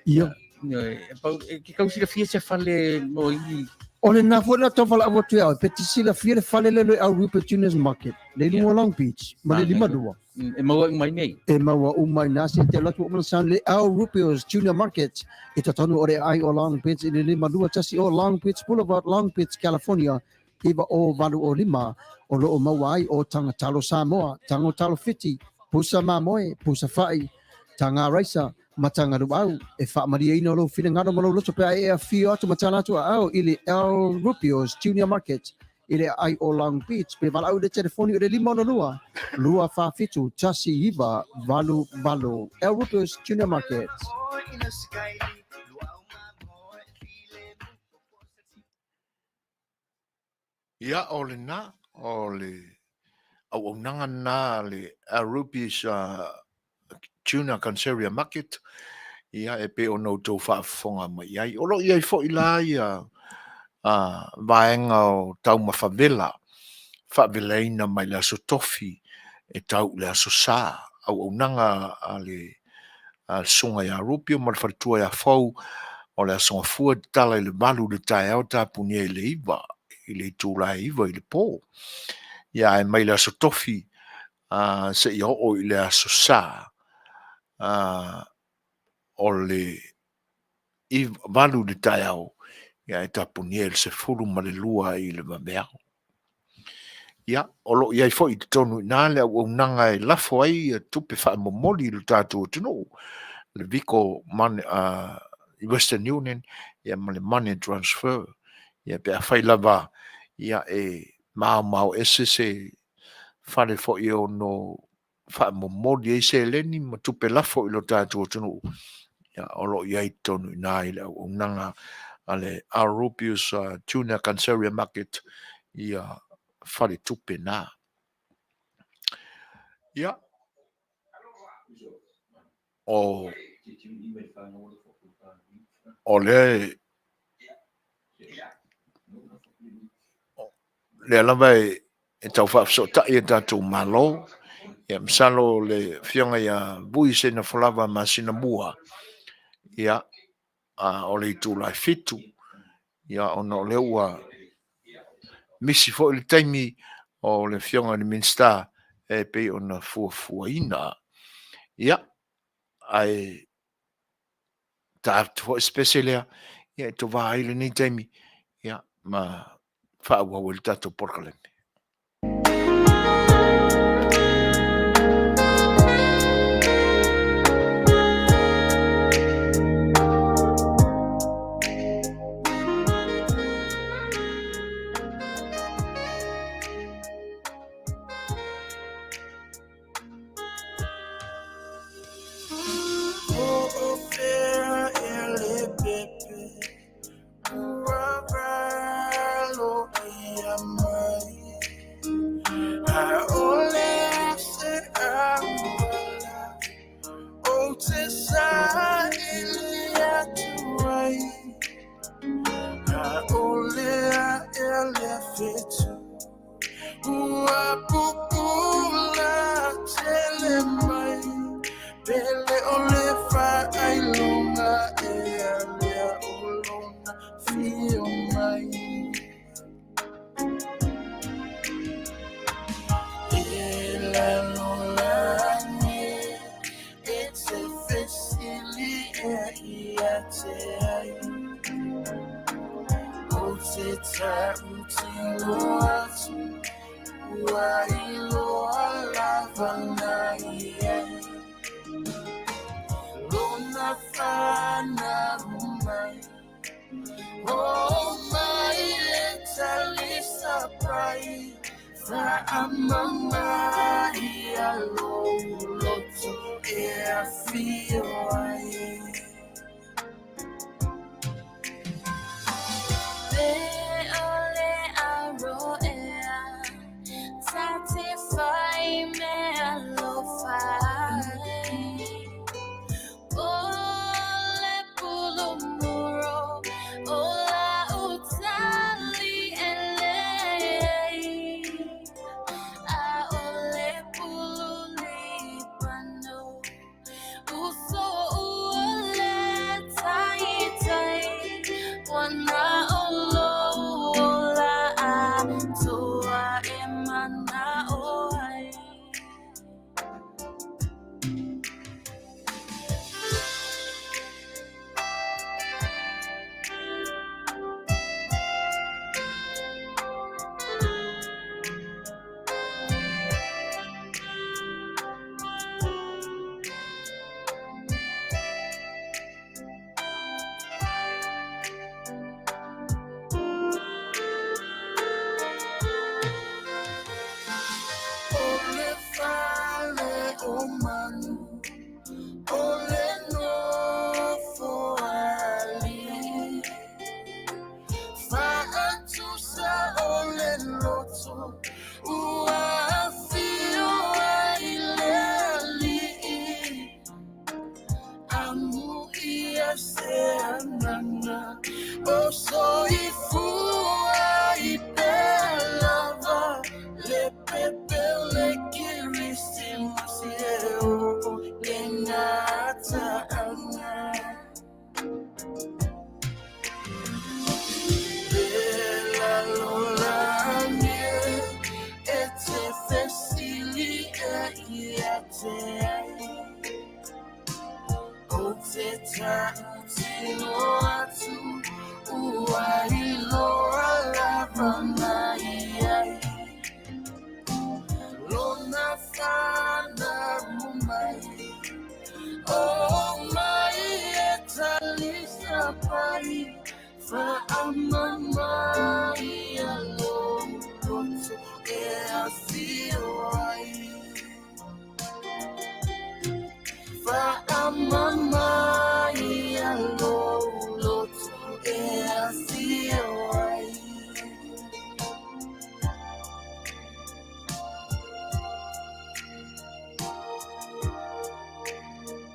Ia. Ia, e pau, e ke kau silafia se fale mo i O le na foi na tau whalaau atu ia oe, pe te silafia le fale le le au Rupert Junior's Market, le Ia. lunga o Long Beach, ma le Māngai. 52. E maua uma i nei. E maua uma i nā se te alu atu o mana le au Rupio's Junior Market i totonu o le aai o Long Beach i le 521 o Long Beach Boulevard, Long Beach, California, 90805, o lo o maua ai o Taga Talo Samoa, Tago Talo Fiti, Pusa Mamoe, Pusa Fa'i, Taga Raisa, ma Taga Luau. E faamalieina lou finagalo ma lou loto pe a e afio atu ma tala atu aao i le El Rupio's Junior Market i le aai o Long Beach pe valaau i le telefoni o le 562 247 1988. El Rupio's Junior Market. Ia, o lena, o le auaunaga lena a le Ruby's Tuna Conservia Market. Ia, e pei ona outou faafofoga mai i ai. O lo o i ai foi la ia vaega o taumafa vela, faavelaina mai le Aso Tofi e tau i le Aso Sa. Auaunaga a le Susuga ia Rupio ma le faletua ia Fou, o le Aso Gafua e tatala i le 8 i le taeao tapunia i le 9 i le itula e 9 i le po. Ia ae mai le Aso Tofi seia oo i le Aso Sa, o le 8 i le taeao, ae tapunia i le 12 i le vaveao. Ia, o lo o i ai foi i totonu i ina le auaunaga e lafo ai tupe faamomoli i lo tatou atunuu, le VIGO Money, Western Union ia ma le Money Transfer. Ia pe afai lava ia e maomao ese se fale foi e ono faamomoli ai seleni ma tupe lafo i lo tatou atunuu, ia, o lo o i ai i totonu i ina i le auaunaga a le Al Rupius Junior Canceria Market ia faletupe na. Ia, o o lea lea lava e tau faafesootai e tatou Malo. Ia masalo le afioga ia Vui Seinafolava Masinamua, ia, o le itula e 7, ia, ona o lea ua misi foi le taimi o le afioga i le Minisita e pei ona fuafuaina. Ia, ae ta atu foi se pese lea, ia e tova ai lenei taimi, ia, ma faaauau ai le tatou polokalame.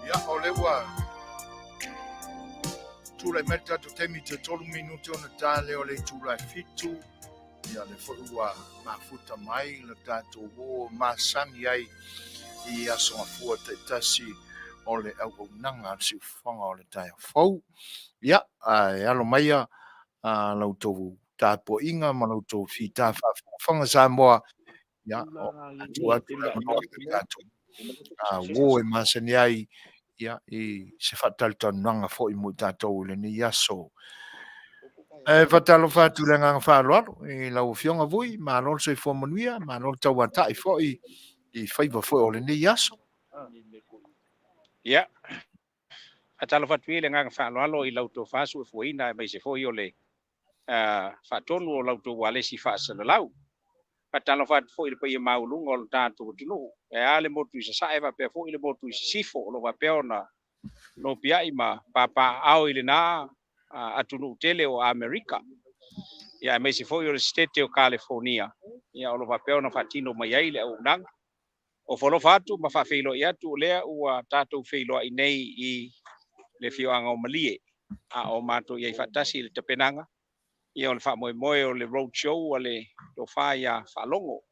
Ia, o lea ua tulai mai le tatou taimi toe 3 minute ona ta lea o le itula e 7. Ia, lea foi ua mafuta mai le tatou uo masani ai i Aso Gafua taitasi o le auaunaga a le siufofoga o le taeao fou. Ia, ae alo maia la outou tapuaiga ma la outou fita faafogafoga Samoa. Ia, o atu atu le avanoa i le tatou uo e masani ai, ia, i se faatalatalanoaga foi mo i tatou i lenei aso. E faatalofa atu i le agaga faaaloalo i lau Afioga Vui, malo le soifua manuia, malo le tauatai foi i faiva foi o lenei aso. Ia, faatalofa atu ia i le agaga faaaloalo i la outou faasuafuaina aemaise foi o le faatonu o la outou ualesi faasalalau. Faatalofa atu foi i le paia maualuga o le tatou atunuu, e a le motu i Sasae faapea foi le motu i Sisifo o lo o faapea ona nopiai ma papaaao i lena atunuu tele o Amerika, ia aemaise foi o le Setete o Kalefonia, ia o lo o faapea ona faatino mai ai le auaunaga. Ofo alofa atu ma faafeiloai atu, o lea ua tatou feiloai nei i le afioaga o Malie, a o matou i ai faatasi i le tapenaga ia o le faamoemoe o le road show a le tofa ia Faalogo,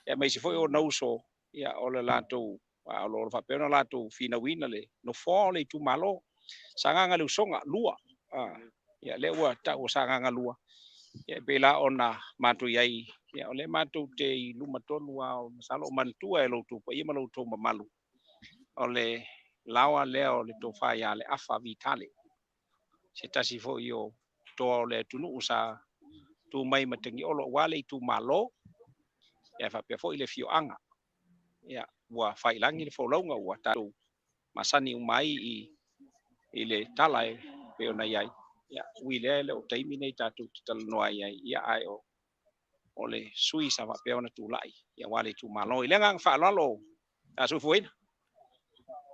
aemaise foi o ona uso, ia o le latou a o lo o faapea ona latou finauina le nofoa o le itumalo Sagaga le Usoga 2. Ia lea ua tau o Sagaga 2, ia e pei la ona matou i ai, ia o lea matou te i luma tonu lava, o masalo o manatua e lo outou paia ma lo outou mamalu, o le laoa lea o le tofa ia Leafa Vitale, se tasi foi o toa o le atunuu sa tu mai Matagiolo aua le itumalo, ia faapea foi le afioaga. Ia, ua faiilagi le folauga ua tatou masani uma ai i le tala e pei ona i ai. Ia, ui lea e le o taimi nei tatou te talanoa ai ai, ia ae o le sui sa faapea ona tulai ia aua le itumalo. I le agaga faaaloalo, a soifuaina.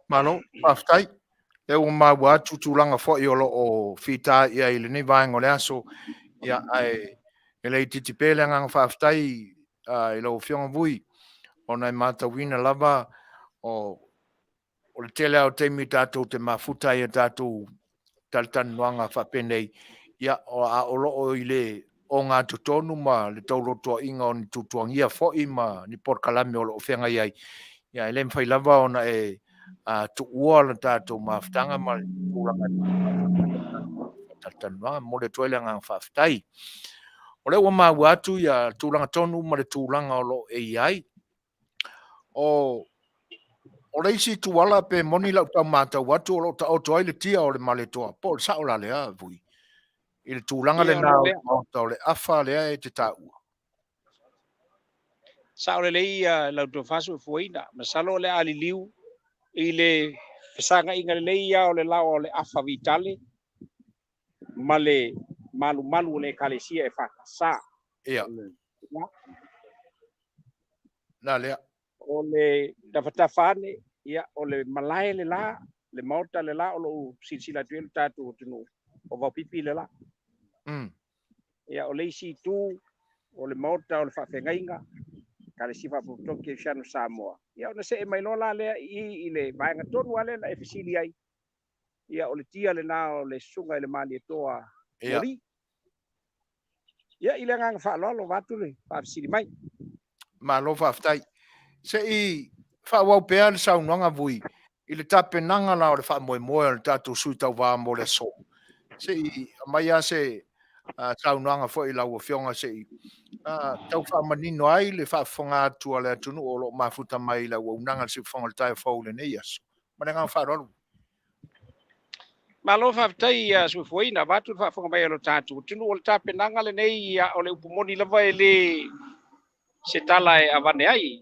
Malo, faafetai. Lea ua maua atu tulaga foi o lo o fita i ai i lenei vaega o le aso. Ia, ae e le itiiti pea le agaga faafetai i lau Afioga Vui, ona e matauina lava o le tele lava o taimi tatou te mafuta ai i a tatou talatalanoaga faapenei, ia, a o lo o i le ogatotonu ma le taulotoaiga o ni tuatuagia foi ma ni polokalame o lo o feagai ai, ia, e le mafai lava ona e tuua le tatou mafutaga ma le tulaga talatalanoaga. Momoli atu ai le agaga faafetai. O lea ua maua atu ia tulaga tonu ma le tulaga o lo o e i ai. O le isi tuala pe moni lau tau matau atu o lo o taoto ai le tia o le Malietoa, po o le sao la lea, Vui, i le tulaga lena o le maota o le afa lea e te taua. Sao lelei lau tofa soifuaina. Masalo o le a liliu i le fesagaiga lelei ia o le laoa o le afa Vitale ma le malumalu o le Ekalesia e FATSA. Ia. Na lea. O le tafatafa ane, ia, o le malae le la, le maota le la o lo o silasila atu i ai lo tatou atunuu, o Vaopipi le la. Ia, o le isi itu, o le maota o le faafeagaiga, Ekalesia Faapotopotoga Kerisiano Samoa. Ia, ona see mai loa la lea i i le vaega tonu lava lea na e fesili ai, ia, o le tia lena o le susuga i le Malietoa Moli. Ia, i le agaga faaaloalo, vaeatu le faafesili mai. Malo faafetai. Se i faaauau pea le saunoaga Vui i le tapenaga la o le faamoemoe o le tatou sui tauva mo le aso. Se i aumai lava se saunoaga foi i lau Afioga se i tau faamanino ai le faafofoga atu a le atunuu o lo o mafuta mai i le auaunaga a le Siufofoga o le Taeao Fou i lenei aso. Ma le agaga faaaloalo. Malo faafetai ia Suefuaina, vaeatu le faafofoga mai a lo tatou atunuu. O le tapenaga lenei, ia, o le upu moni lava e le se tala e avane ai.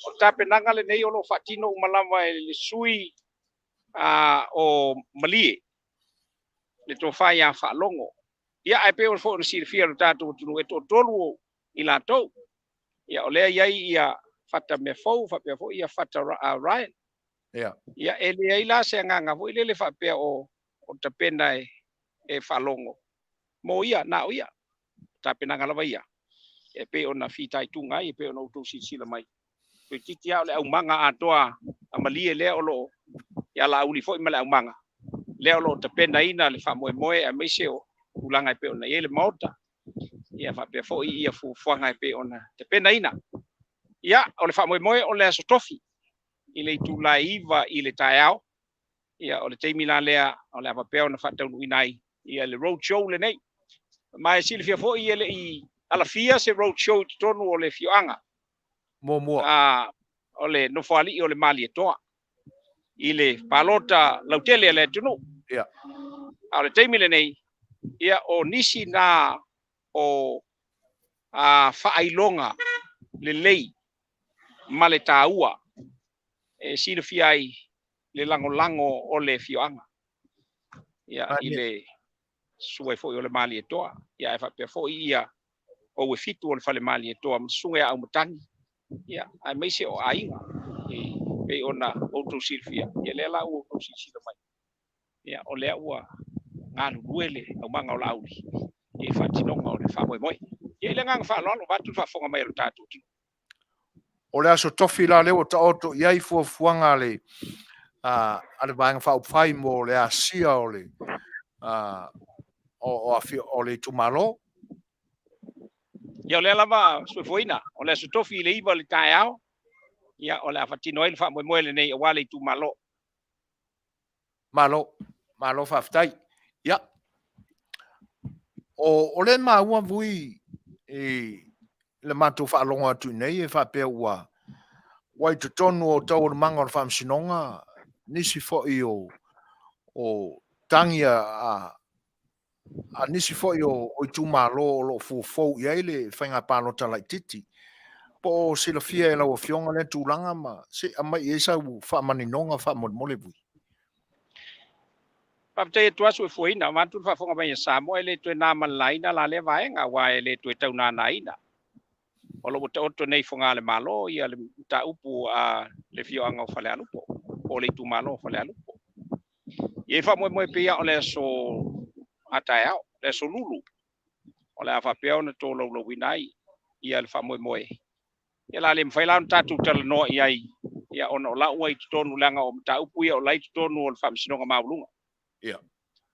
O le tapenaga lenei o lo o faatino uma lava e le sui o Malie, le tofa ia Faalogo. Ia, ae pei foi ona silafia e lo tatou atunuu, e toatolu i latou. Ia, o lea e i ai ia Fata Meafou faapea foi ia Fata Ryan. Ia, e leai la se agaga foi lele faapea o tapena e Faalogo mo ia, na o ia. Tapenaga lava ia, e pei ona fitaituga ai, e pei ona outou silasila mai. Toeitiiti lava o le aumaga atoa a Malie lea o lo o ia Laauli foi ma le aumaga, lea o lo o tapenaina le faamoemoe aemaise o tulaga e pei ona i ai le Maota, ia faapea foi ia fuafuaga e pei ona tapenaina. Ia, o le faamoemoe o le Aso Tofi i le itula e 9 i le taeao, ia o le taimi la lea o le a faapea ona faataunuuina ai ia le road show lenei. Ma e silafia foi e le i alafia se road show i totonu o le afioaga. Muamua. O le nofoalii o le Malietoa i le palota lautele a le atunuu. A o le taimi lenei, ia o nisi na o faailoga lelei ma le taua e silafia ai le lagolago o le afioaga. Ia, i le susu ai foi o le Malietoa, ia ae faapea foi ia ou e fitu o le Fale Malietoa ma susuga ia Aumatagi, ia aemaise o aiga e pei ona outou silafia, ia lea la ua outou silasila mai, ia o lea ua galulue le aumaga o Laauli i le faatinoga o le faamoemoe. Ia i le agaga faaaloalo, vaeatu le faafofoga mai a lo tatou atunuu. O le aso tofi la lea ua taoto i ai fuafuaga a le a le Vaega Faaupufai mo le asia o le o le itumalo. Ia o lea lava Suefuaina, o le aso tofi i le 9 i le taeao, ia o le a faatino ai le faamoemoe lenei aua le itumalo. Malo, malo faafetai. Ia, o lea e maua Vui i le matou faalogo atu i inei e faapea ua ua i totonu o taualumaga o le Faamasinoga nisi foi o tagi a nisi foi o itumalo o lo o foufou i ai le faiga palota laitiiti. Po o silafia e lau Afioga lea tulaga ma se i aumai i ai sau faamaninoga faamolemole Vui. Faafetai atu lava Suefuaina, vaeatu le faafofoga mai a Samoa, e le toe na ma le laina la lea vaega, aua e le toe taunānāina. O lo o ua taoto nei i fogaa a le Malo ia le mataupu a le afioaga o Falealupo, po o le itumalo o Falealupo. Ia e faamoemoe pei lava o le aso a taeao, le aso Lulu, o le a faapea ona tolaulauina ai ia le faamoemoe. Ia o le a le mafai la ona tatou talanoa i ai, ia ona o la ua i totonu, leaga o mataupu ia o la i totonu o le Faamasinoga Maualuga. Ia.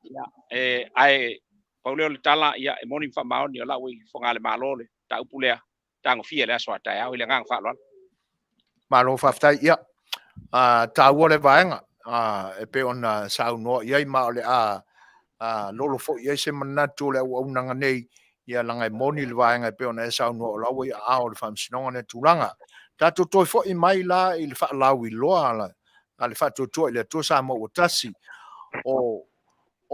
Ia, e, ae pau lea o le tala, ia, e moni ma faamaoni o la ua i fogaa a le Malo le mataupu lea, tagofia i le aso a taeao i le agaga faaaloalo. Malo faafetai. Ia, taua le vaega e pei ona saunoa i ai, ma o le a lolo foi i ai se manatu o le auaunaga nei, ia leaga e moni le vaega e pei ona e saunoa o la ua i aao o le Faamasinoga lea tulaga. Tatou toe foi mai la i le faalauiloa a le Faatuatua i le Atua Samoa ua Tasi, o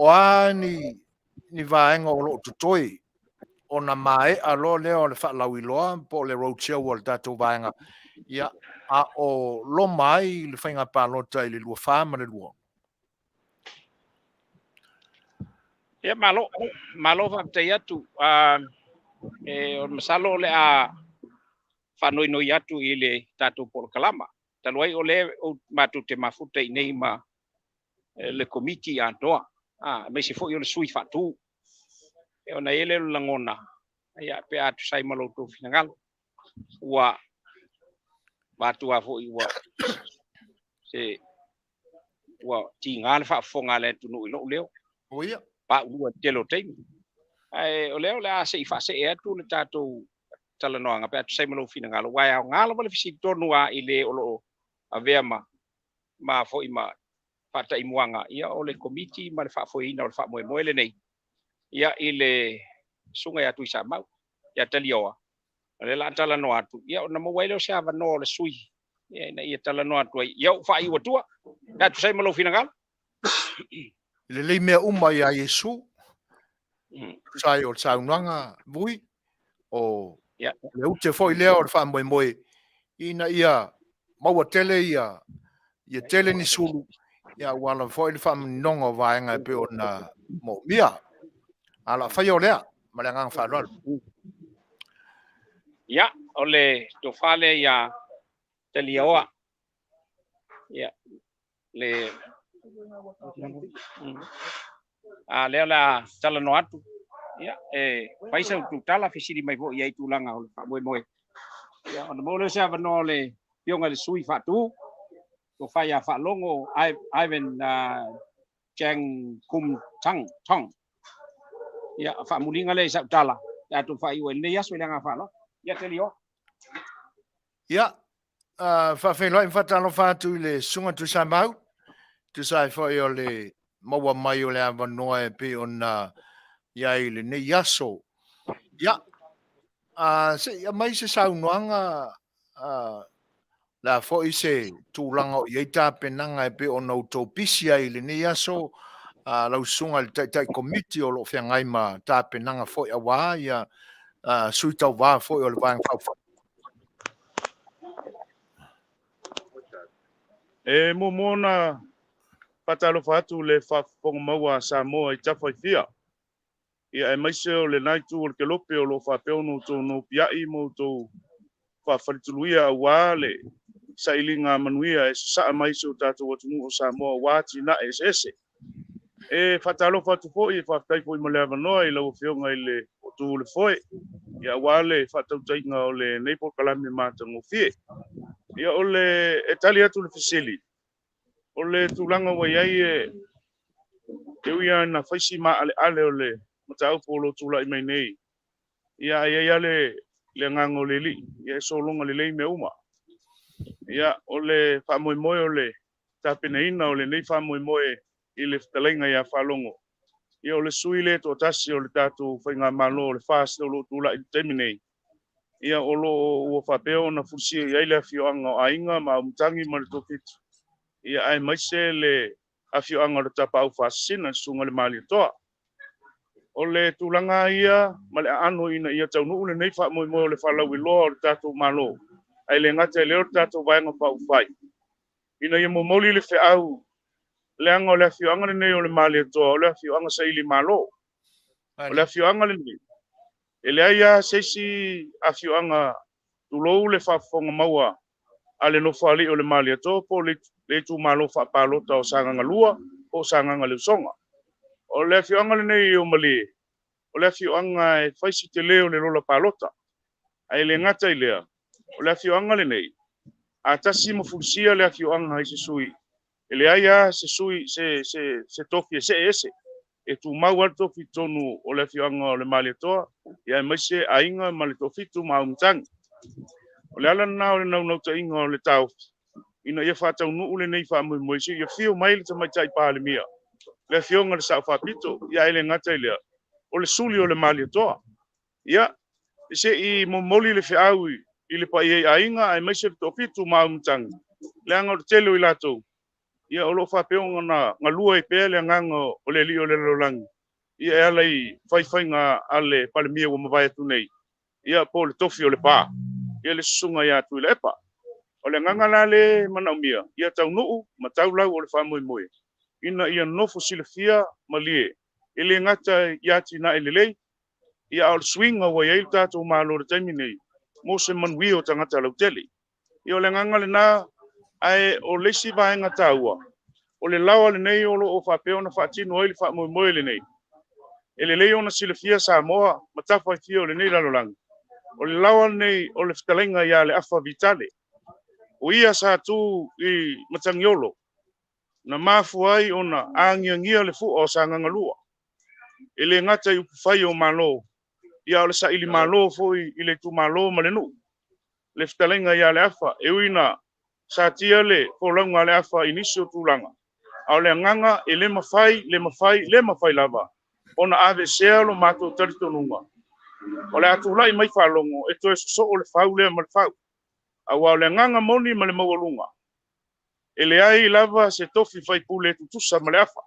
a ni vaega o lo o totoe ona maea loa lea o le faalauiloa po o le road show a le tatou vaega, ia, a o loma ai le faiga palota i le 24 ma le 26. Ia, malo, malo faafetai atu. E, masalo o le a faanoinoi atu i le tatou polokalama. Talu ai o lea matou te mafuta i nei ma le komiti atoa, aemaise foi o le sui faatu. E ona i ai lea o le lagona, ia, pe a tusa ai ma lo outou finagalo. Ua vatua foi ua se ua tiga le faafofoga a le atunuu i lou leo. O ia. Paulua i le tele o taimi. Ae o lea o le a se i faasee atu le tatou talanoaga pe a tusa ai ma lou finagalo, aua e aoga lava le fesili tonu lava i le o lo o avea ma foi ma faataimuaga, ia, o le komiti ma le faafoeina o le faamoemoe lenei, ia, i le Susuga ia Tuisamau, ia Talioa, o lea o le a talanoa atu, ia ona maua ai lea o se avanoa o le sui usufono ina ia talanoa atu ai. Ia ou faaiu atua, pe a tusa ai ma lou finagalo. Lelei mea uma iā Iesu, tusa ai o le saunoaga Vui, o le ute foi lea o le faamoemoe ina ia maua tele ia ia tele ni sulu ia aua lava foi le faamaninoga o vaega e pei ona moomia. A o le a faia o lea ma le agaga faaaloalo. Ia, o le tofa lea ia Taliaoa. Ia, le a lea o le a talanoa atu. Ia, e fai sau tutala fesili mai foi i ai tulaga o le faamoemoe. Ia, ona maua lea o se avanoa o le Afioga i le sui faatu, tofa ia Faalogo Ivan Chang Kum Tang Tong. Ia, faamuliga lea i sau tala, pe a outou faaiu ai i lenei aso i le agaga faaaloalo. Ia, Telioa. Ia, faafeiloai ma faatalofa atu i le Susuga Tuisamau, tusa ai foi o le maua mai o le avanoa e pei ona i ai i lenei aso. Ia, se i aumai se saunoaga le a foi se tulaga o i ai tapenaga e pei ona outou pisi ai i lenei aso, lau susuga i le Taitai Komiti o lo o feagai ma tapenaga foi aua ia sui tauva foi o le Vaega Faaupufai. E muamua ona faatalofa atu i le faafofoga maua a Samoa i tafa e fia, ia aemaise o lena itu o le kelope o lo o faapea ona outou nopiai ma outou faafaletuluia aua le sailiga manuia e sasaa mai si o tatou atunuu o Samoa aua atinae eseese. E faatalofa atu foi, e faafetai foi mo le avanoa i lau Afioga i le Otu le Foe, ia aua le faatautaiga o lenei polokalame matagofie. Ia o le e tali atu le fesili, o le tulaga ua i ai e e ui lava ina fai si maaleale o le mataupu o lo o tulai mai nei, ia ae i ai lava le le agaga o le Alii, ia e sologa lelei mea uma. Ia o le faamoemoe o le tapenaina o lenei faamoemoe i le fetalaiga ia Faalogo, ia o le sui lea toatasi o le tatou faigamalo o le FAST o lo o tulai i le taimi nei, ia o lo o ua faapea ona fulisia i ai le afioaga o Aiga ma Aumatagi ma le Toafitu, ia aemaise le afioaga o le Tapaau Faasisina, le Susuga i le Malietoa. O le tulaga ia ma le aano ina ia taunuu lenei faamoemoe o le faalauiloa o le tatou Malo, ae le gata i lea o le tatou Vaega Faaupufai, ina ia momoli le feau, leaga o le afioaga lenei o le Malietoa, o le afioaga saili malo. O le afioaga lenei, e leai lava se isi afioaga, tulou le faafofoga maua a le Nofoalii o le Malietoa po o le itumalo faapalota o Sagaga 2 po o Sagaga le Usoga. O le afioaga lenei o Malie, o le afioaga e fai si tele o le lola palota. Ae le gata i lea, o le afioaga lenei, a tasi ma fulisia le afioaga i se sui, e leai lava se sui, se, se, se tofi e see ese. E tumau lava le tofi i totonu o le afioaga o le Malietoa, ia aemaise Aiga ma le Toafitu ma Aumatagi. O le ala lena o le naunautaiga o le taofi, ina ia faataunuu lenei faamoemoe se i afio mai le Tamaitai Palemia, le Afioga i le Sao Faapito, ia ae le gata i lea, o le suli o le Malietoa. Ia, se i momoli le feau i le paia i aiga aemaise le Toafitu ma Aumatagi, leaga o le tele o i latou, ia o lo o faapea ona galue ai pea le agaga o le Alii o le lalolagi, ia e ala i faifaiga a le Palemia ua mavae atu nei, ia po o le tofi o Lepa, ia le susuga ia Tuilaepa. O le agaga la lea e manaomia, ia taunuu ma taulau o le faamoemoe, ina ia nofo silafia malie, e le gata i atinae lelei, ia a o le suiga ua i ai le tatou Malo i le taimi nei, mo se manuia o tagata lautele. Ia o le agaga lena, ae o le isi vaega taua, o le laoa lenei o lo o faapea ona faatino ai le faamoemoe lenei. E lelei ona silafia Samoa ma tafa e fia o lenei lalolagi, o le laoa lenei o le fetalaiga ia Leafa Vitale. O ia sa tu i Matagiolo, na mafua ai ona agiagia le fua o Sagaga 2. E le gata i upufai o Malo, ia a o le saili malo foi i le itumalo ma le nuu. Le fetalaiga ia Leafa, e ui ina satia le folauga a Leafa i nisi o tulaga, a o le agaga e le mafai, le mafai, le mafai lava ona aveesea lo matou talitonuga. O le a tulai mai faalogo e toe sosoo le fau lea ma le fau. Aua o le agaga moni ma le maualuga, e leai lava se tofi faipule e tutusa ma le afa.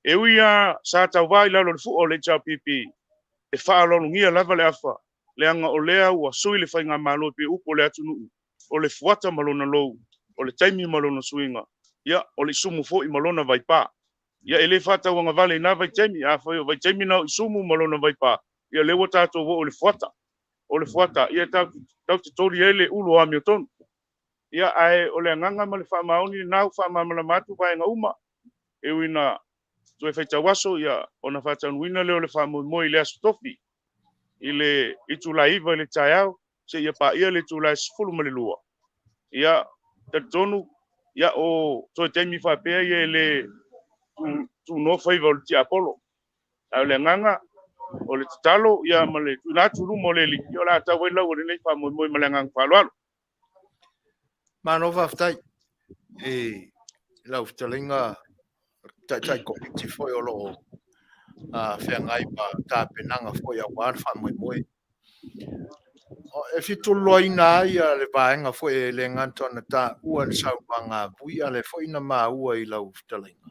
E ui lava sa tauvā i lalo o le fua o le HRPP, e faaaloalogia lava le afa, leaga o lea ua sui le faigamalo e pei o upu o le atunuu, o le fuata ma lona lou, o le taimi ma lona suiga, ia, o le isumu foi ma lona vaipā. Ia, e le faatauagavale i na vaitaimi, afai o vaitaimi na o isumu ma lona vaipā, ia lea ua tatou oo i le fuata. O le fuata, ia tatou te toli ai le ulu o amiotonu. Ia, ae o le agaga ma le faamaoni lena ua faamalamalama atu vaega uma, e ui ina toe faitau aso, ia, ona faataunuuina lea o le faamoemoe i le aso Tofi, i le itula e 9 i le taeao, seia paia le itula e 12. Ia, talitonu, ia, o toe taimi faapea ia e le tunoa faiva o le tiapolo. Ae o le agaga, o le tatalo, ia, ma le tuuina atu i luma o le Alii, ia, o le a tau ai lau o lenei faamoemoe ma le agaga faaaloalo. Malo faafetai i lau fetalaiga taitai komiti foi o lo o feagai ma tapenaga foi aua le faamoemoe. E fituluaina ai le vaega foi e le gata ona taua le saunoaga a Vui, a o lea foi na maua i lau fetalaiga.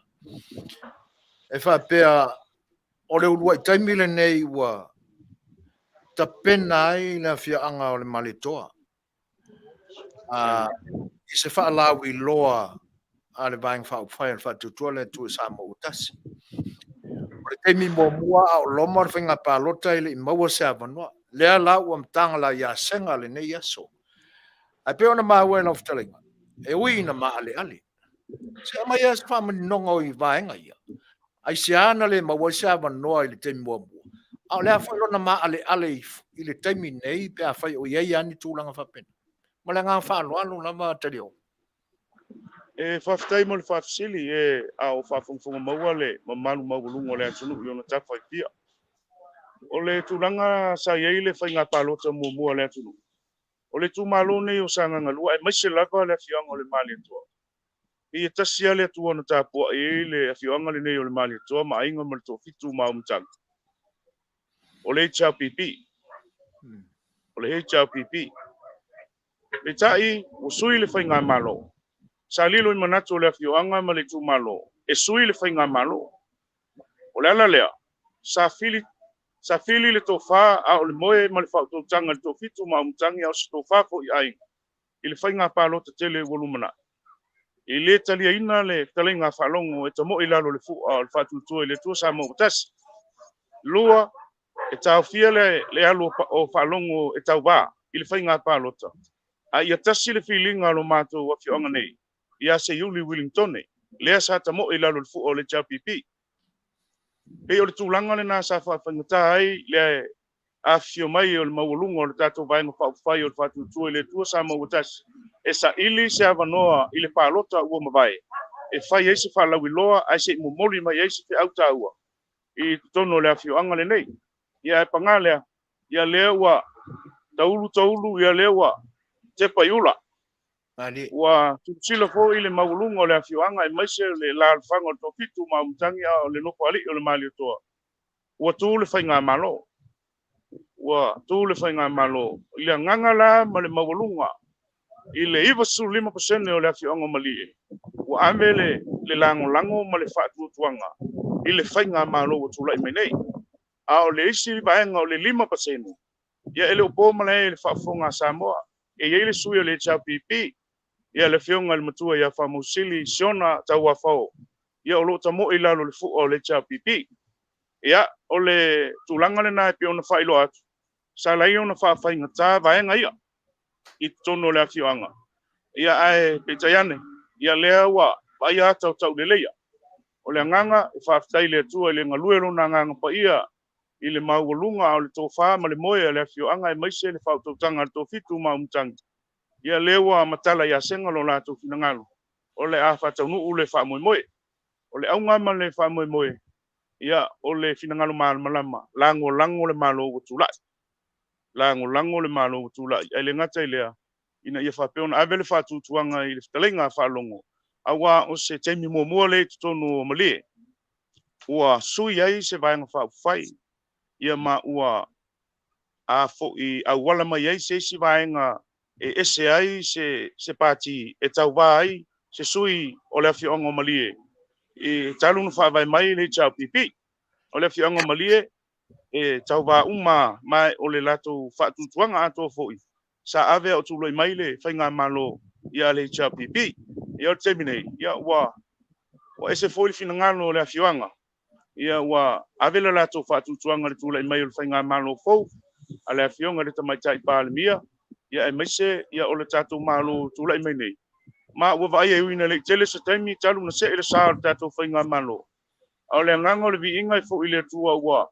E faapea o le uluai taimi lenei ua tapena ai le afioaga o le Malietoa i se faalauiloa a le Vaega Faaupufai a le Faatuatua le Atua i Samoa ua tasi. O le taimi muamua a o loma le faiga palota e le i maua se avanoa. Lea la ua matagala ia sega lenei aso. Ae pei ona maua e lau fetalaiga, e ui ina maaleale. Se aumai lava se faamaninoga o i vaega ia. Aisea na le maua ai se avanoa i le taimi muamua? A o le a foi lona maaleale i le taimi nei pe afai o i ai lava ni tulaga faapena? Ma le agaga faaaloalo lava Talia. E faafetai mo le faafesili, e a o faafogafoga maua le mamalu maualuga o le atunuu i ona tafa e fia. O le tulaga sa i ai le faiga palota muamua a le atunuu, o le itumalo nei o Sagaga 2, aemaise lava le afioaga o le Malietoa, pei e tasi lava le Atua na tapuai ai le afioaga lenei o le Malietoa ma Aiga ma le Toafitu ma Aumatagi, o le HRPP. O le HRPP. Peitai, ua sui le faigamalo. Sa lilo i manatu o le afioaga ma le itumalo e sui le faigamalo. O le ala lea, sa fili, sa fili le tofa a o le moe ma le faautautaga i le toafitu ma Aumatagi a o se tofa foi i aiga i le faiga palota tele ua lumanai. E le taliaina le fetalaiga a Faalogo e tamoe i lalo o le fua o le Faatuatua i le Atua Samoa ua tasi. Lua, e taofia le, le alu o Faalogo e tauvā i le faiga palota, a ia tasi le filiga a lo matou afioaga nei ia Seiuli Willingtone, lea sa tamoe i lalo o le fua o le HRPP. Pei o le tulaga lena sa faafaigata ai le afifio mai o le maualuga o le tatou Vaega Faaupufai o le Faatuatua i le Atua Samoa ua tasi, e saili se avanoa i le palota ua mavae e fai ai se faalauiloa ae se i momoli mai ai se feau taua i totonu o le afioaga lenei. Ia ae paga lea, ia lea ua taulu taulu, ia lea ua tepa i ula. Ua silasila foi le maualuga o le afioaga aemaise le alaalafaga o le Toafitu ma Aumatagi a o le Nofoalii o le Malietoa, ua tu le faigamalo. Ua tu le faigamalo i le agaga la ma le maualuga i le 95% o le afioaga o Malie, ua ave le, le lagolago ma le faatuatuaga i le faigamalo ua tulai mai nei. A o le isi vaega o le 5%, ia e le o po malae i le faafofoga a Samoa, e i ai le sui o le HRPP, ia le afioga i le matua ia Faamausili Siona Tauafao, ia o lo o tamoe i lalo o le fua o le HRPP. Ia, o le tulaga lena e pei ona faailoa atu, sa ala ai ona faafaigata vaega ia i totonu o le afioaga. Ia, ae peitai ane, ia lea ua vaaia ata o tauleleia. O le agaga e faafetai i le Atua i le galue o lona agaga paia i le maualuga o le tofa ma le moe a le afioaga aemaise le faautautaga a le Toafitu ma Aumatagi. Ia lea ua matala ia Sega lo latou finagalo, o le a faataunuu le faamoemoe. O le auga ma le faamoemoe, ia o le finagalo malamalama, lagolago le Malo ua tulai. Lagolago le Malo ua tulai. Ae le gata i lea, ina ia faapea ona ave le faatuatuaga i le fetalaiga a Faalogo, aua o se taimi muamua lea i totonu o Malie, ua sui ai se Vaega Faaupufai, ia ma ua a fo'i auala mai ai se isi vaega e ese ai se pati e tauvā ai se sui o le afioaga o Malie i talu na faavae mai le HRPP. O le afioaga o Malie e tauvā uma, ma o le latou faatuatuaga atoa foi sa ave a o tulai mai le faigamalo ia le HRPP. Ia o le taimi nei, ia ua ese foi le finagalo o le afioaga, ia ua ave le latou faatuatuaga i le tulai mai o le faigamalo fou a le afioga i le Tamaitai Palemia, ia aemaise ia o le tatou Malo tulai mai nei. Ma ua vaaia e ui ina le i tele se taimi talu na see le sa o le tatou faigamalo. A o le agaga o le viiga e foi i le Atua ua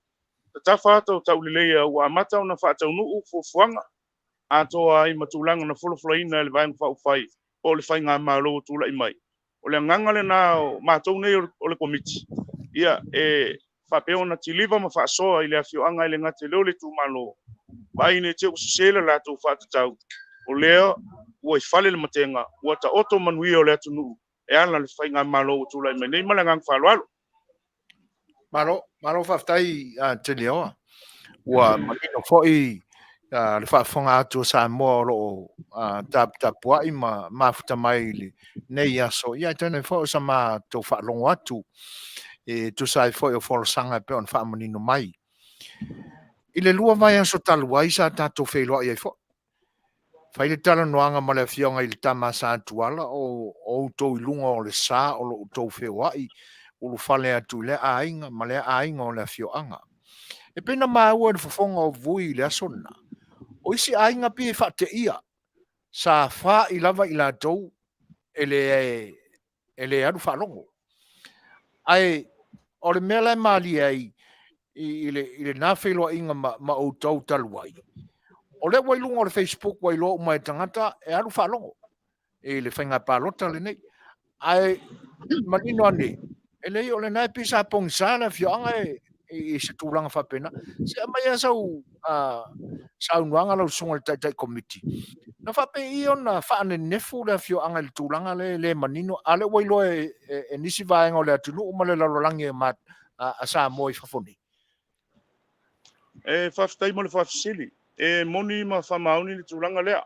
tatafa ata o tauleleia ua amata ona faataunuu fuafuaga atoa ai ma tulaga na folafolaina e le Vaega Faaupufai po o le faigamalo ua tulai mai. O le agaga lena o matou nei o le Komiti, ia e faapea ona kiliva ma faasoa i le afioaga e le gata i lea o le itumalo, vaai ne i te i ua sese le latou faatatau, o lea ua i fale le matega, ua taoto manuia o le atunuu e ala i le faigamalo ua tulai mai nei. Ma le agaga faaaloalo. Malo, malo faafetai Teliaoa. Ua manino foi le faafofoga atu o Samoa o lo o taputapuai ma mafuta mai i lenei aso. Ia, atonu foi o sa matou faalogo atu e tusa ai foi o folasaga e pei ona faamanino mai. I le 2 vaiaso talu ai sa tatou feiloai ai foi. Fai le talanoaga ma le afioga i le tama Sa Tuala o outou i luga o le sa o lo outou feoai ulufale atu i lea aiga ma lea aiga o le afioaga. E pei na maua i le fofoga o Vui i le aso lena, o isi aiga pei e faateia, sa fa'i lava i latou e le alu faalogo. Ae o le mea la e malie ai i lena feiloaiga ma outou talu ai, o lea ua i luga o le Facebook ua iloa uma e tagata e alu faalogo i le faiga palota lenei. Ae manino ane, e leai o lena e pei sa pogisa le afioaga i se tulaga faapena. Se aumai lava sau saunoaga lau susuga i le Taitai Komiti, na faapei ona faanenefu le afioaga i le tulaga lea e le manino, a o lea ua iloa e nisi vaega o le atunuu ma le lalolagi a Samoa i fafo nei? E faafetai mo le faafesili. E moni ma faamaoni le tulaga lea.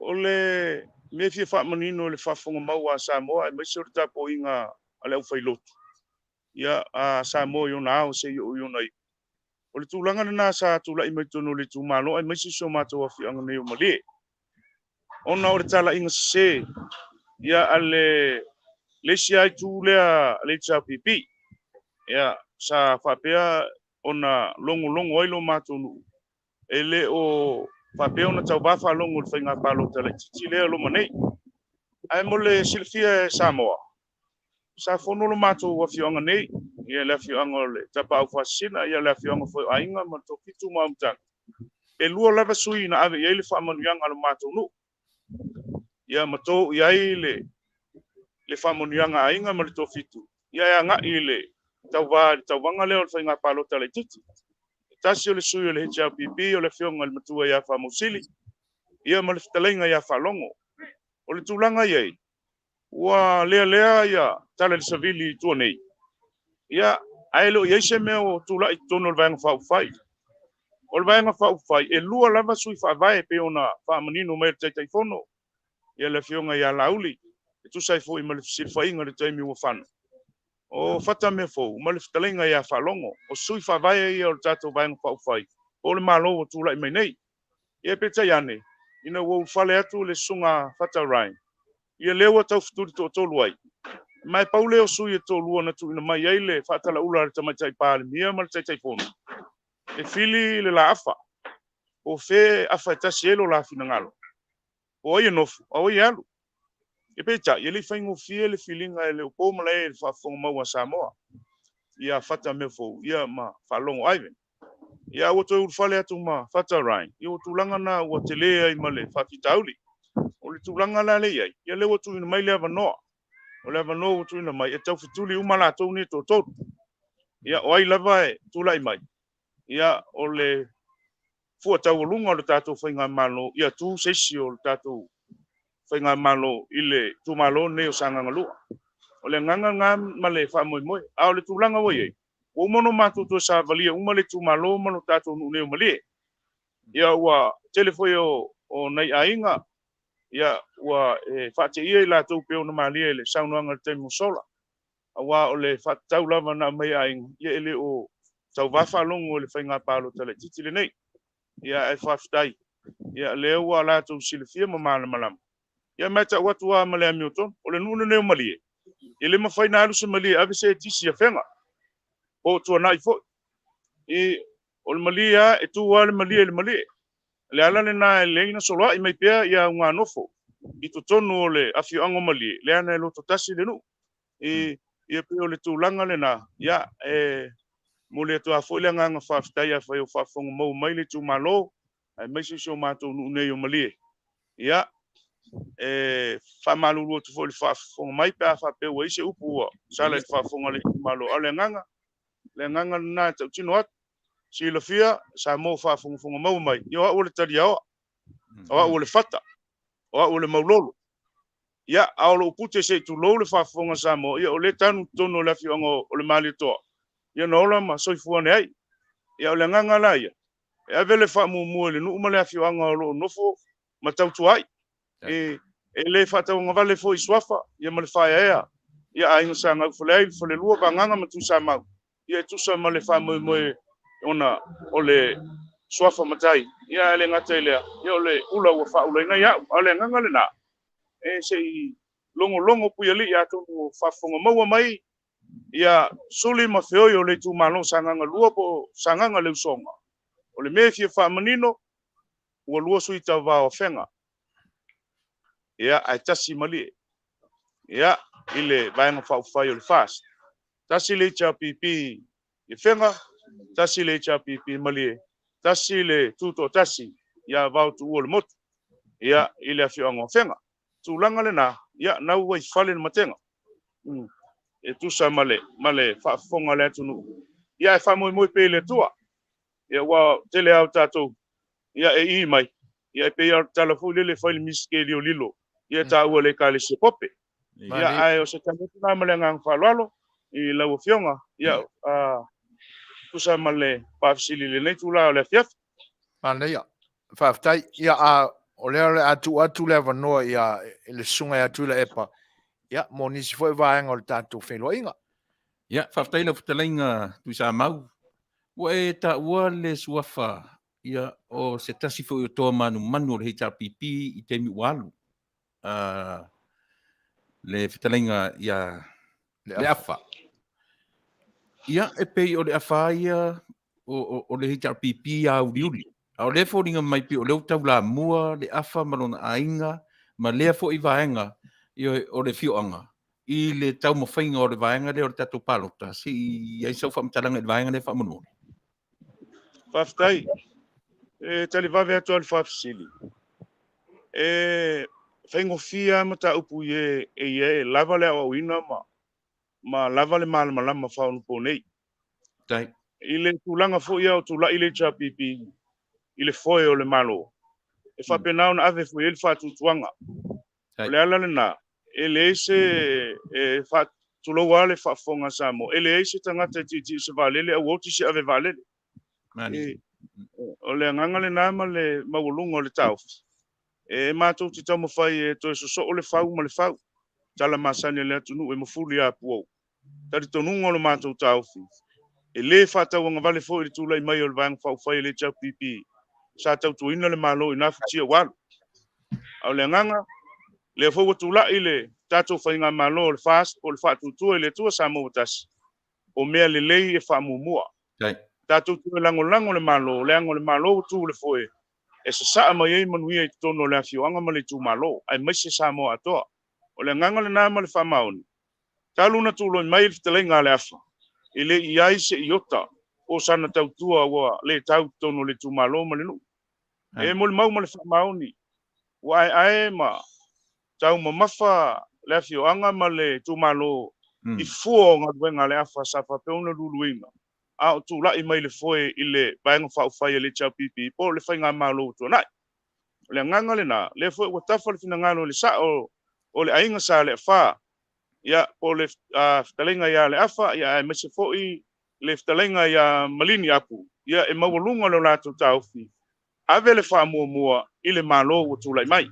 O le mea e fia faamanino i le faafofoga mau a Samoa aemaise o le tapuaiga a le aufailotu, ia a Samoa i ona ao seia oo i ona iu. O le tulaga lena sa tulai mai totonu o le itumalo aemaise si o matou afioaga nei o Malie. Ona o le talaiga sese ia a le isi itu lea a le HRPP, ia sa faapea ona logologo ai lo matou nuu, e le o faapea ona tauvā faalogo i le faiga palota laitiiti lea loma nei. Ae mo le silafia e Samoa, sa fono lo matou afioaga nei, ia le afioaga o le Tapaau Faasisina, ia le afioaga foi o Aiga ma le Tofitu ma Aumatagi. E 2 lava sui na ave i ai le faamanuiaga a lo matou nuu. Ia ma to i ai le faamanuiaga a Aiga ma le Tofitu, ia e agai i le tauvā i le tauvaga lea o le faiga palota laitiiti. E tasi o le sui o le HRPP o le afioga i le matua ia Faamausili, ia ma le fetalaiga ia Faalogo. O le tulaga i ai, ua lealea ia tala i le savili i tua nei. Ia, ae le o i ai se mea o tulai i totonu o le Vaega Faaupufai. O le Vaega Faaupufai, e 2 lava sui faavae pei ona faamanino mai e le Taitaifono, ia le afioga ia Laauli, e tusa ai foi ma le fesilafaiga i le taimi ua fano. O Fatameafou ma le fetalaiga ia Faalogo, o sui faavae ia o le tatou Vaega Faaupufai, po o le Malo ua tulai mai nei. Ia peitai ane, ina ua ulufale atu le susuga Fata Ryan, ia lea ua taufetuli toatolu ai. Ma e pau lea o sui e toalua na tuuina mai ai le faatalaula a le Tamaitai Palemia ma le Taitaifono, e fili le laafa, o fe afa e tasi ai lo la finagalo. O ai e nofo, a o ai e alu. E peitai, e le i faigofie le filiga e le o po malae i le faafofoga mau a Samoa, ia Fatameafou, ia ma Faalogo Ivan. Ia ua toe ulufale atu ma Fata Ryan, ia ua tulaga na ua tele ai ma le faafitauli. O le tulaga la le i ai, ia lea ua tuuina mai le avanoa. O le avanoa ua tuuina mai, e taufetuli uma latou nei toatolu. Ia o ai lava e tulai mai, ia o le fuataualuga o le tatou faigamalo, ia tu se isi o le tatou faigamalo i le itumalo lenei o Sagaga 2. O le agaga lena ma le faamoemoe. A o le tulaga ua i ai, Ua uma ona matou toe savalia uma le itumalo ma lo tatou nuu nei o Malie. Ia ua tele foi o nai aiga, ia ua e faateia i latou pei ona malie i le saunoaga i le taimi ua sola. Aua o le faatatau lava na aumai e aiga, ia e le o tauva faalogo i le faiga palota laitiiti lenei. Ia ae faafetai, ia lea ua latou silafia ma malamalama. Ia ma e tau atu lava ma le amiotonu, o le nuu lenei o Malie, e le mafai ona alu se Malie e ave se eletise i Afega, po o Tuanai foi. I, o le Malie lava, e tu lava le Malie i le Malie. O le ala lena e lelei ona soloai mai pea ia auganofo i totonu o le afioaga o Malie, leaga e loto tasi le nuu. I, ia pei o le tulaga lena, ia e momoli atu lava foi le agaga faafetai afai o faafofoga maua mai le itumalo, aemaise si o matou nuu nei o Malie. Ia, e faamalulu atu foi i le faafofoga mai pe a faapea ua i ai se upu ua sala i le faafofoga a le itumalo. A o le agaga, le agaga lena e tautino atu, silafia Samoa o faafogafoga maua mai, ia o au o le taliaoa, o au o le fata, o au o le maulolo. Ia, a o lou pute se i tulou le faafofoga a Samoa, ia o lea e tanu i totonu o le afioaga o le Malietoa, ia na ola ma soifua ane ai. Ia, o le agaga la ia, e ave le faamuamua i le nuu ma le afioaga o lo o nofo ma tautua ai. E le faatauagavale foi i suafa ia ma le faaeaea ia aiga sa gaufale ai le falelua Vagaga ma Tuisamau, ia e tusa ma le faamoemoe ona o le suafa matai, ia ae le gata i lea, ia o le ula ua faaulaina ai au. A o le agaga lena, e se i logologo puialii atonu o faafofoga maua mai ia suli ma feoi o le itumalo Sagaga 2 po o Sagaga le Usoga. O le mea e fia faamanino, ua lua sui tauva o Afega, ia ae tasi Malie, ia i le Vaega Faaupufai o le FAST. Tasi le HRPP i Afega, tasi le HRPP i Malie, tasi le Tutoatasi ia Vao Tuua o le Motu, ia i le afioaga o Afega. Tulaga lena, ia na ua i fale le matega. E tusa ma le faafofoga a le atunuu. Ia ae faamoemoe pea i le Atua. Ia ua tele lava o tatou ia e i mai, ia e pei lava o le tala foi lele e fai le misitelio lilo, ia e taua e le Ekalesia Pope. Ia ae o se tali atu lena ma le agaga faaaloalo i lau Afioga, ia tusa ma le faafesili i lenei itula o le afiafi. Manaia. Faafetai. Ia, a o lea o le a tuu atu le avanoa ia i le susuga ia Tuilaepa, ia, mo nisi foi vaega o le tatou feiloaiga. Ia, faafetai lau fetalaiga Tuisamau. Ua e taua le suafa ia o se tasi foi o toa manumanu o le HRPP i taimi ua alu. Le fetalaiga ia Leafa. Ia, e pei o Leafa ia o le HRPP a uliuli. A o lea e foliga mai pei o lea ua taulamua Leafa ma lona aiga ma lea foi vaega o le afioaga i le taumafaiga o le vaega lea o le tatou palota. Se i i ai sau faamatalaga i le vaega lea faamolemole. Faafetai. E tali vave atu lava i le faafesili. E faigofie lava mataupu i e e i ai e lava le aoaoina ma lava le malamalama faaonaponei. I le tulaga foi a o tulai le HRPP i le foe o le Malo, e faapena ona ave foi i ai le faatuatuaga. O le ala lena, e leai se, e faatulou lava le faafofoga a Samoa, e leai se tagata e tietie i se vaalele ae ua oti se ave vaalele. O le agaga lena ma le maualuga o le taofi, e matou te taumafai e toe sosoo le fau ma le fau, tala masani a le atunuu e mafuli a puou. Talitonuga o le matou taofi, e le faatauagavale foi i le tulai mai o le Vaega Faaupufai a le HRPP sa tautuaina le Malo i na futia ua alu. A o le agaga, lea foi ua tulai le tatou faigamalo o le FAST po o le Faatuatua i le Atua Samoa ua Tasi, o mea lelei e faamuamua. Tatou toe lagolago le Malo, leaga o le Malo ua tu i le foe e sasaa mai ai manuia i totonu o le afioaga ma le itumalo, aemaise Samoa atoa. O le agaga lena ma le faamaoni, talu ona tuloi mai le fetalaiga a Leafa, e le i ai se iota o sana tautua ua le tau i totonu o le itumalo ma le nuu. E molimau ma le faamaoni, ua aeae ma taumamafa le afioaga ma le itumalo i fua o galuega a Leafa sa faapea ona luluina a o tulai mai le foe i le Vaega Faaupufai a le HRPP po o le faigamalo ua tuanai. O le agaga lena, lea foi ua tafa le finagalo i le sao o le aiga sa Leafa, ia, po o le fetalaiga ia Leafa, ia, aemaise foi le fetalaiga ia Malini Apu, ia e maualuga lo latou taofi, ave le faamuamua i le Malo ua tulai mai.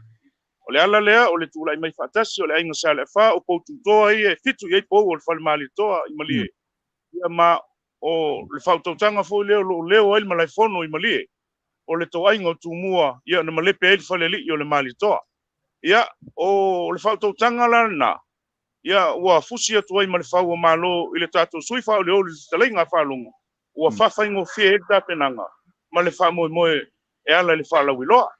O le ala lea o le tulai mai faatasi o le Aiga Saleafa, o Poututoa ia e fitu i ai pou o le Fale Malietoa i Malie, ia ma o le faautautaga foi lea o lo o leo ai le Malaefono i Malie, o le toaiga o Tumua, ia na malepe ai le falealii o le Malietoa. Ia, o le faautautaga la lena, ia ua fusi atu ai ma le fau o Malo i le tatou sui faaolioli le fetalaiga a Faalogo, ua faafaigofie ai le tapenaga ma le faamoemoe e ala i le faalauiloa.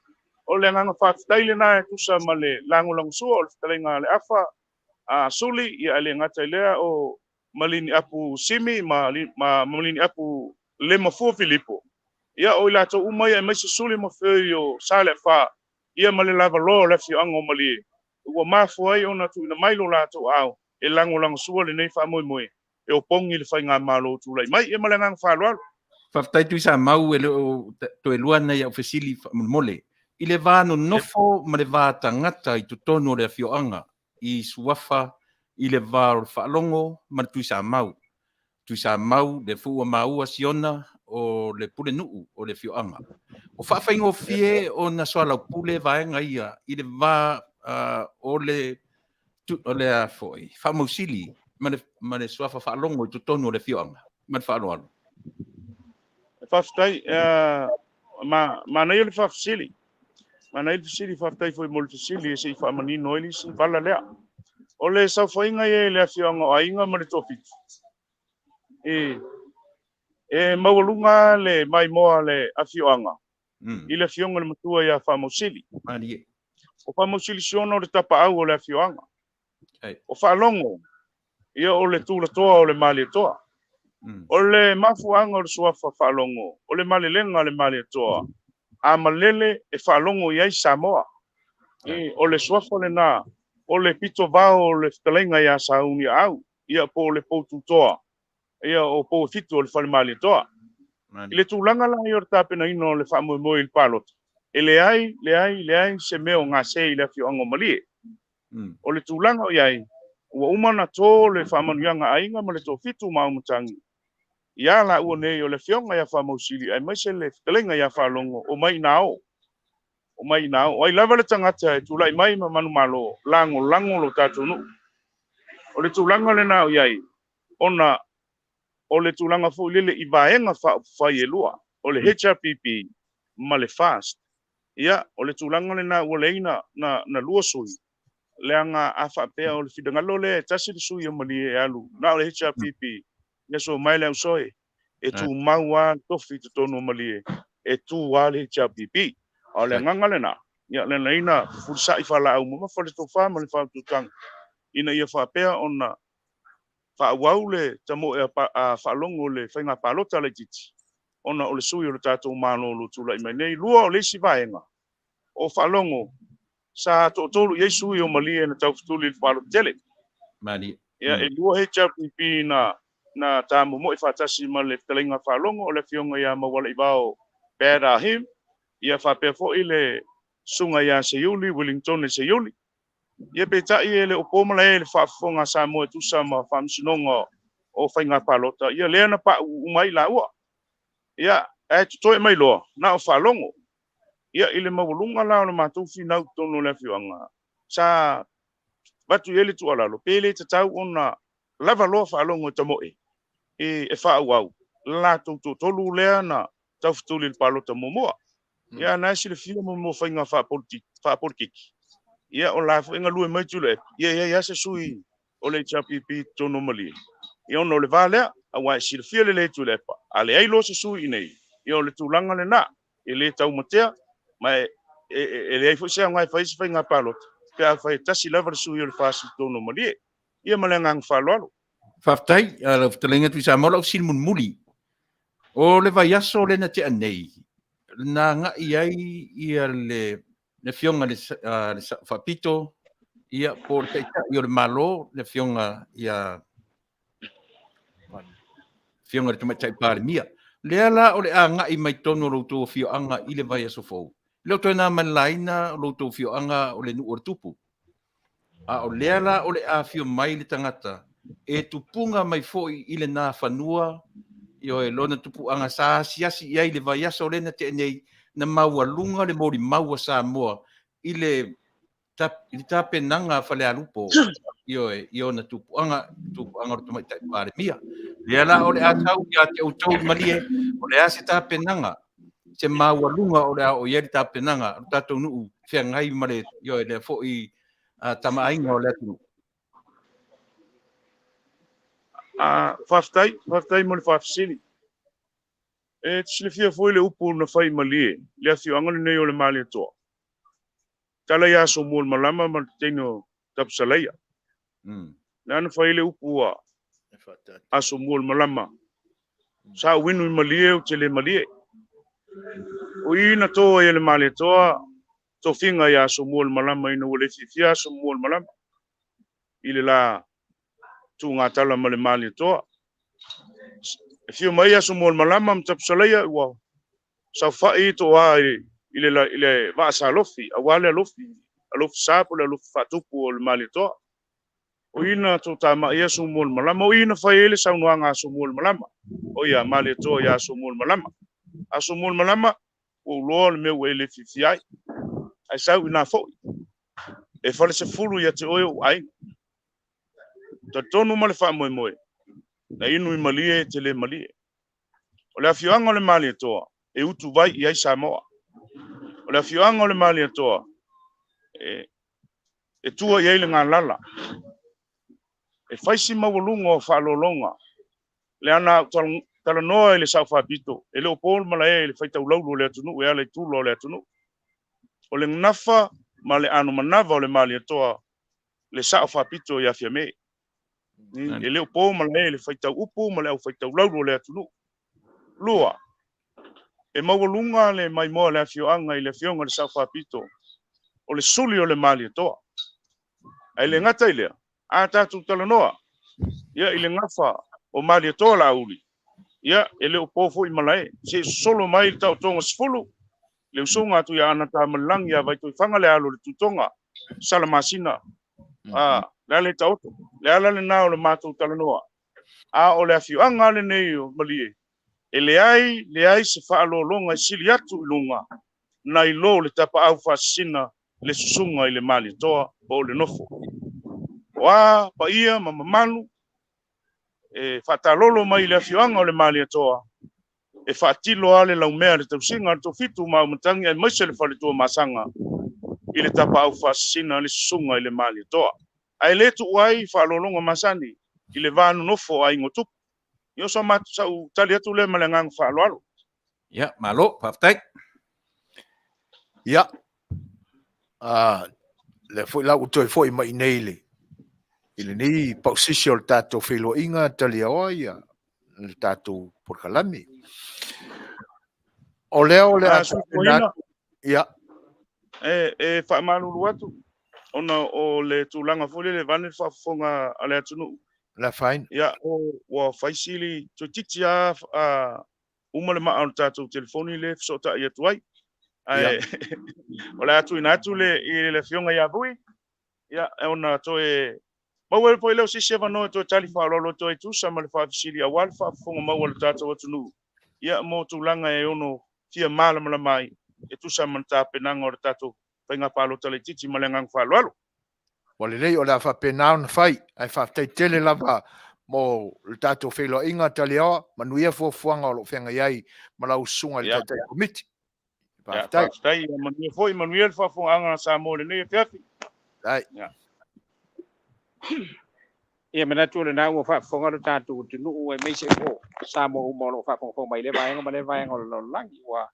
O le agaga faafetai lena e tusa ma le lagolagosua o le fetalaiga a Leafa a Suli, ia e le gata i lea o Malini Apu Simi ma Malini Apu Lemafua Filipo, ia o i latou uma ia aemaise Suli ma Feoi o Saleafa, ia ma le lavaloa o le afioaga o Malie, ua mafua ai ona tuuina mai lo latou aao e lagolagosua lenei faamoemoe e opogi le faigamalo o tulai mai. Ia ma le agaga faaaloalo. Faafetai Tuisamau, e le o toe lua nai au fesili faamolemole. I le va nonofo ma le va tagata i totonu o le afioaga i suafa i le va o le Faalogo ma le Tuisamau. Tuisamau, lea foi ua maua Siona o le pulenuu o le afioaga. O faafaigofie ona soalaupule vaega ia i le va o le o le a foi Faamausili ma le suafa Faalogo i totonu o le afioaga. Ma le faaaloalo. Faafetai. Manaia le faafesili. Manaia le fesili, faafetai foi mo le fesili e se i faamanino ai le isi vala lea. O le saofaiga ia i le afioaga o Aiga ma le Toafitu, e maualuga le maimoa a le afioaga i le afioga i le matua ia Faamausili. O Faamausili Siona o le tapaau o le afioaga. O Faalogo, ia o le tulatoa o le Malietoa. O le mafuaaga o le suafa Faalogo, o le malelega a le Malietoa, a malele e faalogo i ai Samoa. O le suafa lena, o le pitovao o le fetalaiga ia Sauniaau, ia po o le Poututoa, ia o pou e fitu o le Fale Malietoa. I le tulaga la ia o le tapenaina o le faamoemoe i le palota, e leai, leai, leai se mea o gase i le afioaga o Malie. O le tulaga o i ai, ua uma ona to le faamanuiaga a Aiga ma le Toafitu ma Aumatagi ia laua nei o le Afioga ia Faamausili aemaise le fetalaiga ia Faalogo, omai ina o. Omai ina o. O ai lava le tagata e tulai mai ma manumalo, lagolago lo tatou nuu. O le tulaga lena o i ai, ona o le tulaga foi lele i vaega faaupufai e lua, o le HRPP ma le FAST. Ia, o le tulaga lena ua leai na, na, na lua sui, leaga a faapea o le finagalo lea e tasi le sui o Malie e alu, na o le HRPP, ia so mai le ausoe, e tumau lava le tofi i totonu o Malie, e tu lava le HRPP. A o le agaga lena, ia lena ina fefulisai faalaau mamafa le tofa ma le faautautaga, ina ia faapea ona faaauau le tamoe a Faalogo i le faiga palota laitiiti ona o le sui o le tatou Malo o lo o tulai mai nei. Lua o le isi vaega, o Faalogo sa toatolu i ai sui o Malie na taufetuli i le palota tele. Malie. Ia, e lua HRPP na tamomoe faatasi ma le fetalaiga Faalogo, o le afioga ia Maualaivao Bad Ahim, ia faapea foi le susuga ia Seiuli, Willingtone Seiuli. Ia peitai e le o po malae i le faafofoga a Samoa e tusa ma faamasinoga o faiga palota, ia lea na pau uma ai laua. Ia, ae totoe mai loa, na o Faalogo. Ia, i le maualuga la o le matou finau i totonu o le afioaga, sa avatu i ai le tuualalo, pe le tatau ona lava loa Faalogo e tamoe e faaauau le latou toatolu lea na taufetuli i le palota muamua. Ia, na e silafia mo faiga faapolitiki. Ia, o la foi e galue mai Tuilaepa, ia e i ai lava se sui o le HRPP i totonu o Malie. Ia, ona o le va lea, aua e silafia lelei e Tuilaepa, a leai loa se sui i inei, ia o le tulaga lena, e le taumatea, ma e leai foi se aoga e fai ai se faiga palota, pe afai e tasi lava le sui o le FAST i totonu o Malie. Ia, ma le agaga faaaloalo. Faafetai lau fetalaiga Tuisamau. Lau fesili mulimuli, o le vaiaso lea na tea nei, na agai ai ia le afioga i le Sao Faapito, ia po o le Taitai o le Malo, le afioga ia afioga i le Tamaitai Palemia. Lea la o le agai mai totonu o lo outou afioaga i le vaiaso fou. E le o toe na ma le laina o lo outou afioaga o le nuu o le tupu. A o lea la o le afio mai le tagata e tupuga mai foi i lena fanua. Ioe, lona tupuaga sa asiasi i ai i le vaiaso lea na tea nei, na maualuga le molimau a Samoa i le i le tapenaga a Falealupo, ioe, i ona tupuaga, tupuaga o le Tamaitai Palemia. Lea la o le a sau ia te outou i Malie, o le a se tapenaga, se maualuga o le a oo i ai le tapenaga a lo tatou nuu feagai ma le, ioe, lea foi tamaaiga o le atunuu. Faafetai, faafetai mo le faafesili. E te silafia foi le upu na fai i Malie, le afioaga lenei o le Malietoa. Tala ia Somualemalama ma le teine o Tapusalaia. Lea na fai le upu a Asomualemalama, sa ou inu i Malie ou te le malie. O i na tō ai e le Malietoa tofiga ia Asomualemalama ina ua le fiafia Asomualemalama i le la tuugatala ma le Malietoa. E fio mai Asomualemalama ma Tapusalaia ua saofai toa i le vaa salofi, aua le alofi, alofi sa po o le alofi faatupu o le Malietoa. O i na tōtāmai Asomualemalama, o i na fai ai le saunoaga a Asomualemalama, o ia Malietoa ia Asomualemalama. Asomualemalama, ua uloa le mea ua e le fiafia ai, ae sau i nā foi, e falesefulu ia te oe ou aiga. Talitonu ma le faamoemoe, na inu i malie e te le malie. O le afioaga o le Malietoa e utuvai i ai Samoa. O le afioaga o le Malietoa e tua i ai le galala. E fai si maualuga o faaaloaloga. Le ana ou talanoa i le Sao Faapito, e le o po le malae i le faitaulaulu o le atunuu e ala i tula o le atunuu. O le gafa ma le ano manava o le Malietoa le Sao Faapito ia Fiame. E le o po malae i le faitau upu ma le au faitaulaulu o le atunuu. Lua, e maualuga le maimoa o le afioaga i le afioga i le Sao Faapito, o le suli o le Malietoa. Ae le gata i lea, a tatou talanoa ia i le gafa o Malietoa Laauli, ia e le o po foi malae, se i sosolo mai le taotoga 10, le usoga atu ia Ana Tamalelagi ia Vaitoifaga le alo o le Tutoga, Salamasina, le ala i taoto, le ala lena o le matou talanoa. A o le afioaga lenei o Malie, e leai, leai se faaaloaloga e sili atu i luga nai lo le tapaau faasisina le susuga i le Malietoa po o le nofo. O a paia ma mamalu e faatalolo mai i le afioaga o le Malietoa, e faatilo lava le laumea le tausiga a le Tofitu ma Aumatagi aemaise le faletua Masaga i le tapaau faasisina le susuga i le Malietoa. Ae le tuu ai faaaloaloga masani i le va nonofo o aiga o tupu. Ia o sau tali atu lea ma le agaga faaaloalo. Ia, malo, faafetai. Ia, lea foi la ua toe foi mai nei i lenei pausisi o le tatou feiloaiga taliaoa ia le tatou polokalame. O lea o le a ia. E faamalulu atu ona o le tulaga foi lele vaeane le faafofoga a le atunuu. La fine. Ia, ua fai sili toeitiiti lava uma le maa o le tatou telefoni lea e fesootai atu ai. Ae o le a tuuina atu le i le afioga ia Vui, ia ona toe maua ai foi lea o se isi avanoa e toe tali faaaloalo atu ai e tusa ma le faafesili aua le faafofoga mau a le tatou atunuu, ia mo tulaga e ono fia malamalama ai e tusa ma le tapenaga o le tatou faiga palota laitiiti. Ma le agaga faaaloalo. Ua lelei, o le a faapena ona fai, ae faafetai tele lava mo le tatou feiloaiga Taliaoa, manuia fuafuaga o lo o feagai ai ma lau susuga i le Taitai Komiti. Faafetai. Faafetai, manuia foi, manuia le faafofogaaga a Samoa i lenei afiafi. Faafetai. Ia manatu o lena ua faafofoga lo tatou atunuu aemaise o Samoa uma o lo o faafogafoga mai i lea vaega ma lea vaega o le lalolagi. Ua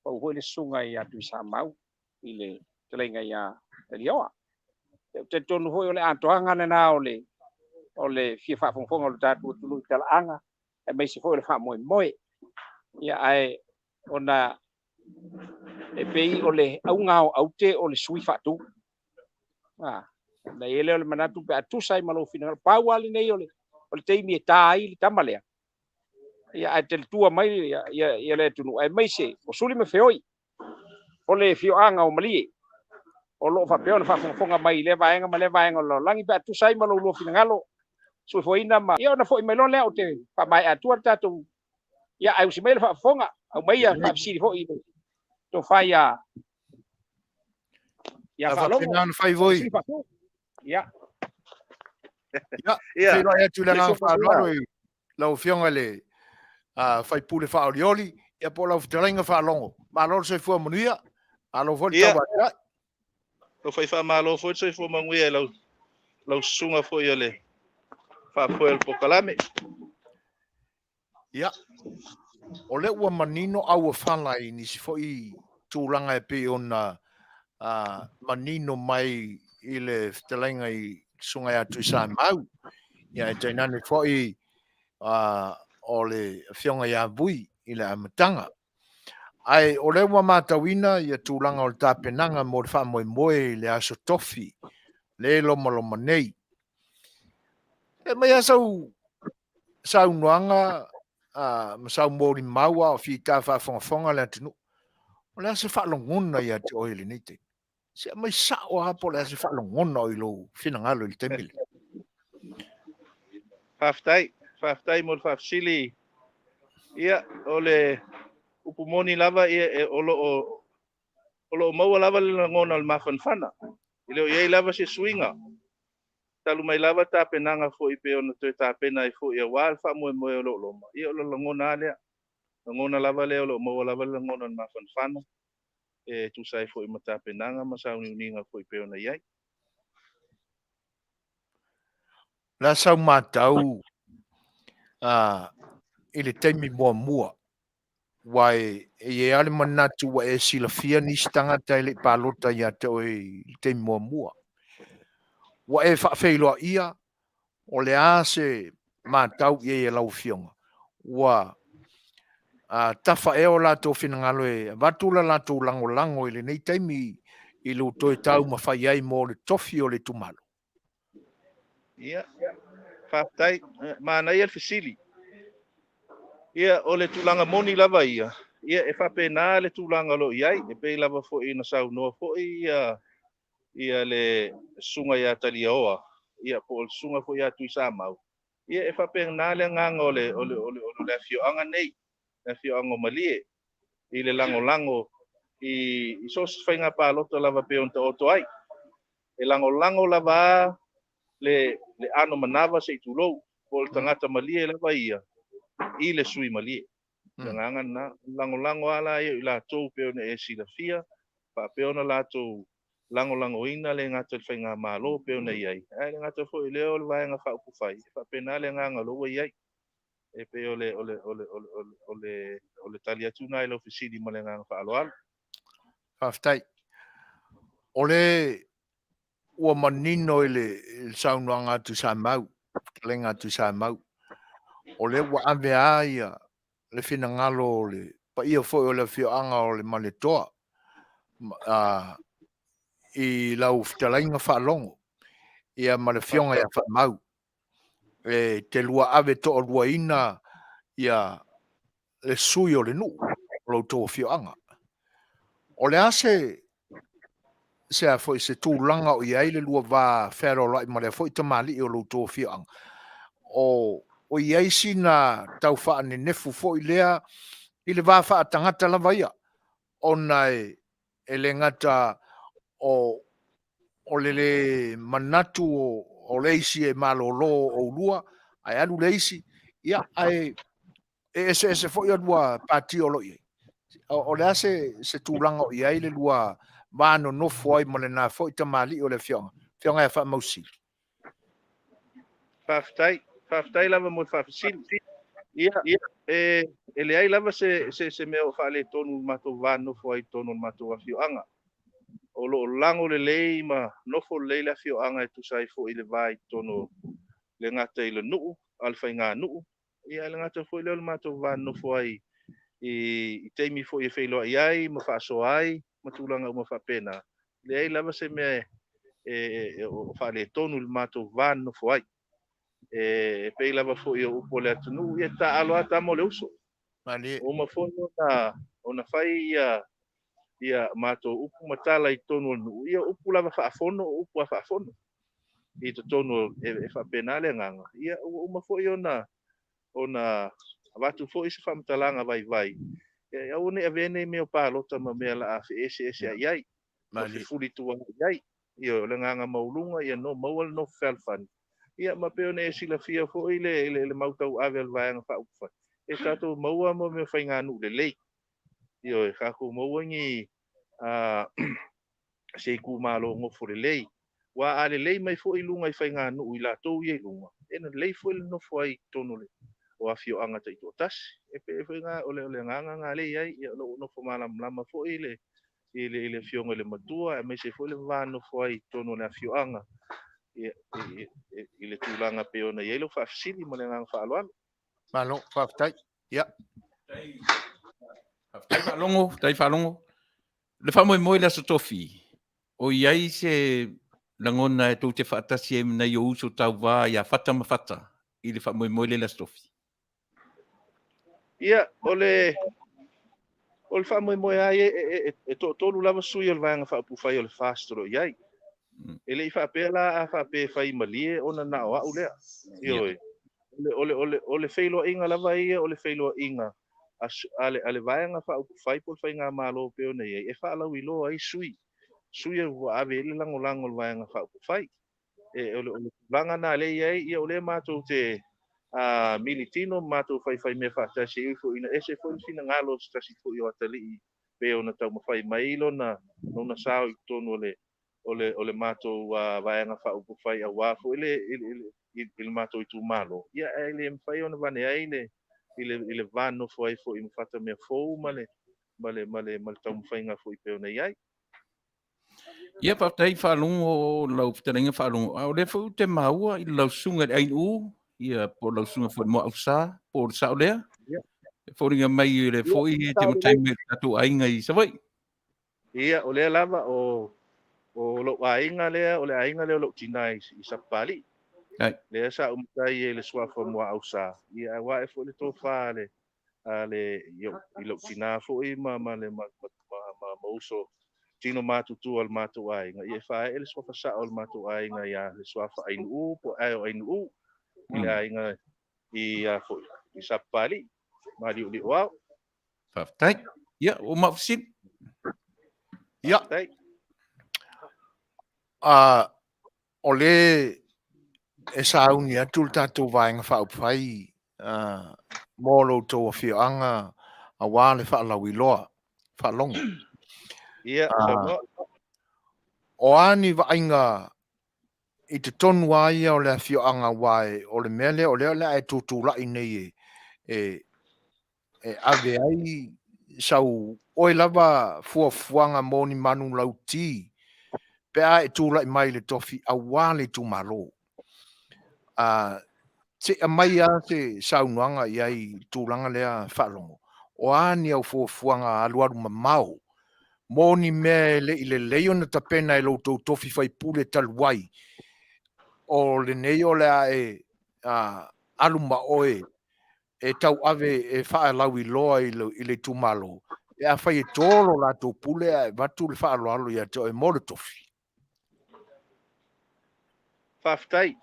pau foi le susuga ia Tuisamau i le fetalaiga ia Taliaoa. Ou te talitonu foi o le atoaga lena o le fia faafogafoga o le tatou atunuu i talaaga aemaise foi o le faamoemoe. Ia ae ona e pei o le auga o aute o le sui faatu. Na i ai lea o le manatu pe a tusa ai ma lou finagalo. Pau lava lenei o le taimi e ta ai le tama lea. Ia ae talitua mai ia le atunuu aemaise o suli ma feoi o le afioaga o Malie o lo o faapea ona faafogafoga mai i lea vaega ma lea vaega o le lalolagi pe a tusa ai ma lou lua finagalo. Suefuaina ma ia ona foi mai loa lea ou te faamaea atua le tatou ia ae usi mai le faafofoga aumai ia faafesili foi i le tofa ia ia A Faalogo. faapena ona fai voi. Fesili faafu. Ia. Ia, Ia, feiloai atu i le agaga soifua faaaloalo i lau Afioga i le faipule faaolioli, ia po o lau fetalaiga Faalogo. Malo le soifua manuia, malo foi le Ia. tauatiae. Ua fai faamalo foi le soifua manuia i lau, lau susuga foi o le faafoe o le polokalame. Ia, o lea ua manino auofala i nisi foi tulaga e pei ona manino mai i le fetalaiga i le susuga ia Tuisamau, ia e tainane foi o le afioga ia Vui i le amataga. Ae o lea ua matauina ia tulaga o le tapenaga mo le faamoemoe i le Aso Tofi le lomaloma nei. E mai lava sau saunoaga ma sau molimau a o fita faafogafoga le atunuu. O le a se faalogona ia te oe i lenei taimi? Se aumai sao lava po o le a se faalogona o i lou finagalo i le taimi lenei. Faafetai, faafetai mo le faafesili. Ia, o le upu moni lava, ia, e, o lo o, o lo o maua lava le lagona o le mafanafana. E le o i ai lava se suiga. Talu mai lava tapenaga foi pei ona toe tapena ai foi aua le faamoemoe o lo o loma. Ia, o le lagona lava lea. Lagona lava lea o lo o maua lava le lagona o le mafanafana e tusa ai foi ma tapenaga ma sauniuniga foi pei ona i ai. O le a sau matau i le taimi muamua, aua e i ai lava le manatu ua e silafia nisi tagata e le i palota ia te oe i le taimi muamua. Ua e faafeiloaia, o le a se matau i ai a lau Afioga? Ua tafa ea o latou finagalo e avatu le latou lagolago i lenei taimi i lou toe taumafai ai mo le tofi o le itumalo? Ia, faafetai. Manaia le fesili. Ia, o le tulaga moni lava ia, ia e faapena le tulaga o lo o i ai, e pei lava foi na saunoa foi ia, ia le susuga ia Taliaoa, ia po o le susuga foi ia Tuisamau, ia e faapena le agaga o le, o le, o le, o le afioaga nei, le afioaga o Malie, i le lagolago i, i so o se faiga palota lava pei ona taoto ai. E lagolago lava le, le ano manava se i tulou, po o le tagata malie lava ia i le sui malie. Le agaga lena, lagolago lava la ia i latou pei ona e silafia, faapea ona latou lagolagoina le gata i le faigamalo pei ona i ai, ae le gata foi i lea o le Vaega Faaupufai, e faapena le agaga o lea ua i ai. E pei o le, o le, o le, o le, o le, o le, o le tali atu lena i lau fesili ma le agaga faaaloalo. Faafetai. O le ua manino i le saunoaga a Tuisamau, fetalaiga a Tuisamau, o lea ua ave lava ia le finagalo o le paia foi o le afioaga o le Malietoa i lau fetalaiga Faalogo ia ma le afioga ia Faamau e te lua ave toaluaina ia le sui o le nuu o lo outou afioaga. O le a se se a foi se tulaga o i ai le lua va fealoaloai ma lea foi tamalii o lo outou afioaga? O i ai sina tau faanenefu foi lea i le va faatagata lava ia, ona e le gata o o le le manatu o le isi e malolo oulua, ae alu le isi, ia, ae e eseese foi a lua pati o lo o i ai. O le a se tulaga o i ai le lua va nonofo ai ma lena foi tamalii o le afioaga, afioga ia Faamausili? Faafetai, faafetai lava mo le faafesili. Ia, e, e leai lava se, se, se mea o faaletonu i le matou va nofo ai i totonu o le matou afioaga. O lo o lago lelei ma nofo lelei le afioaga e tusa ai foi i le va i totonu o le gata i le nuu, a le faiganuu, Ia, e le gata foi lea o le matou va nonofo ai i taimi foi e feiloai ai ma faasoa ai ma tulaga uma faapena, leai lava se mea e o faaletonu i le matou va nonofo ai. E pei lava foi o upu a le atunuu, ia taaalo lava tama o le uso. Malie. Ua uma foi ona fai ia matou upu ma tala i totonu o le nuu, ia o upu lava faafono o upu lava faafono. i totonu e faapena le agaga. Ia ua uma foi ona ona avatu foi se faamatalaga vaivai, e aua ne i avea nei mea o palota ma mea o le a feeseeseai ai, ma fefulituaai ai. Ioe, o le agaga maualuga ia no maua le nofo fealofani. Ia ma pei ona e silafia foi le le mau tauave a le Vaega Faaupufai, e tatou maua mo mea o faiganuu lelei. Ioe, tatou maua ni se itumalo nofo lelei. Aua a lelei mai foi luga i faiganuu i latou ia i luga, e lelei foi le nofo ai i totonu o afioaga taitoatasi. E pei foi o le agaga lena lea e i ai, ia o lo o nofo malamalama foi le i le afioga i le matua, aemaise foi le va nofo ai i totonu o le afioaga i le tulaga pei ona i ai lau faafesili ma le agaga faaaloalo. Malo, faafetai. Ia. Faafetai Faalogo, faafetai Faalogo. Le faamoemoe i le Aso Tofi, o i ai se lagona e tou te faatasi ai ma nai ou uso tauva ia Fata ma Fata i le faamoemoe lea i le Aso Tofi? Ia, o le o le faamoemoe lava ia, e toatolu lava sui o le Vaega Faaupufai o le FAST o lo o i ai. E le i faapea la a faapea e fai malie ona na o au lea. Ioe. O le feiloaiga lava ia o le feiloaiga a le Vaega Faaupufai po o le Faigamalo pei ona i ai, e faalauiloa ai sui, sui ua ave i ai le lagolago a le Vaega Faaupufai. E, o le tulaga lena lea e i ai, ia o lea matou te militino ma matou faifaimea faatasi, e ui foi ina ese foi le finagalo o se tasi foi o atalii pei ona taumafai mai lona sao i totonu o le matou Vaega Faaupufai aua foi le i le matou itumalo, ia ae le mafai ona vane ai le i le va nofo ai foi ma Fatamea fou ma le taumafaiga foi pei ona i ai. Ia, faafetai Faalogo, lau fetalaiga Faalogo, a o lea foi ou te maua i lau susuga i le Ainu'u, ia po o lau susuga foi i le Muaausa, po o le sao lea? E foliga mai o lea foi e te matai mai i le tatou aiga i Savaii. Ia, o lea lava o lou aiga lea, o le aiga lea o lou tina i Sapapalii. Lea sa ou matai ai i le suafa Muaausa, ia ae ua ae foi le tofa a le i lou tina foi ma ma le ma ma ma uso tino matutua o le matou aiga, ia e faaee le suafa sao o le matou aiga ia le suafa Ainu'u po o Aeo Ainu'u i le aiga i a foi i Sapapalii, Maliuliuao. Faafetai. Ia, ua mau fesili. Ia. Faafetai. O le e sauni atu le tatou Vaega Faaupufai mo lo outou afioaga aua le faalauiloa faalogo. Ia, saunoa. O a ni vaaiga i totonu lava ia o le afioaga aua o le mea lea o lea o le a e tutulai nei e e ave ai sau oe lava fuafuaga mo ni manu lauti pe a e tulai mai i le tofi aua le itumalo. Se i aumai lava se saunoaga i ai i le tulaga lea faalogo, o a ni au fuafuaga alualu mamao mo ni mea e le i lelei ona tapena e lo outou tofi faipule talu ai, o lenei o le a e alu ma oe e tauave e faalauiloa i le itumalo, pe afai e to lo latou pule ae avatu le faaaloalo ia te oe mo le tofi. Faafetai.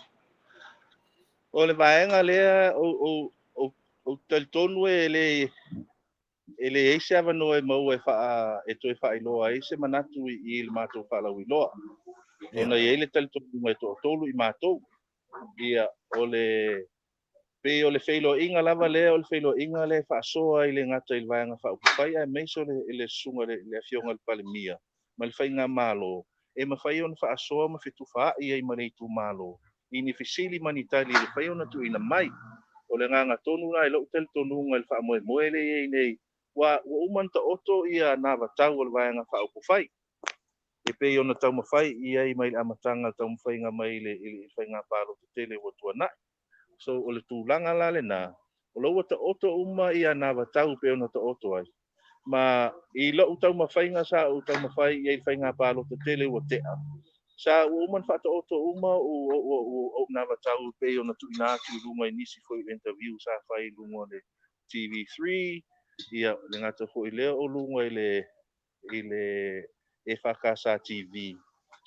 O le vaega lea ou te talitonu e leai se avanoa e maua e toe faailoa ai se manatu i le matou faalauiloa, ona e i ai le talitonuga e toatolu i matou. Ia, o le pei o le feiloaiga lava lea, o le feiloaiga lea e faasoa ai le gata i le Vaega Faaupufai aemaise o le susuga i le Afioga i le Palemia ma le Faigamalo, e mafai ona faasoa ma fetufaai ai ma le itumalo i ni fesili ma ni tali e mafai ona tuuina mai. O le agaga tonu lena i lou talitonuga i le faamoemoe lea e i ai nei, ua uma ona taoto ia anavatau o le Vaega Faaupufai e pei ona taumafai i ai mai le amataga o le taumafaiga mai i le faiga palota tele ua tuanai. So o le tulaga la lena, o la ua taoto uma ia anavatau pei ona taoto ai. Ma i lou taumafaiga sa ou taumafai i ai i le faiga palota tele ua tea, sa ua uma ona faataoto uma ou anavatau pei ona tuuina atu i luga i nisi foi o interview sa fai i luga o le TV3, ia le gata foi lea o luga i le EFKS TV.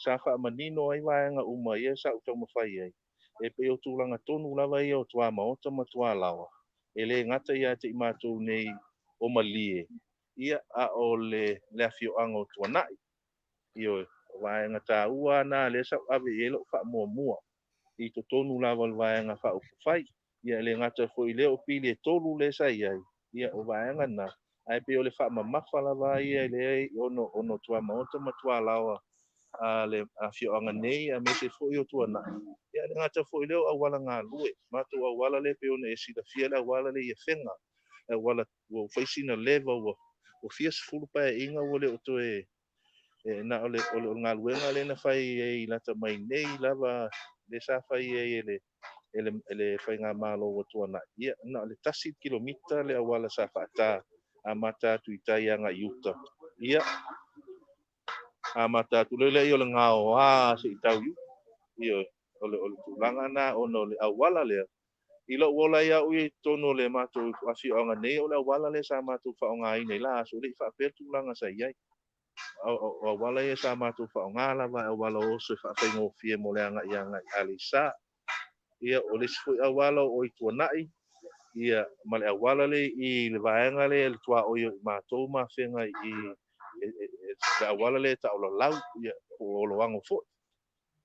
Sa faamanino ai vaega uma ia sa ou taumafai ai, e pei o tulaga tonu lava ia o tuamaota ma tualaoa, e le gata ia te i matou nei o Malie, ia, a o le afioaga o Tuanai. Ioe, o vaega taua lava na lea sa ou ave i ai lau faamuamua i totonu lava o le Vaega Faaupufai. Ia, e le gata foi i lea o pili e 3 lea sa i ai, ia, o vaega na, ae pei o le faamamafa lava ia lea ona o tuamaota ma tualaoa a le afioaga nei aemaise foi o Tuanai. Ia, e le gata foi i lea o auala galue, matou auala lea pei ona e silafia le auala lea i Afega, le auala ua fai sina leva, ua fia sefulu paeaiga ua le o toe, na o le galuega lea na fai ai lata mai nei lava, lea sa fai ai e le faigamalo ua tuanai. Ia, na o le 1 kilomita le auala sa faata amata atu i tai agai i uta. Ia, amata atu lea o le gaoa se i tau i uta. Ia, o le tulaga na ona o le auala lea. I lou ola ai au i totonu o le matou afioaga nei, o le auala lea sa matou faaaogaina i la aso, e le i faapea tulaga sa i ai. O auala ia sa matou faaaoga lava, auala oso e faafaigofie mo le agai agai Aleisa. Ia, o le isi foi auala o i Tuanai, ia, ma le auala lea i le vaega lea le tuaoi o i matou ma Afega i le auala lea taulalau, ia, o Oloago foi.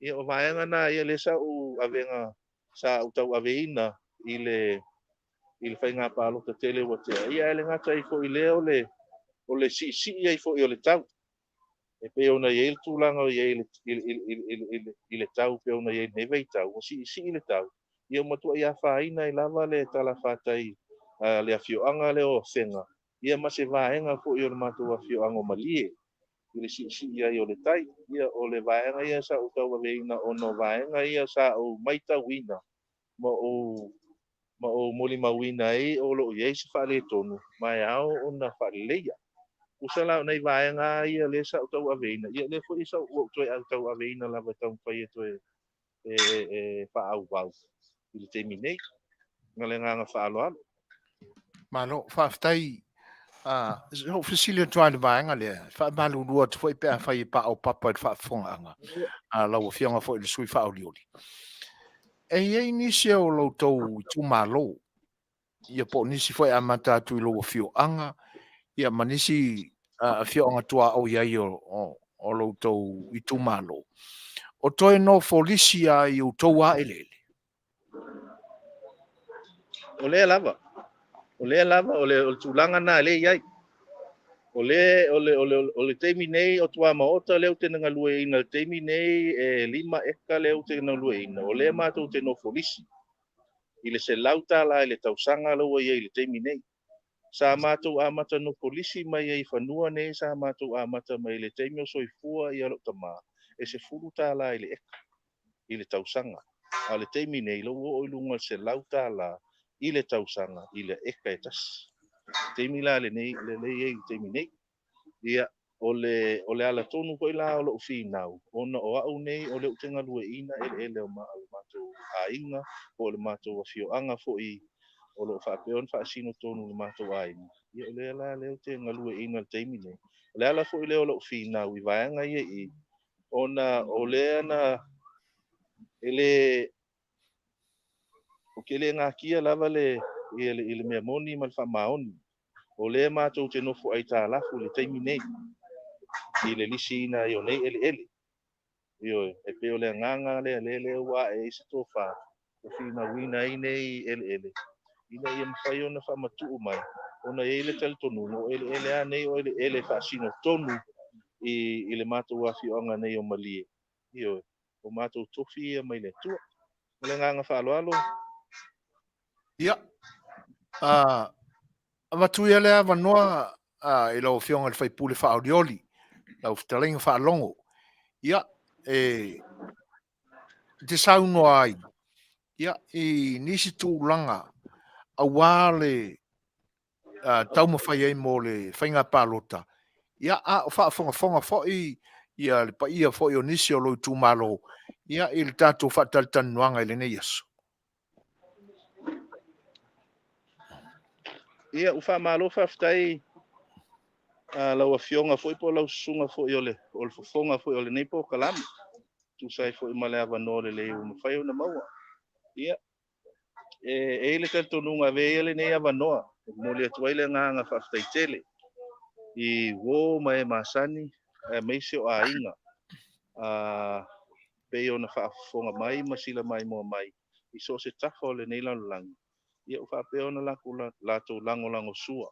Ia, o vaega na ia lea sa ou avega, sa ou tauaveina i le faiga palota tele ua tea. Ia, ae le gata ai foi lea o le siisii ai foi o le tau. E pei ona i ai le tulaga o i ai i le tau, pei ona i ai lenei vaitau, ua siisii le tau, ia ua matuai afaina ai lava le talafatai le afioaga lea o Afega, ia ma se vaega foi o le matou afioaga o Malie i le siisii ai o le tai. Ia, o le vaega ia sa ou tauaveina ona o vaega ia sa ou matauina ma ou molimauina ai o lo o i ai se faaletonu ma e ao ona faaleleia. Tusa la o nai vaega ia lea sa ou tauaveina, ia lea foi sa ou toe tauaveina lava e taumafai e toe faaauau i le taimi nei. Ma le agaga faaaloalo. Malo, faafetai. Ou fesili atu ai le vaega lea, faamalulu atu foi pe afai e paopapa i le faafofogaaga a lau afioga foi i le sui faaolioli. E i ai nisi o lo outou itumalo, ia po o nisi foi amata atu i lou afioaga, ia ma nisi afioaga tuaoi ai o lo outou itumalo, o toe nofo lisi lava i outou lava eleele? O lea lava, o lea lava, o le tulaga na lea i ai. O le taimi nei o tuamaota lea ou te galueaiina, le taimi nei e 5 eka lea ou te galueaiina, o lea matou te nofo lisi i le $100 i le tausaga la ua i ai i le taimi nei. Sa matou amata nofo lisi mai ai i fanua nei, sa matou amata mai i le taimi o soifua ia lou tama, e $10 i le eka i le tausaga. A o le taimi nei, la ua oo i luga o le $100 i le tausaga i le eka e tasi. Taimi la lenei, lelei ai i le taimi nei. Ia, o le ala tonu foi la o lou finau, ona o au nei o lea ou te galueaiina eleele o le matou aiga, po o le matou afioaga foi o lo o faapea ona faasino tonu i le matou aiga. Ia, o lea la lea ou te galueaiina i le taimi nei. O le ala foi lea o lou finau i vaega ia i, ona o lea na e le o ke le ngakia lava le i le mea moni ma le faamaoni. O lea matou te nofo aitalafu i le taimi nei i le lisiina ai o nei eleele. Ioe, e pei o le agaga lea lea ua ae ai se tofa o finauina ai nei eleele ina ia mafai ona faamatuu mai, ona e i ai le talitonuga o eleele lava nei o eleele faasino tonu i le matou afioaga nei o Malie. Ioe, o matou tofi ia mai le Atua. Ma le agaga faaaloalo. Ia, avatu ia le avanoa i lau afioga i le faipule faaolioli, lau fetalaiga faalogo. Ia, e te saunoa ai, ia, i nisi tulaga aua le taumafai ai mo le faiga palota, ia, a o faafogafoga foi ia le paia foi o nisi o lou itumalo, ia, i le tatou faatalatalanoaga i lenei aso. Ia, ua faamalo faafetai lau afioga foi po o lau susuga foi o le fofoga foi o lenei polokalame. tusa ai foi ma le avanoa lelei ua mafai ona maua. Ia, e i ai le talitonuga e avea ia lenei avanoa e momoli atu ai le agaga faafetai tele i uo ma e masani aemaise o aiga a pei ona faafofoga mai ma sila maimoa mai i so o se tafa o lenei lalolagi, ia ua faapea ona latou lagolagosua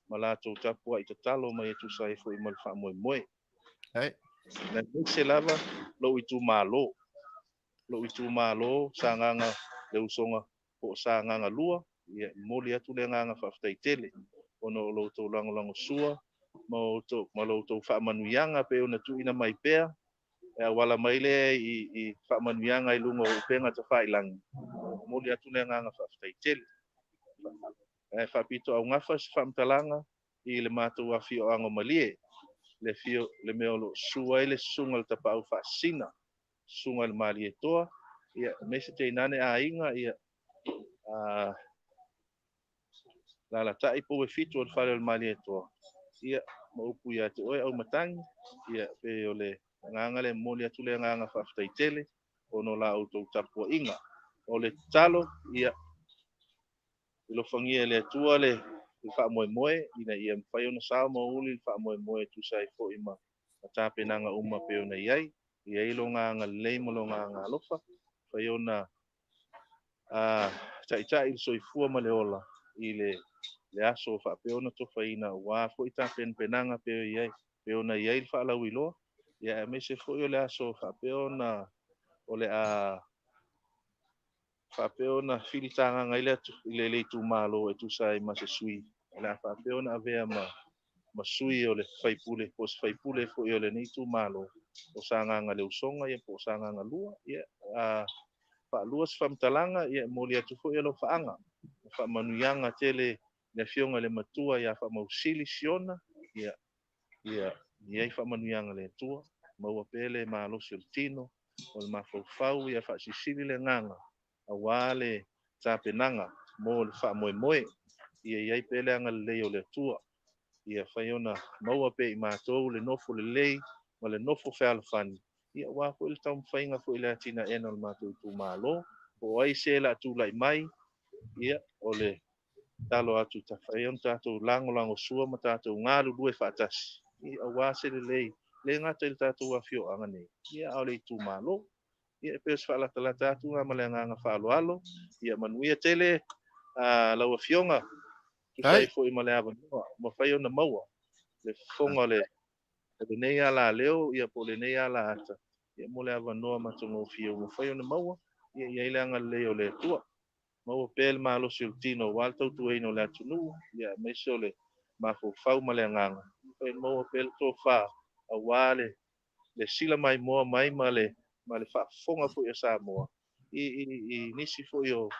ma latou tapuai tatalo mai e tusa ai foi ma le faamoemoe. Aemaise lava lou itumalo, lou itumalo Sagaga Le Usoga po o Sagaga 2, ia e momoli atu le agaga faafetai tele ona o lo outou lagolagosua ma ma lo outou faamanuiaga pei ona tuuina mai pea e auala mai lea i faamanuiaga i luga o upega tafailagi. E momoli atu le agaga faafetai tele. Ae faapitoaugafa se faamatalaga i le matou afioaga o Malie, le afio, le mea o lo o susu ai le susuga i le Tapaau Faasisina, susuga i le Malietoa, ia, aemaise tainane aiga, ia, a, alaalatai pou e fitu o le fale o le Malietoa, ia, ma upu ia te oe Aumatagi, ia, pei o le agaga lea e momoli atu le agaga faafetai tele ona o la outou tapuaiga. O le tatalo, ia, alofagia e le Atua le faamoemoe ina ia mafai ona sao ma uli le faamoemoe e tusa ai foi ma tapenaga uma pei ona i ai. I ai lona agalelei ma lona agaalofa, mafai ona taitai le soifua ma le ola i le aso o faapea ona tofaina aua foi tapenapenaga pei ona i ai le faalauiloa, ia aemaise foi o le aso faapea ona o le a faapea ona filitagaga ai le itumalo e tusa ai ma se sui o le a faapea ona avea ma sui o le faipule po o se faipule foi o lenei itumalo o Sagaga Le Usoga ia po o Sagaga 2. Ia, a faalua se faamatalaga, ia e momoli atu foi alofaaga ma faamanuiaga tele le Afioga i le Matua ia Faamausili Siona, ia ia i ai faamanuiaga le Atua, maua pea le malosi o le tino, o le mafaufau, ia faasilisili le agaga aua le tapenaga mo le faamoemoe, ia i ai pea le agalelei o le Atua, ia fai ona maua pea i matou le nofo lelei ma le nofo fealofani, ia aua foi le taumafaiga foi i le atinaeina o le matou itumalo, po o ai se o le a tulai mai, ia o le tatalo atu ia fai ona tatou lagolagosua ma tatou galulue faatasi, ia aua se lelei, le gata i le tatou afioaga nei, ia a o le itumalo. Ia e pei o se faalatalata atu ma le agaga faaaloalo, ia manuia tele lau Afioga, tusa ai foi ma le avanoa mafai ona maua le fofoga o le lenei alaleo, ia po o lenei alaata, ia mo le avanoa matagofie ua mafai ona maua, ia i ai le agalelei o le Atua. Maua pea le malosi o le tino aua le tautuaina o le atunuu, ia aemaise o le mafaufau ma le agaga. Ia maua pea le tofa aua le sila maimoa mai ma le faafofoga foi a Samoa i nisi foi o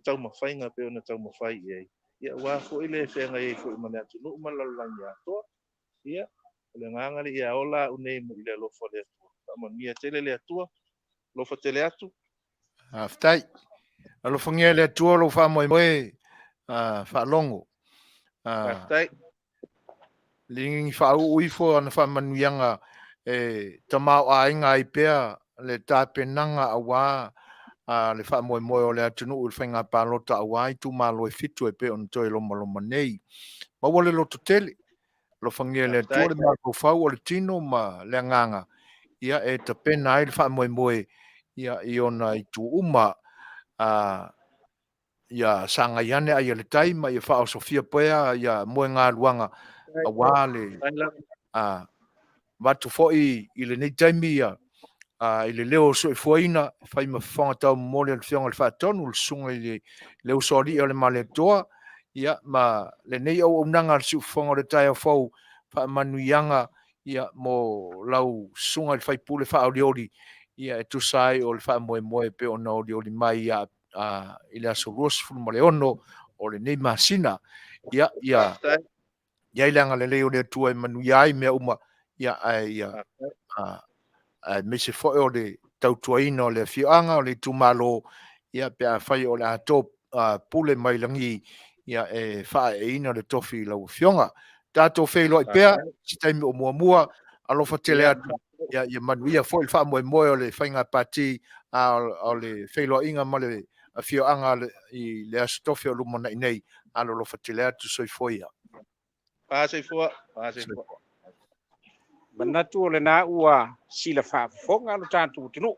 taumafaiga pei ona taumafai i ai. Ia aua foi le feagai ai foi ma le atunuu ma le lalolagi atoa. Ia, o le agaga lea ia ola au nei i le alofa o le Atua. Faamanuia tele le Atua, alofa tele atu. Faafetai. Alofagia le Atua lou faamoemoe faalogo. Faafetai. Ligi faauu ifo ana faamanuiaga e tamaoaiga ai pea le tapenaga aua le faamoemoe o le atunuu i le faiga palota aua itumalo e fitu e pei ona toe lomaloma nei. Maua le lototele, alofagia le Atua le mafaufau o le tino ma le agaga, ia e tapena ai le faamoemoe ia i ona itu uma. Ia sagai ane ai e le tai ma ia faaosofia pea ia moegaluaga aua le avatu foi i lenei taimi ia i le leo o soifuaina e fai ma fofoga taumomoli a le Afioga i le Faatonu, le Susuga i le Usoalii o le Malietoa, ia ma lenei auaunaga a le Siufofoga o le Taeao Fou, faamanuiaga ia mo lau susuga i le faipule faaolioli ia e tusa ai o le faamoemoe pei ona olioli mai ia i le aso 26 o lenei masina. Ia, ia, i ai le agalelei o le Atua e manuia ai mea uma, ia, ae ia, aemaise foi o le tautuaina o le afioaga, o le itumalo, ia, pe afai o le a to pule mai lagi, ia, e faaeeina le tofi i lau afioga. Tatou feiloai pea, se taimi o muamua, alofa tele atu. Ia, ia manuia foi le faamoemoe o le faiga pati a o le feiloaiga ma le afioaga i le Aso Tofi o lumanai nei. Alolofa tele atu, soifua ia. Soifua, soifua. Manatu o lena ua sila faafofoga lo tatou atunuu.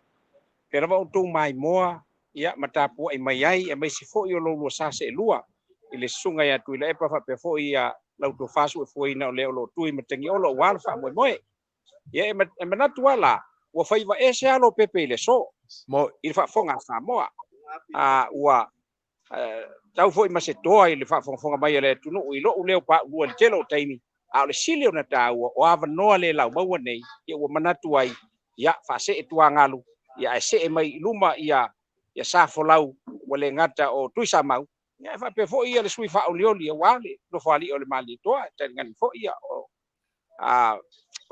Pea lava outou maimoa, ia, ma tapuai mai ai, aemaise foi o lo lua sa seelua i le susuga ia Tuilaepa faapea foi ia lau tofa suefuaina o lea o lo o tui Matagiolo aua le faamoemoe. Ia, e manatu lava la, ua faiva ese lava Lopepe i le aso i le faafofoga a Samoa. Ua tau foi ma se toa i le faafogafoga mai a le atunuu i lou leo paulua i le tele o taimi, a o le sili ona taua o avanoa le laumaua nei, ia ua manatu ai, ia faasee tuagalu, ia ae see mai i luma ia Safolau ua le gata o Tuisamau, ia e faapea foi ia le sui faaolioli aua le nofoalii o le Malietoa, taligani foi ia o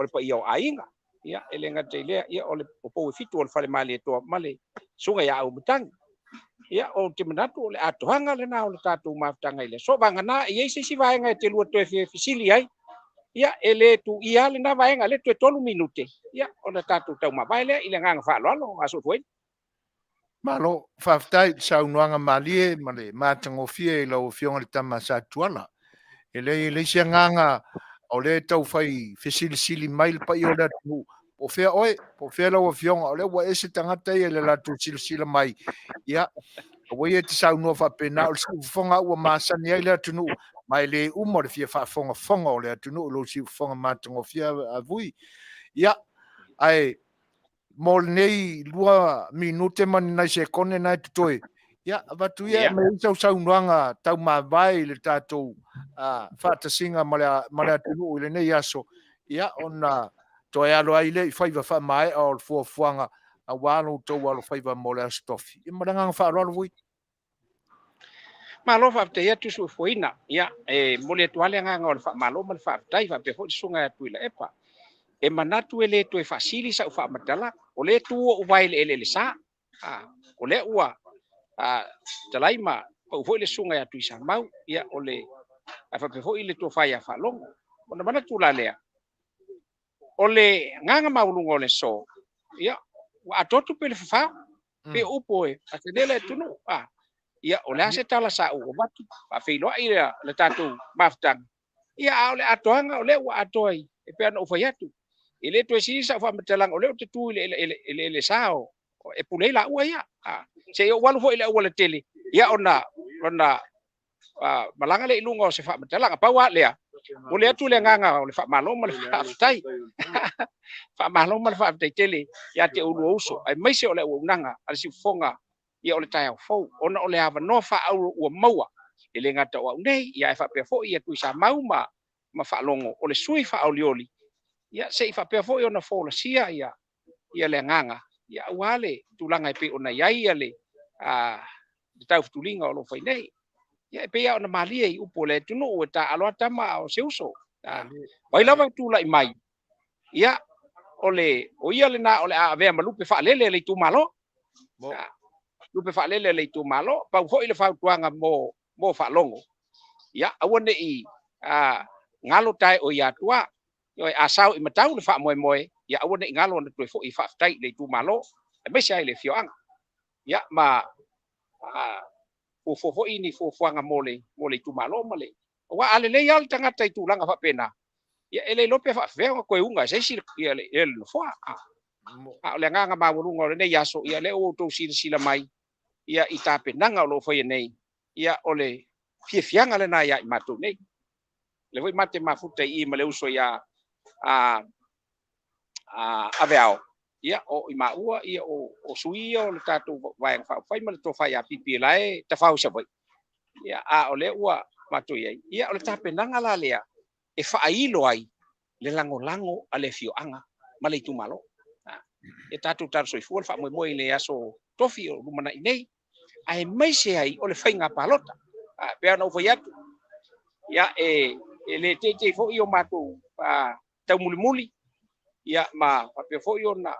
le paia o aiga. Ia e le gata i lea, ia o le pou e fitu o le fale Malietoa ma le susuga ia Auimatagi. Ia o te manatu o le atoaga lena o le tatou mafutaga i le aso. Vagana e i ai se isi vaega e te lua toe fesili ai, ia e le tuia lena vaega, le toe 3 minute, ia ona tatou taumavae lea i le agaga faaaloalo, aso fuaina. Malo, faafetai i le saunoaga malie ma le matagofie i lau Afioga i le Tama Sa Tuala. E leai se agaga o lea tau fai fesilisili mai le paia o le atunuu. Po o fea oe, po o fea lau Afioga, o lea ua ese tagata ia i le latou silasila mai. Ia, aua ia te saunoa faapena, o le siufofoga ua masani ai le atunuu, ma e le uma o le fia faafogafoga o le atunuu, lou siufofoga matagofie avui. Ia, ae mo lenei 2 minute ma ni nai sekone nai totoe, ia, avatu ia me i saunoaga taumavae i le tatou faatasiga ma le atunuu i lenei aso, ia, ona toe alo ai le i faiva faamaea o le fuafuaga aua lo outou alofaiva mo le Aso Tofi. Ia, ma le agaga faaaloalo vui. Malo faafetai atu suefuaina. Ia, e momoli atu lava le agaga o le faamalo ma le faafetai faapea foi le susuga ia Tuilaepa. E manatu e le toe faasili sau faamatalaga. O lea tu ou vae i le eleele sa. O lea ua talai ma pau foi le susuga ia Tuisamau, ia o le ae faapea foi le tofa ia Faalogo. Ona manatu la lea, o le agaga maualuga o le aso, ia, ua atoa tupe le fafao, pe upu e faatele le atunuu. Ia, o le a se tala sa ou avatu, faafeiloai le tatou mafutaga. Ia, a o le atoaga o lea ua atoa i, e pei ona ou fai atu. E le toe sili sau faamatalaga, o lea ou te tu i le eleele sa o e pule ai laua ia. Se i ou alu foi i le auala tele, ia ona malaga le i luga o se faamatalaga. Pau lava lea, momoli atu le agaga o le faamalo ma le faafetai. Faamalo ma le faafetai tele ia te oulua uso, aemaise o le auaunaga a le siufofoga, ia o le taeao fou, ona o le avanoa faaauuro ua maua, e le gata o au nei, ia ae faapea foi ia Tuisamau ma Faalogo, o le sui faaolioli, ia se i faapea foi ona folasia ia le agaga, ia aua le tulaga e pei ona i ai ia le taufutuliga o lo o fai nei. Ia e pei lava ona malie i upu o le atunuu e taaalo lava tama a o se uso. Vai lava tulai mai, ia o ia lena o le a avea ma lupe faalele le itumalo. Lupe faalele le itumalo, pau foi le fautuaga mo Faalogo. Ia aua nei galo tae o ia atua. A sao i matau le faamoemoe, ia aua nei galo ona toe foi faafetai i le itumalo, aemaise ai le afioaga. Ia ma fuafua foi ni fuafuaga mo le itumalo ma le aua a lelei lava le tagata i tulaga faapena, ia e le iloa pe faafefea ona toe uga e se isi ia le nofoa. A o le agaga maualuga o lenei aso, ia lea ua outou silasila mai ia i tapenaga o lo o faia nei, ia o le fiafiaga lena ia i matou nei. Le foi mate mafuta i ma le uso ia Aveao, ia o i maua ia o sui ia o le tatou vaega faaupufai ma le tofa ia Pipi la e tafao i Savaii. Ia a o lea ua matou i ai, ia o le tapenaga la lea e faailo ai le lagolago a le afioaga ma le itumalo. E tatou talo soifua le faamoemoe i le aso Tofi o lumanai nei, aemaise ai o le faiga palota. Pei ona ou fai atu, ia e le teitei foi o matou taumulimuli, ia ma faapea foi ona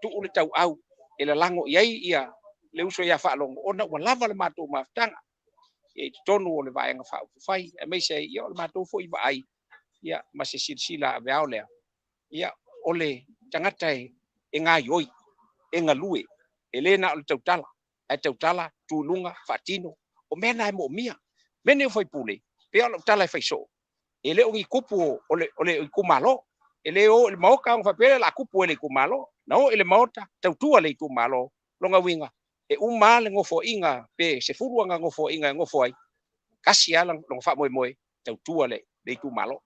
tuu le tauau e lalago i ai ia le uso ia Faalogo, ona ua lava le matou mafutaga i totonu o le vaega faaupufai, aemaise ai ia o le matou foi vaai, ia ma se silasila aveao lea, ia o le tagata e gaioi, e galue, e le na o le tautala, ae tautala, tu i luga, faatino. O mea na e moomia. Mea nei o faipule, pei o lau tala e fai soo, e le o ni kupu o le itumalo. E le o i le maota ona faapea lea o le a kupu e le itumalo. Na o i le maota, tautua le itumalo. Lona uiga, e uma lava le nofoaiga pe 10 ana nofoaiga e nofo ai, tasi lava lona faamoemoe, tautua le itumalo.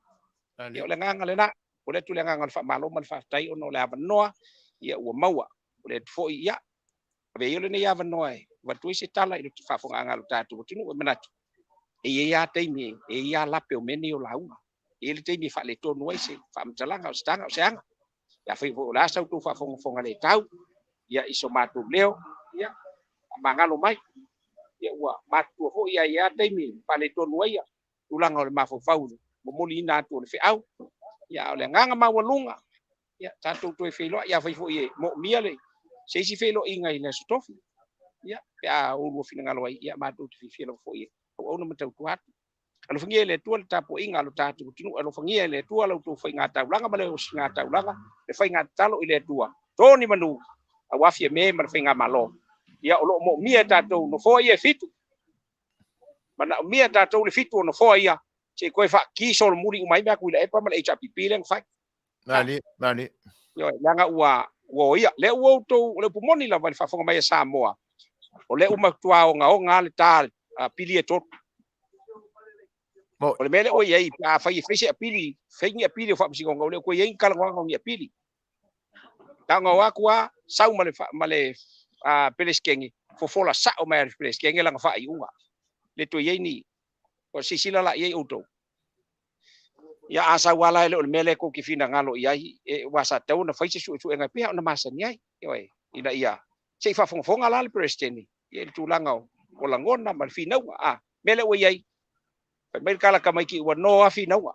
Ia o le agaga lena. Momoli atu le agaga o le faamalo ma le faafetai ona o le avanoa ia ua maua. Momoli atu foi ia, avea ia lenei avanoa e avatu ai se tala i le faafofogaaga a lo tatou atunuu e manatu, e i ai lava taimi, e i ai lava lape o mea nei o lauga. E i ai le taimi e faaletonu ai se faamatalaga, o se taga, o se aga. Ia afai foi o le a sa outou faafogafoga le tau, ia i so matou leo, ia, faamagalo mai. Ia ua matutua foi, ia i ai lava taimi e faaletonu ai tulaga o le mafaufau i le momoliina atu o le feau. Ia, a o le agaga maualuga, ia, tatou toe feiloai. Afai foi e moomia le, se isi feiloaiga i le Aso Tofi, ia, pe a oulua finagalo ai, ia, matou te fiafia lava foi e auauna ma tautua atu. Alofagia e le Atua le tapuaiga a lo tatou atunuu, alofagia e le Atua la outou faigataulaga ma le osigataulaga, le faigatatalo i le Atua, to ni manu, aua Fiame ma le faigamalo. Ia, o lo o moomia e tatou nofoa ia e 7, manaomia e tatou le 7 o nofoa ia, se i toe faaki solomuli uma ai mea a Tuilaepa ma le HRPP lea na fai. Mali, mali. Ioe, leaga ua oia. Lea ua outou, o le upu moni lava i le faafofoga mai a Samoa, o lea ua matua ogaoga le ta pili e 3. O le mea lea ua i ai, pe afai e fai se apili, fai ni apili o faamasinoga, o lea ua i ai ni talanoaga o ni apili. Tago atu a, sau ma le Peresetene, fofola sao mai a le Peresetene lana faaiuga. Le toe i ai ni, o silasila la i ai outou. Ia a sau lava la e le o le mea lea tou te finagalo i ai, aua sa tatau ona fai se suesuega e pei ona masani ai, ioe, ina ia se i faafogafoga la le Peresetene i le tulaga o lagona ma le finauga. A mea lea ua i ai, fai mai le tala tamaiti ua no lava finauga.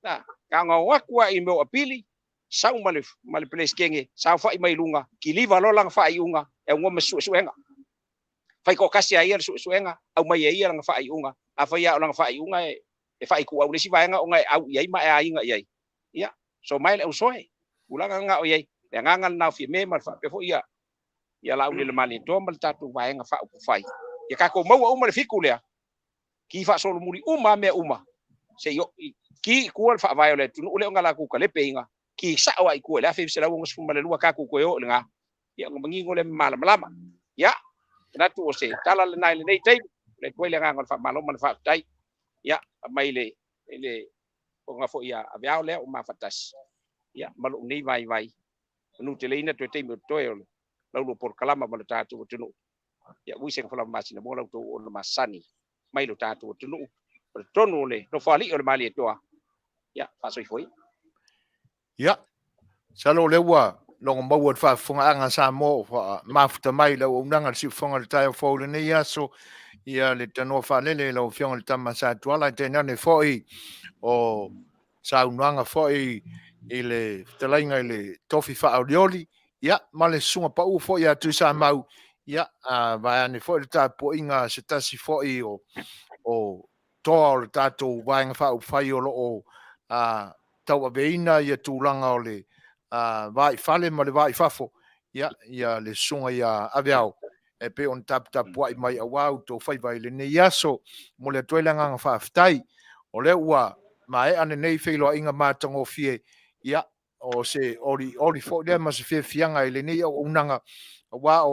A gaogao atu lava i mea o apili, sau ma le Peresetene, saofai mai luga, kiliva loa lana faaiuga, e aunoa ma se suesuega. Fai toatasi lava ia le suesuega, aumai e ia lana faaiuga. Afai lava o lana faaiuga e faaituau le isi vaega ona e au i ai ma e aiga i ai, ia, so mai le ausoe, tulaga lena o i ai. Le agaga lena o Fiame ma le faapea foi ia Laaulialemalietoa ma le tatou vaega faaupufai. Ia tatou maua uma le 7 lea, ki faasolomuli uma mea uma, se i ki i tua le faavae o le atunuu lea ona latou talepeiga, ki sao lava i tua i le 1962 tatou toe o i lena, ia ona manino lea ma malamalama. Ia, manatu o se tala lena i lenei taimi, le atu ai le agaga o le faamalo ma le faafetai. Ia, aumai le ona foi a aveao lea o mafatasi, ia, ma lou nei vaivai, manu teleina toe taimi o totoe o le laulu o polokalama ma le tatou atunuu. Ia, ui se gafalava masina mo lau tou ona masani mai lo tatou atunuu, o le tonu o le nofoalii o le Malietoa, ia, faasoifua ia. Ia, masalo o lea ua logo maua le faafofogaaga a Samoa o mafuta mai le auaunaga le siufofoga i le taeao fou i lenei aso, ia le tanoa faalele i lau Afioga i le Tama Sa Tuala, e tainane foi o saunoaga foi i le fetalaiga i le tofi faaolioli, ia, ma le susuga pau foi ia Tuisamau, ia, vaeane foi le tapuaiga a se tasi foi o toa o le tatou Vaega Faaupufai o lo o tauaveina ia tulaga o le va i fale ma le va i fafo, ia, ia le susuga ia Aveao, e pei ona taputapuai mai aua outou faiva i lenei aso. Momoli atu ai le agaga faafetai. O lea ua maea lenei feiloaiga matagofie, ia, o se olioli foi lea ma se fiafiaga i lenei auaunaga, aua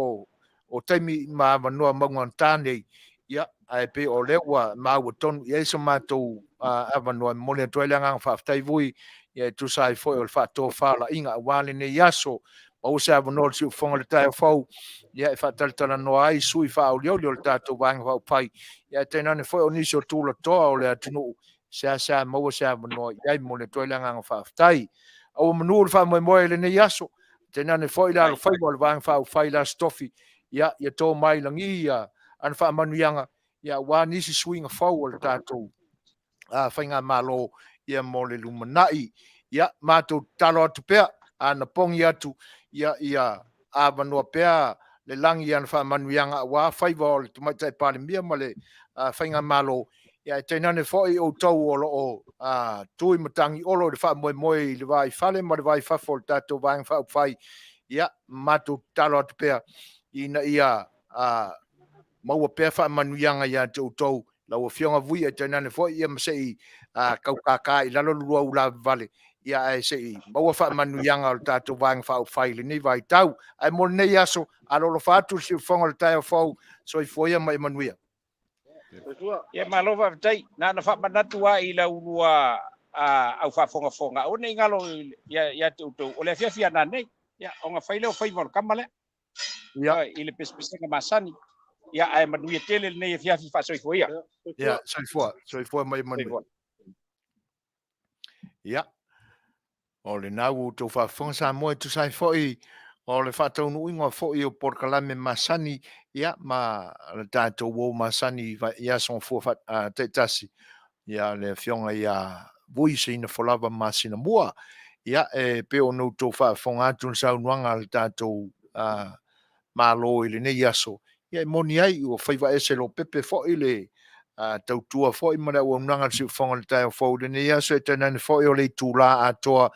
o taimi ma avanoa maugata nei, ia, ae pei o lea ua maua tonu i ai so matou avanoa e momoli atu ai le agaga faafetai vui, ia e tusa ai foi o le faatofalaiga aua lenei aso. Maua se avanoa o le siufofoga o le taeao fou, ia e faatalatalanoa ai sui faaolioli o le tatou Vaega Faaupufai, ia e tainane foi o nisi o tulatoa o le atunuu, seasea maua se avanoa i ai, momoli atu ai le agaga faafetai. Aua manu le faamoemoe i lenei aso, tainane foi le alofaiva o le Vaega Faaupufai i le Aso Tofi, ia, ia to mai lagi ia ana faamanuiaga, ia aua nisi suiga fou o le tatou faigamalo, ia mo le lumanai. Ia, matou tatalo atu pea, ana pogi atu, ia, ia avanoa pea le lagi i ana faamanuiaga aua faiva o le Tamaitai Palemia ma le faigamalo, Ia, e tainane foi outou o lo o tu i Matagiolo i le faamoemoe i le va i fale ma le va i fafo o le tatou Vaega Faaupufai, ia, matou tatalo atu pea ina ia maua pea faamanuiaga ia te outou, lau Afioga Vui, ae tainane foi ia ma se i tau kākā i lalo le lua ulavavale, ia ae se i maua faamanuiaga o le tatou Vaega Faaupufai i lenei vaitau. Ae mo lenei aso, alolofa atu le siufofoga o le taeao fou, soifua ia ma ia manuia. Ia malo faafetai. Na ona faamanatu lava i la ulua au faafogafoga, aua ne i galo ia te outou, o le afiafi a nanei, ia, ona fai lea o faiva o le tama lea. Ia, i le pesepesega masani. Ia, ae manuia tele lenei afiafi faasoifua ia. Ia, soifua, soifua mai manuia. Ia, o lena ua outou faafofoga Samoa e tusa ai foi o le faataunuuina foi o polokalame masani, ia, ma le tatou uo masani i aso gafua taitasi, ia, le afioga ia Vui Seinafolava Masinamua. Ia, e pei ona outou faafofoga atu i le saunoaga a le tatou Malo i lenei aso, ia e moni ai ua faiva ese lopepe foi le tautua foi ma le auaunaga a le siufofoga o le taeao fou i lenei aso, e tainane foi o le itula atoa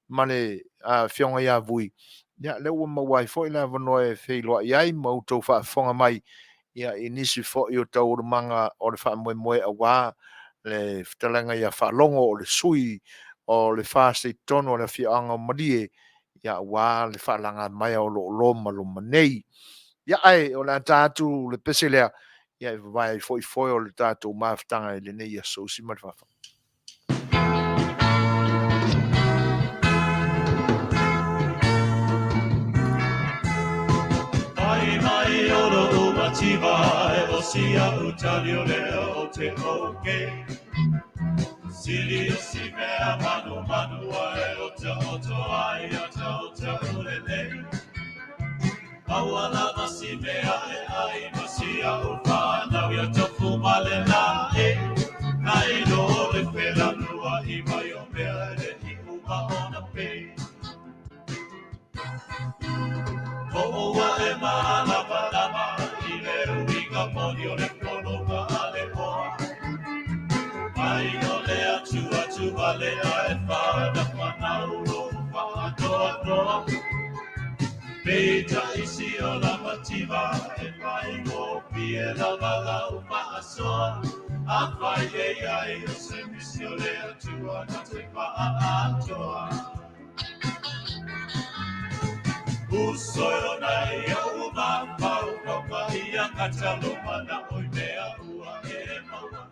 ma le afioga ia Vui. Ia, lea ua maua ai foi le avanoa e feiloai ai ma outou faafofoga mai, ia, i nisi foi o taualumaga o le faamoemoe aua le fetalaiga ia Faalogo o le sui o le FAST i totonu o le afioaga o Malie, ia, aua le faalaga mai o lo o loma loma nei. Ia, ae o le a ta atu le pese lea, ia, e vavae ai foi foe o le tatou mafutaga i lenei aso usi ma le fafa. Mai mai o lo o mativa e o sia o tali o lea o te oke. Sili o si mea manu manu ai o te oto ai o te o te ule nei. Aua lava si mea e ai ma sia o whanau ia tofu male la e. Nai lo le whela nua i mai o mea e le i uma ona pe. O oa e malama lama i le uiga moni o le polonga a le oa. Mai o le atu atu vale a e whana whanau lo whaanoa noa. Peita isi o la mativa e mai go pie la vala o maasoa. A whai e ai o se misi o le atua na te atoa. Uso o nei o uma pau ka ia kataloma na oi mea ua e maua.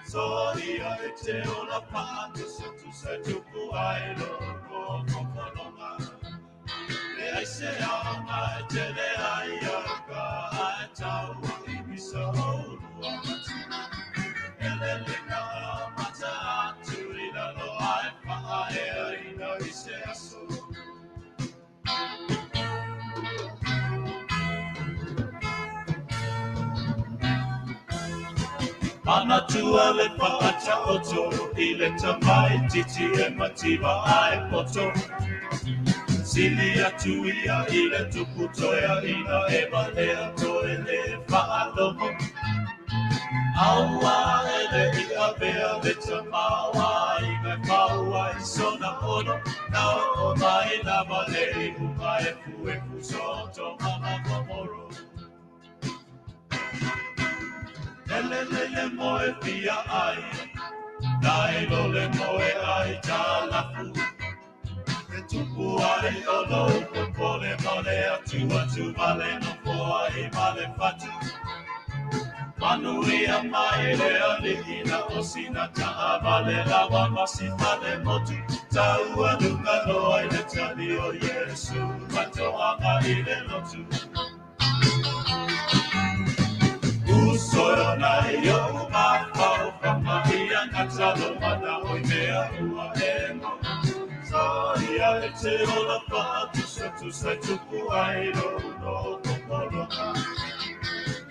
So ia e te ola paa tusa tusa tupu ai lo ko kokolonga. Le ai se anga e te le ai a ka ai tau i misa o lua matina. Ele le na mata atu i lalo ai paa e ai na i se aso. Manatua le paata oto i le tamai titi e mativa ai poto. Sili atu ia i le tupu toea ina e malea toe le whaalomo. Aua e le i avea le tamawa i me paua i sona ono. Na o mai lava le i uma e fu e fusoto mama komoro. Ele le le moe fia ai, nai lo le moe ai talafu. E tupu ai o lo popole male atu atu vale no poa i male fatu. Manuia mai le alii na osina taa vale lawa masifale motu. Taua lunga loa i le tali o Yesu, matoanga i le lotu. Uso nai o mafau whamaia ngā mana oi mea ua e mo. So ia e te ola paa tusa tusa tupu ai lo no popolonga.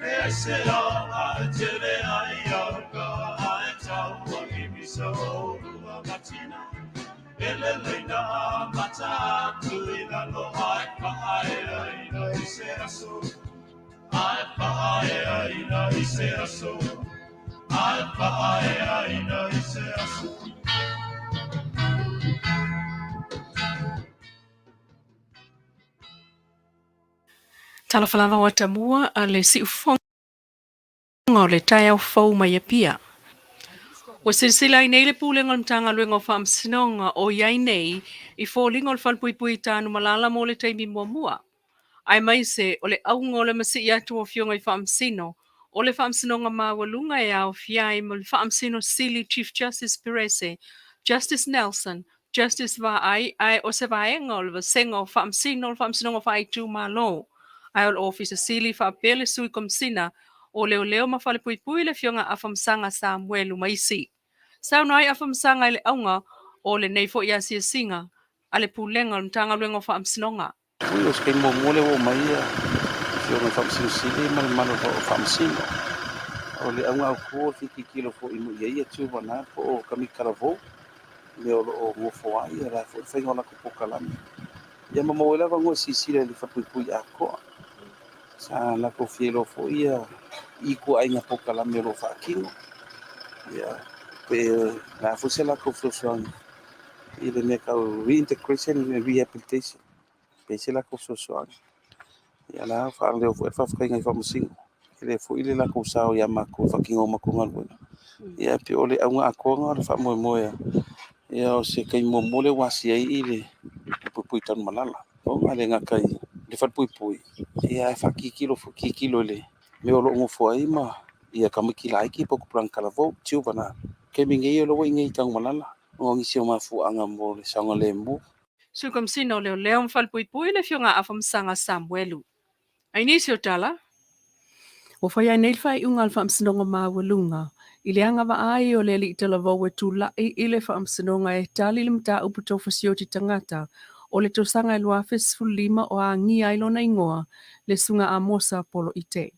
E ai se anga e te le ai au ka ai taua i misa o lua matina. Ele leina a mata atu i lalo ai paa e aina i se aso. Ai paa e aina i se aso. Ae faaeaina i se aso. Talofa lava o atamua a le siufoga o le taeao fou mai Apia. Ua silasila ai nei le Pulega o le Matagaluega o Faamasinoga o i ai nei i foliga o le falepuipui i Tanumalala mo le taimi muamua, aemaise o le auga o le masii atu o Afioga i Faamasino o le Faamasinoga Maualuga e aofia ai ma le Faamasino Sili Chief Justice Perese, Justice Nelson, Justice Vaai, ae o se vaega o le Vasega o Faamasino o le Faamasinoga Faaitumalo, ae o le Ofisa Sili faapea le Sui Komesina o Leoleo ma Falepuipui le Afioga Afamasaga Samuelu ma isi. Saunoa ai Afamasaga i le auga o lenei foi asiasiga a le Pulega o le Matagaluega o Faamasinoga. Ui, o se taimi muamua lea ua oo mai ia Afioga i Faamasino Sili ma le mamalu o Faamasino. O le auga autu o le fia tilotilo foi i ai ia Tuvana po o Kamikalavu, mea o lo o nofo ai, o le a foi le faiga o latou polokalame. Ia ma maua ai le avanoa e silasila i le falepuipui atoa. Sa latou fia iloa foi ia ituaiga polokalame o lo o faatino. Ia, pe o le a foi se latou fesoasoani i le mea tau reintegration and rehabilitation. Pe i ai se latou fesoasoani. Ia la faaleo foi le faafetaiga i Faamasino. E le foi le latou sao ia matou e faatino matou galuega. Ia e pei o le auga atoa o le faamoemoe ia o se taimi muamua lea ua asia ai i le puipui Tanumalala. O le gata i le falepuipui, ia ae faatilotilo foi tilotilo i le mea o lo o nofo ai ma ia tamaiti laiti po o tupulaga talavou, Tuvana. Taimi nei o lea ua i inei i Tanumalala, ona o nisi o mafuaaga mo le saogalemu. Sui Komesina o Leoleo ma Falepuipui le Afioga Afamasaga Samuelu. Ai nisi o tala, ua fai ai nei le faaiuga a le Faamasinoga Maualuga i le agavaa ai o le alii talavou e tulai i le Faamasinoga e tali le mataupu tau fasioti tagata o le tausaga e 2015 o agia ai lona igoa le Susuga Amosa Poloite.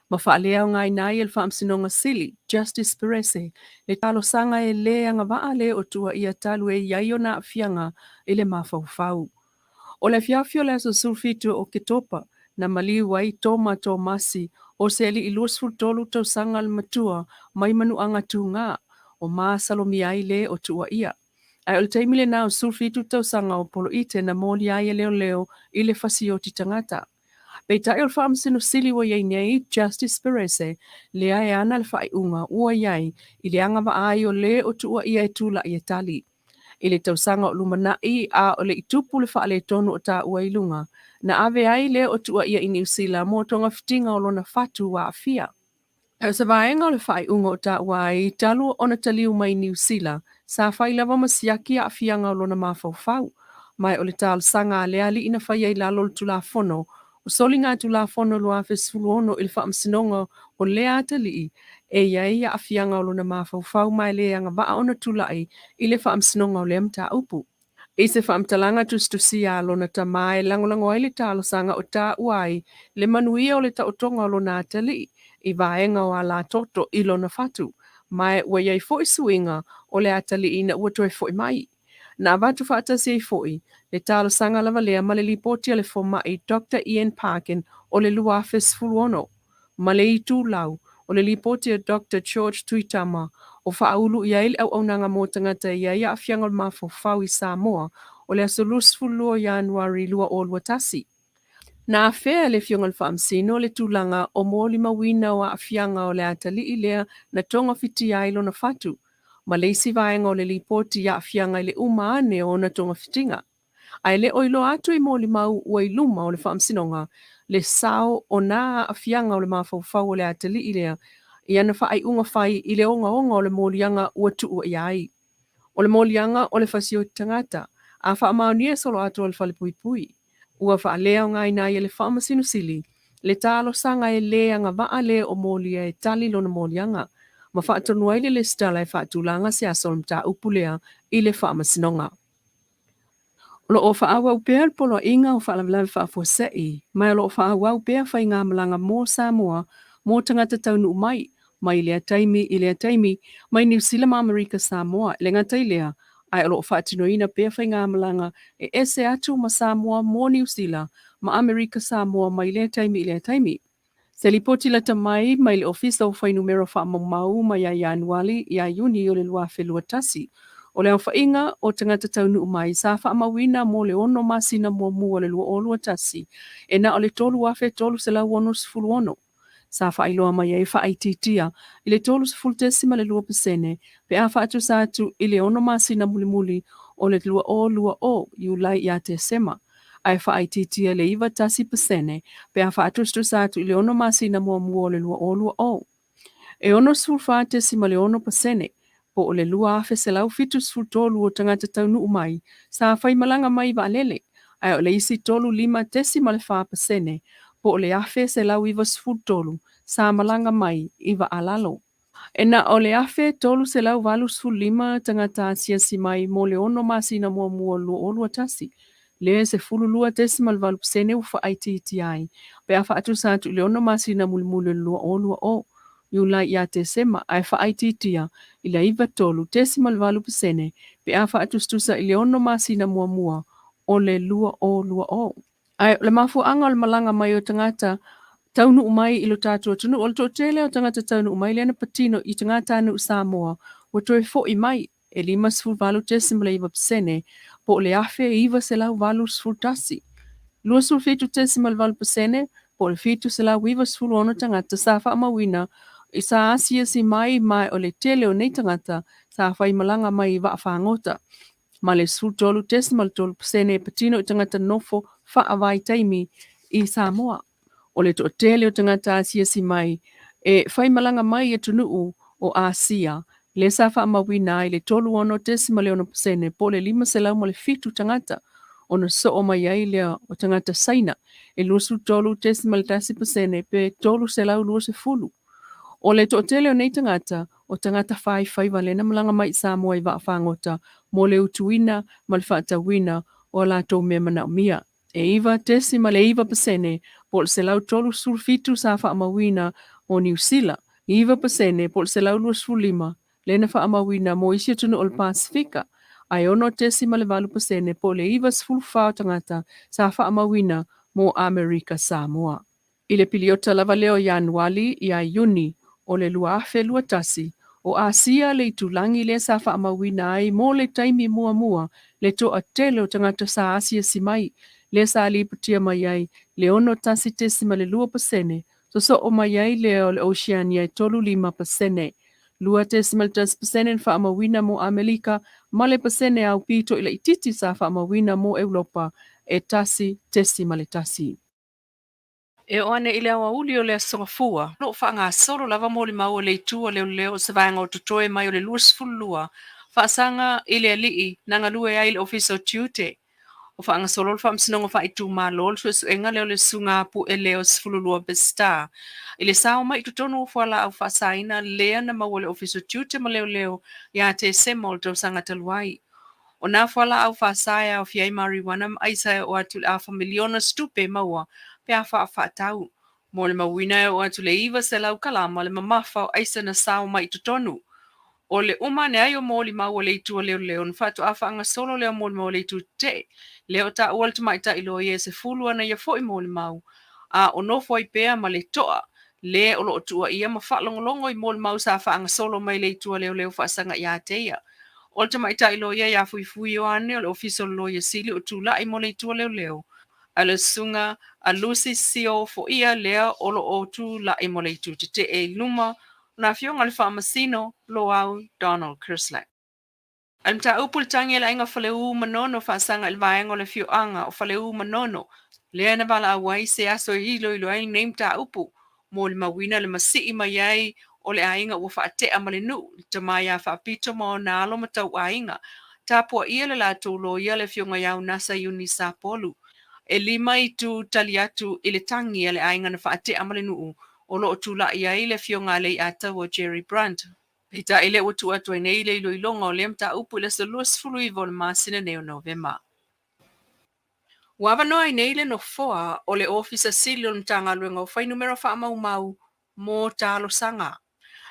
Ma faaleaogaina ai e le Faamasinoga Sili, Justice Perese, le talosaga e lē agavaa le o tuuaia talu e i ai ona aafiaga i le mafaufau. O le afiafi o le aso 17 o Oketopa, na maliu ai Toma Tomasi, o se alii 23 tausaga le matua mai Manuaga Tuga, o masalomia ai le o tuuaia. Ae o le taimi lenā o 17 tausaga o Poloite na molia ai e leoleo i le fasioti tagata. Peitai o le Faamasino Sili ua i ai nei, Justice Perese, lea e ana le faaiuga ua i ai i le agavaa ai o le o tuuaia e tulai e tali. I le tausaga o lumanai a o le i tupu le faaletonu o taua i luga, na ave ai le o tuuaia i Niu Sila mo togafitiga o lona fatu ua aafia. O se vaega o le faaiuga o taua ai talu ona taliu mai Niu Sila, sa fai lava ma siaki aafiaga o lona mafaufau. Ma o le talosaga a le alii na fai ai lalo o le Tulafono o Soligatulafono 2016 i le Faamasinoga o lea atalii e i ai aafiaga o lona mafaufau ma e le agavaa ona tulai i le Faamasinoga o lea mataupu. I se faamatalaga tusitusia a lona tama e lagolago ai le talosaga o taua ai le manuia o le taotoga o lona atalii i vaega o alatoto i lona fatu, ma ua i ai foi suiga o le atalii ina ua toe foi mai. Na avatu faatasi ai foi le talosaga lava lea ma le lipoti a le fomai Doctor Ian Parkin o le 2016 ma le itulau o le lipoti a Doctor George Tuitama o faaulu i ai le auaunaga mo tagata e i ai aafiaga o le mafaufau i Samoa o le aso 22 o Ianuari 2021. Na afea e le Afioga i le Faamasino le tulaga o molimauina o aafiaga o le atalii lea na togafitia ai lona fatu ma le isi vaega o le lipoti i aafiaga i le uma ane o ona togafitiga. Ae le o iloa atu i molimau ua i luma o le Faamasinoga le sao o nā aafiaga o le mafaufau o le atalii lea i ana faaiuga fai i le ogaoga o le moliaga ua tuua ia ai. O le moliaga o le fasioti tagata, a faamaonia e soloatoa le falepuipui, ua faaleaogaina ai e le Faamasino Sili le talosaga e lē agavaa le o molia e tali lona moliaga, ma faatonu ai le lesitala e faatulaga se aso o le mataupu lea i le Faamasinoga. O lo o faaauau pea le Poloaiga o Faalavelave Faafuasei, ma o lo o faaauau pea faigamalaga mo Samoa mo tagata taunuu mai, mai lea taimi i lea taimi, mai Niu Sila ma Amerika Samoa. E le gata i lea, ae o lo o faatinoina pea faigamalaga e ese atu ma Samoa mo Niu Sila ma Amerika Samoa mai lea taimi i lea taimi. Se lipoti lata mai mai le Ofisa o Fuainumera Faamaumau mai ia Ianuali ia Iuni o le 2021, o le aofaiga o tagata taunuu mai sa faamauina mo le ono masina muamua o le 2021 e na o le 3,366. Sa faailoa mai ai faaitiitia i le 30.2% pe a faatusa atu i le ono masina mulimuli o le 2020, Iulai ia Tesema, ae faaitiitia i le 91% pe a faatusatusa atu i le ono masina muamua o le 2020. E 64.6% po o le 2,173 o tagata taunuu mai sa faimalaga mai i vaalele, ae o le isi 35.4% po o le 1,193 sa malaga mai i vaalalo. E na o le 1,385 tagata asiasi mai mo le ono masina muamua o le 2021, lea e 12.8% ua faaitiitia ai pe a faatusa atu i le ono masina mulimuli o le 2020, Iulai ia Tesema, ae faaitiitia i le 93.8% pe a faatusatusa i le ono masina muamua o le 2020. Ae o le mafuaaga o le malaga mai o tagata taunuu mai i lo tatou atunuu, o le toatele o tagata taunuu mai lea na patino i tagatanuu Samoa ua toe foi mai, e 58.9% po o le 1,981. 27.8% po o le 796 tagata sa faamauina i sa asiasi mai, ma o le tele o nei tagata sa faimalaga mai i vaafagota, ma le 13.3% e patino i tagata nofo faavaitaimi i Samoa. O le toatele o tagata asiasi mai e faimalaga mai i atunuu o Asia, lea sa faamauina ai le 36.6% po o le 507 tagata, ona soo mai ai lea o tagata Saina e 23.1% pe 320. O le toatele o nei tagata, o tagata faifaiva lea na malaga mai i Samoa i vaafagota mo le utuina ma le faatauina o a latou mea manaomia. E 9.9% po o le 137 sa faamauina mo Niu Sila, 9% po o le 125 lea na faamauina mo isi atunuu o le Pasefika, ae 6.8% po o le 94 o tagata sa faamauina mo Amerika Samoa. I le piliota lava lea o Ianuali ia Iuni o le 2021, o Asia le itulagi lea sa faamauina ai mo le taimi muamua le toatele o tagata sa asiasi mai, lea sa lipotia mai ai le 61.2%, sosoo mai ai lea o le Oceania e 35%. 2.1% na faamauina mo Amelika ma le pasene aupito i laitiiti sa faamauina mo Europa e 1.1. E oo ane i le aoauli o le Aso Gafua, o lo o faagasolo lava molimau a le Itu a Leoleo o se vaega o totoe mai o le 22 faasaga i le alii na galue ai i le Ofisa o Tiute. O faagasolo le Faamasinoga Faaitumalo le suesuega lea o le Susuga Pueleo 12 Peseta i le sao mai i totonu o fualaau faasaina lea na maua e le Ofisa o Tiute ma Leoleo ia Tesema o le tausaga talu ai. O nā fualaau faasa e aofia ai marijuana ma aisa e oo atu i le afa miliona se tupe e maua pe a faafaatau. Mo le mauina e oo atu i le 900 kalama le mamafa o aisa na sao mai i totonu. O le uma ane ai o molimau a le Itu a Leoleo na faatoa faagasolo lea o molimau a le Itu Tetee lea o taua le tamaitai loia e 10 ana ia foi molimau a o nofo ai pea ma le toa le o lo o tuuaia ma faalogologo i molimau sa faagasolo mai le Itu a Leoleo faasaga ia te ia. O le tamaitai loia ia Fuifui Ioane o le Ofisa o le Loia Sili o tulai mo le Itu a Leoleo, a le Susuga a Lucy Sio Foia lea o lo o tulai mo le Itu Tetee i luma o le Afioga i le Faamasino Loau Donald Kerslake. A le mataupu i le tagi a le aiga Faleu Manono faasaga i le vaega o le afioaga o Faleu Manono, lea na valaau ai se aso e iloilo ai lenei mataupu, molimauina le masii mai ai o le aiga ua faatea ma le nuu, le tama ia Faapito ma ona alo ma tauaiga. Tapuaia le latou loia le afioga ia Unasa Iuni Sapolu. E lima itu tali atu i le tagi a le aiga na faatea ma le nuu o lo o tulai ai le afioga a Leiataua Jerry Brunt. Peitai lea ua tuu atu ai nei le iloiloga o lea mataupu i le aso 29 o le masina nei o Novema. Ua avanoa ai nei le nofoa o le Ofisa Sili o le Matagaluega o Fuainumera Faamaumau mo talosaga.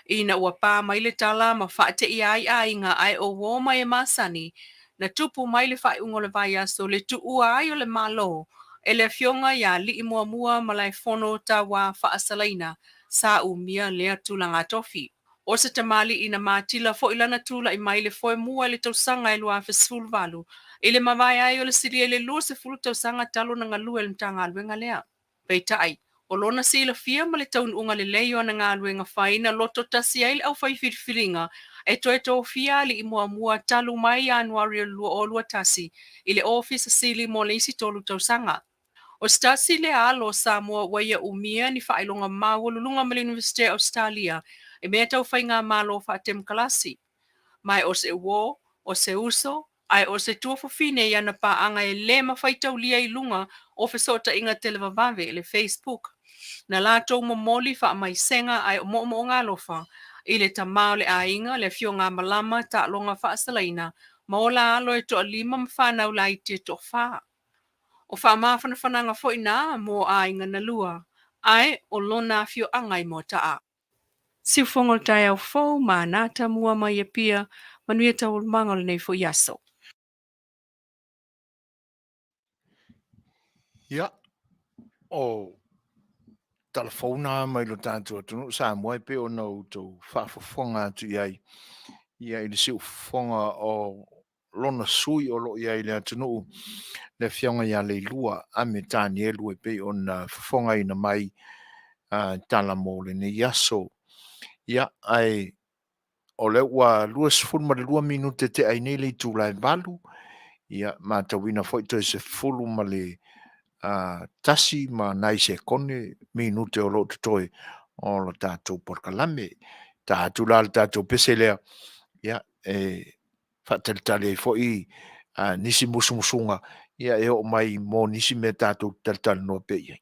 Ina ua pa mai le tala ma faateia ai aiga ae o uō mai e masani, na tupu mai le faaiuga o le vaiaso le tuua ai o le Malo e le Afioga ia Alii Muamua Malaefono Tauā Faasalaina sa umia lea tulaga tofi. O se tamalii na matila foi lana tula'i mai le foemua i le tausaga e 2018 i le mavae ai o le silia i le 20 tausaga talu ona galue i le Matagaluega lea. Peitai, o lona silafia ma le taunuuga lelei o ana galuega fai na loto tasi ai le aufai filifiliga e toe tofia Alii Muamua talu mai Ianuari o le 2021 i le Ofisa Sili mo le isi tolu tausaga. O se tasi lea alo o Samoa ua ia umia ni faailoga maualuluga mai le Iunivesite o Ausetalia i mea tau faigamalo faatemokalasi. Ma o se uō, o se uso, ae o se tuafafine i ana paaga e lē mafai taulia i luga o fesootaiga televavave, le Facebook. Na latou momoli faamaisega ae o moomooga alofa i le tamā o le aiga, le Afioga Malama Taaloga Faasalaina, ma ola alo e toalima ma fanau laiti e toafa. O faamafanafanaga foi na mo aiga na lua, ae o lona afioaga i Moataa. Siufogo o le taeao fou ma anata mua mai Apia, manuia taualumaga o lenei foi aso. Ia, o tala fou na mai lo tatou atunuu Samoa e pei ona outou faafofoga atu i ai ia i le siufofoga o lona sui o lo o i ai i le atunuu, le Afioga ia Leilua Ame Tanielu e pei ona fofogaina mai tala mo lenei aso. Ia, ae o lea ua 22 minute tea ai nei le itula e 8, ia matauina foi toe 11 ma nai sekone minute o lo o totoe o lo tatou polokalame. Ta atu la le tatou pese lea, ia, e faatalitali ai foi nisi musumusuga ia e oo mai mo nisi mea tatou te talatalanoa pea i ai.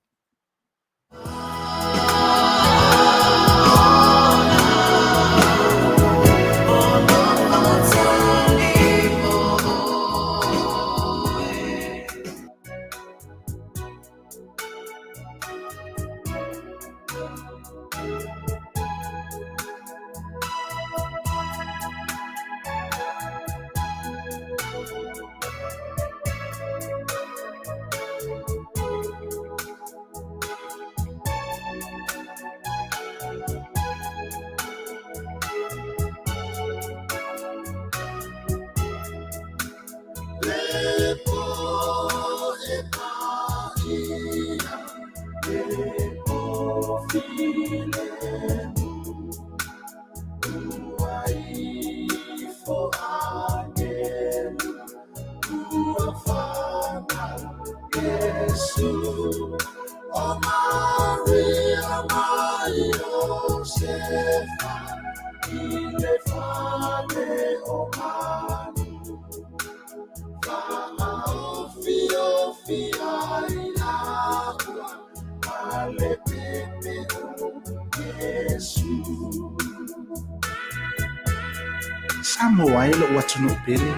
Samoa e lo'u atunuu pele,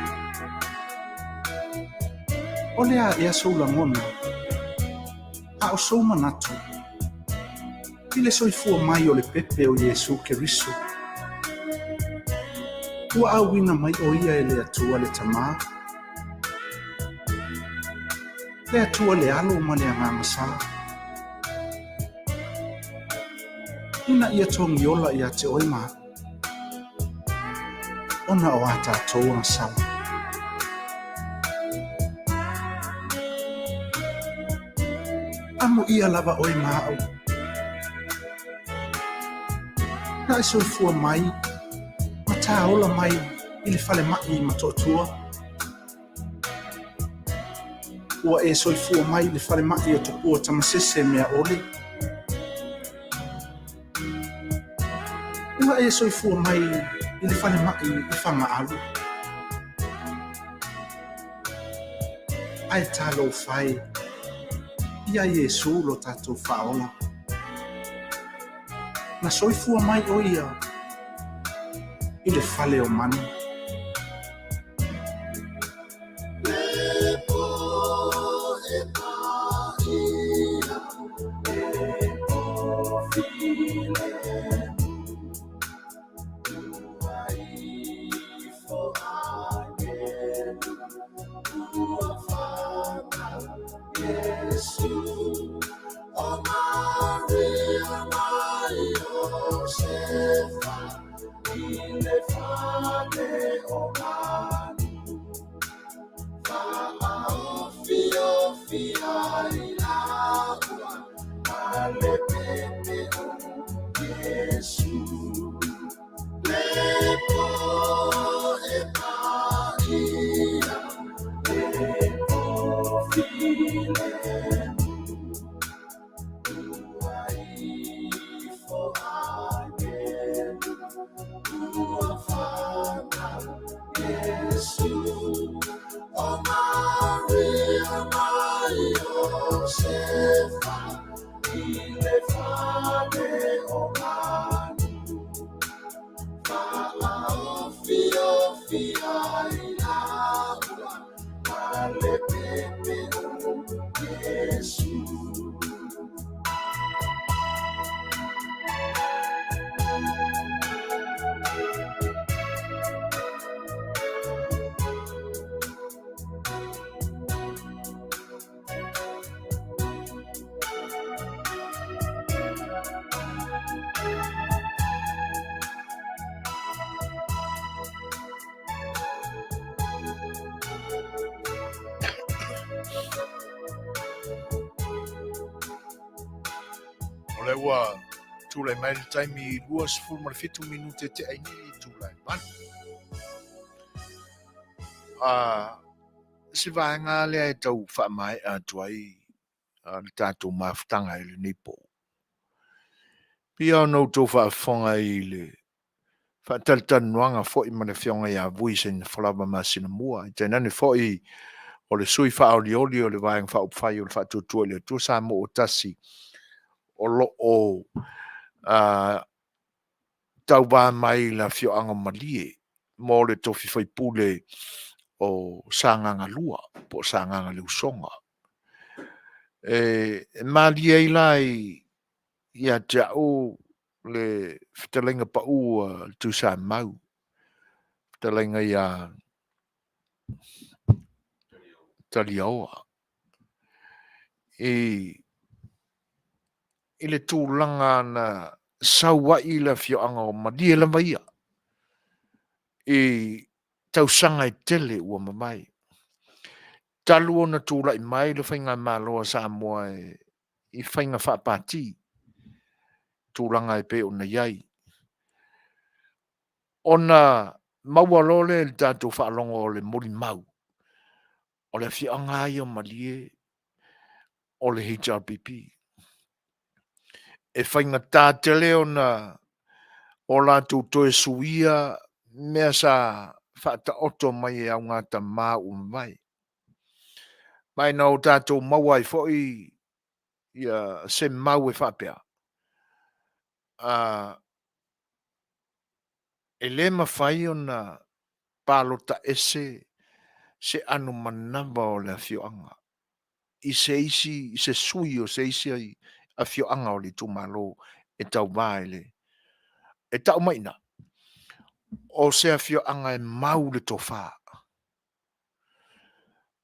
o le a ea sou lagona, a o sou manatu, i le soifua mai o le pepe o Iesu Keriso. Ua auina mai o ia e le Atua le Tamā, le Atua le Alo ma le Agaga Sa, ina ia togiola ia te oe ma a'u, ona o a tatou agasala. Amuia lava oe ma a'u, na e soifua mai ma tāola mai i le falema'i i Motootua. Ua e soifua mai i le falema'i o Tupua Tamasese Meaole. Ua e soifua mai i le falema'i i Fagaalu. Ae talofa e ia Iesu lo tatou Faaola. Na soifua mai o ia i le fale o manu. I le fale o manu Faaofiofia ai laua Ma le pepe o Iesu Le po e paia Le po filemu Ua ifo agelu Ua fanau Iesu O Maria ma Iosefa I le fale o manu Faaofiofia ai laua Ma le pepe o Iesu. O lea ua tulai mai le taimi 27 minute te ai nei tulai mai. A se vaega lea e tau faamaea atu ai le tatou mafutaga i lenei po. Pia ona outou faafofoga i le faatalatalanoaga foi ma le Afioga ia Vui Seinafalava Masinamua, tainane foi o le sui faaolioli o le Vaega Faaupufai o le Faatuatua i le Atua Samoa ua Tasi, o lo o tauva mai i le afioaga o Malie mo le tofi faipule o Sagaga 2 po o Sagaga le Usoga. E malie ai la ia te au le fetalaiga pau a le Tuisamau, fetalaiga ia Taliaoa, i le tulaga na sau ai le afioaga o Malie lava ia i tausaga e tele ua mavae, talu ona tulai mai le faigamalo a Samoa i faiga faapati, tulaga e pei ona i ai. Ona maua loa lea i le tatou faalogo o le molimau, o le afioaga lava ia o Malie o le HRPP. E faigata tele ona o latou toe suia mea sa faataoto mai e augatama ua mavae. Ma ina o tatou maua ai foi ia se mau e faapea, e le mafai ona palota ese se ano manava o le afioaga i se isi, i se sui o se isi afioaga o le itumalo e tauva i le e tau mai i ina, o se afioaga e mau le tofa.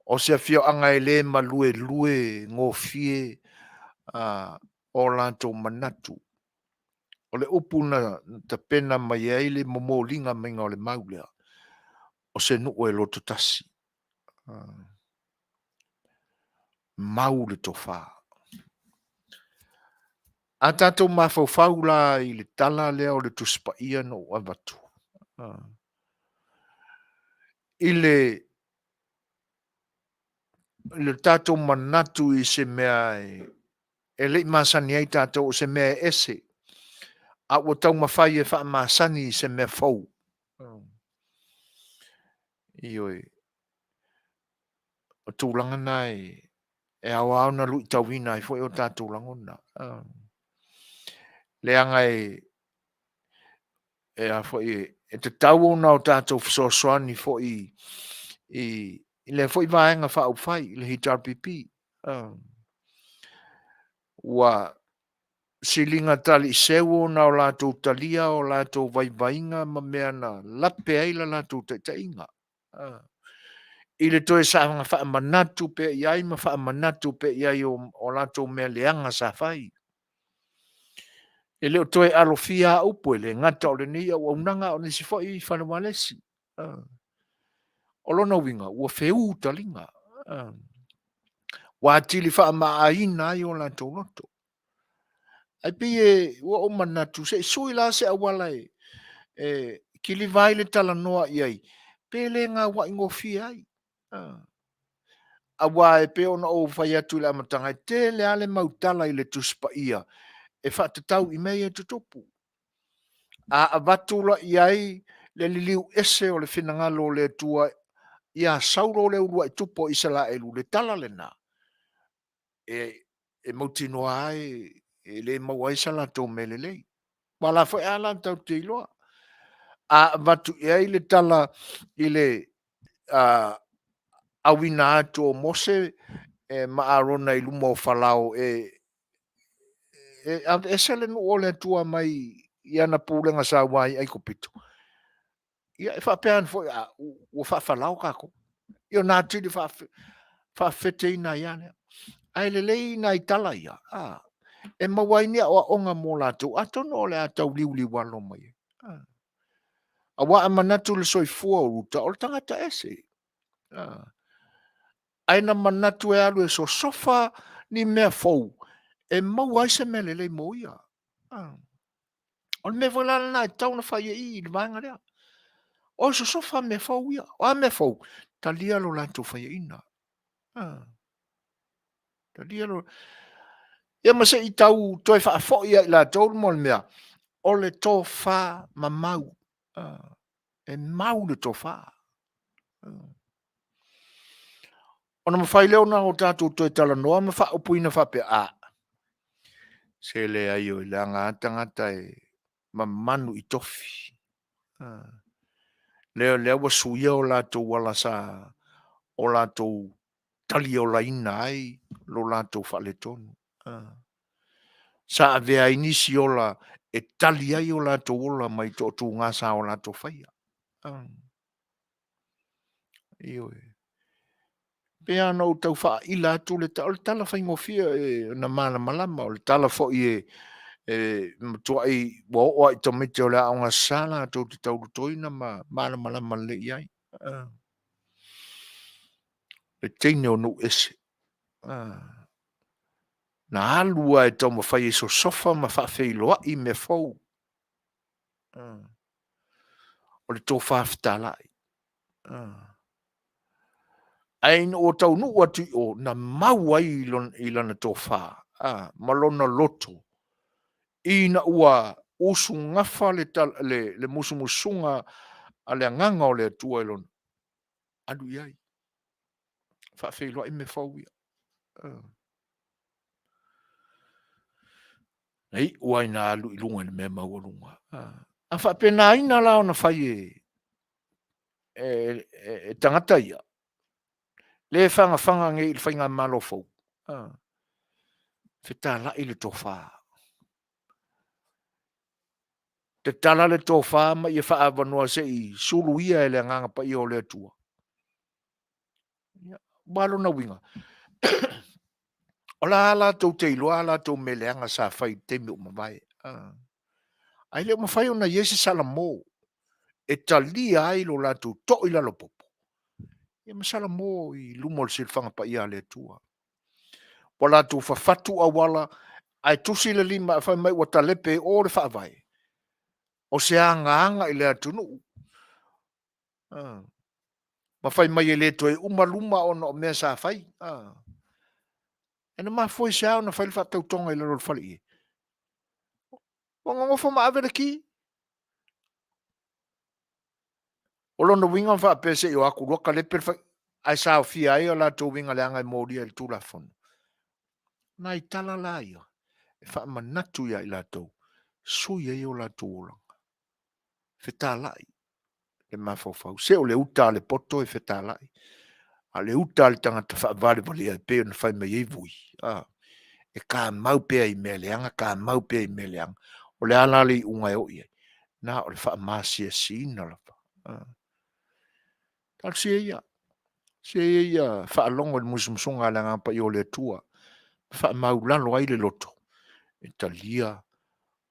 O se afioaga e le maluelue gofie o latou manatu. O le upu na tapena mai ai le momoliga maiga o le mau lea, o se nuu e loto tasi. Mau le tofa. A tatou mafaufau la i le tala lea o le Tusi Paia na ou avatu, i le tatou manatu i se mea e le i masani ai tatou, o se mea e ese, a ua taumafai e faamasani i se mea fou. Ioe. O tulaga na e ao lava ona luitauina ai foi o tatou lagona. Leaga e e a foi e tatau ona o tatou fesoasoani foi i lea foi vaega faaupufai i le HRPP. Ua siliga taliiseu ona o latou talia o latou vaivaiga ma mea na lape ai la latou taitaiga. I le toe saga faamanatu pea i ai ma faamanatu pea i ai o latou mea leaga sa fai. E le o toe alofia a upu e le gata o lenei auaunaga a o nisi foi fale ualesi. O lona uiga, ua feū taliga. Ua atili faamaaina ai o latou loto. Ae pei e ua ou manatu, se i sui la se auala e, e kiliva ai le talanoa i ai, pe le gaua'i gofie ai. Aua e pei ona ou fai atu i le amataga, e tele lava le mau tala i le Tusi Paia e faatatau i mea ia e tutupu. A avatu la i ai le liliu ese o le finagalo o le Atua ia Saulo le uluai tupu o Isaraelu, le tala lena, e, e mautinoa ai e le maua ai sa latou mea lelei. Aua la foi a la tatou te iloa. A avatu i ai le tala i le auina atu o Mose e, ma Arona i luma o Falao e, e aveese le nuu o le Atua mai i ana pulega saua i Aikupito, ia e faapea ane foi, a, ua faafalao tatou. Ia ona atili faafefeteina ai lava lea. Ae lelei nai tala ia, a, e maua ai ni aoaoga mo latou, atonu o le a tau liuliualo mai ai. A. Aua a manatu i le soifua o Ruta, o le tagata ese. A. Ae na manatu e alu e sosofa ni mea fou e maua ai se mea lelei mo ia. A. O le mea foi la lena e tatau ona fai ai i le vaega lea. O sosofa mea fou ia. O a mea fou? Talia lo latou faiaina. Ah. Talia lo... Ia ma se i tau toe faafoi ia i latou mo le mea, o le tofa mamau. Ah. E mau le tofa. Ah. Ona mafai lea ona o tatou toe talanoa ma faaupuina faapea, a, se leai oi, leaga a tagata e mamanu i tofi. Lea, lea ua suia o latou ala sa o latou taliolaina ai lo latou faaletonu. Sa avea ai nisi ola e tali ai o latou ola mai toatuga sa o latou faia. Ioe. Pei lava ona ou tau faaila atu le o le tala faigofie e, na malamalama, o le tala foi e, e matuai ua oo lava i tamaiti o le aoga sa latou te taulutoina ma malamalama lelei i ai. Le teine o nuu ese. Na alu lava e taumafai e sosofa ma faafeiloai mea fou. O le tofa fetalai. Ae ina ua taunuu atu i o, na mau ai i lana tofa ma lona loto, ina ua usugafa le, le, le musumusuga a le agaga o le Atua i lona alu i ai. Faafeiloai mea fou ia. Na iu ai na alu i luga i le mea maualuga. A faapenaina la ona fai e, e, e, e tagata ia, le fagafaga nei i le faigamalo fou, fetalai le tofa. Tatala le tofa ma ia faaavanoa se i suluia e le Agaga Paia o le Atua. Ia, ua lona uiga, o la latou te iloa a latou mea leaga sa fai i le taimi ua mavae. Ae le o mafai ona i ai se salamo e talia ai lo latou too i lalo popo. Ia ma salamo i luma o le silafaga paia a le Atua. Ua latou fafatu auala ae tusi le lima e fai mai ua talepe i o le faavae. O se agaaga i le atunuu. Ma fai mai e le toe uma luma ona o mea sa fai. E na mafua i se a ona fai le faatautoga i lalo o le fale ie? Ua nonofo ma ave le ki. O lona uiga faapea se i o atu loa talepe le fai, ae saofia ai o latou uiga leaga e molia i le Tulafono. Nai tala la ia e faamanatu ia i latou, sui ai o latou olaga. Fetalai le mafaufau. Se o le uta a le poto e fetalai, a o le uta a le tagata faavalevalea e pei ona fai mai ai Vui, a, e kamau pea i mea leaga, kamau pea i mea leaga. O le a la le iuga e oo i ai? Na o le faamasiasiina lava. A. Talosia ia. Sia ia ia faalogo i le musumusuga a le Agaga Paia o le Atua, ma faamaulalo ai le loto e talia.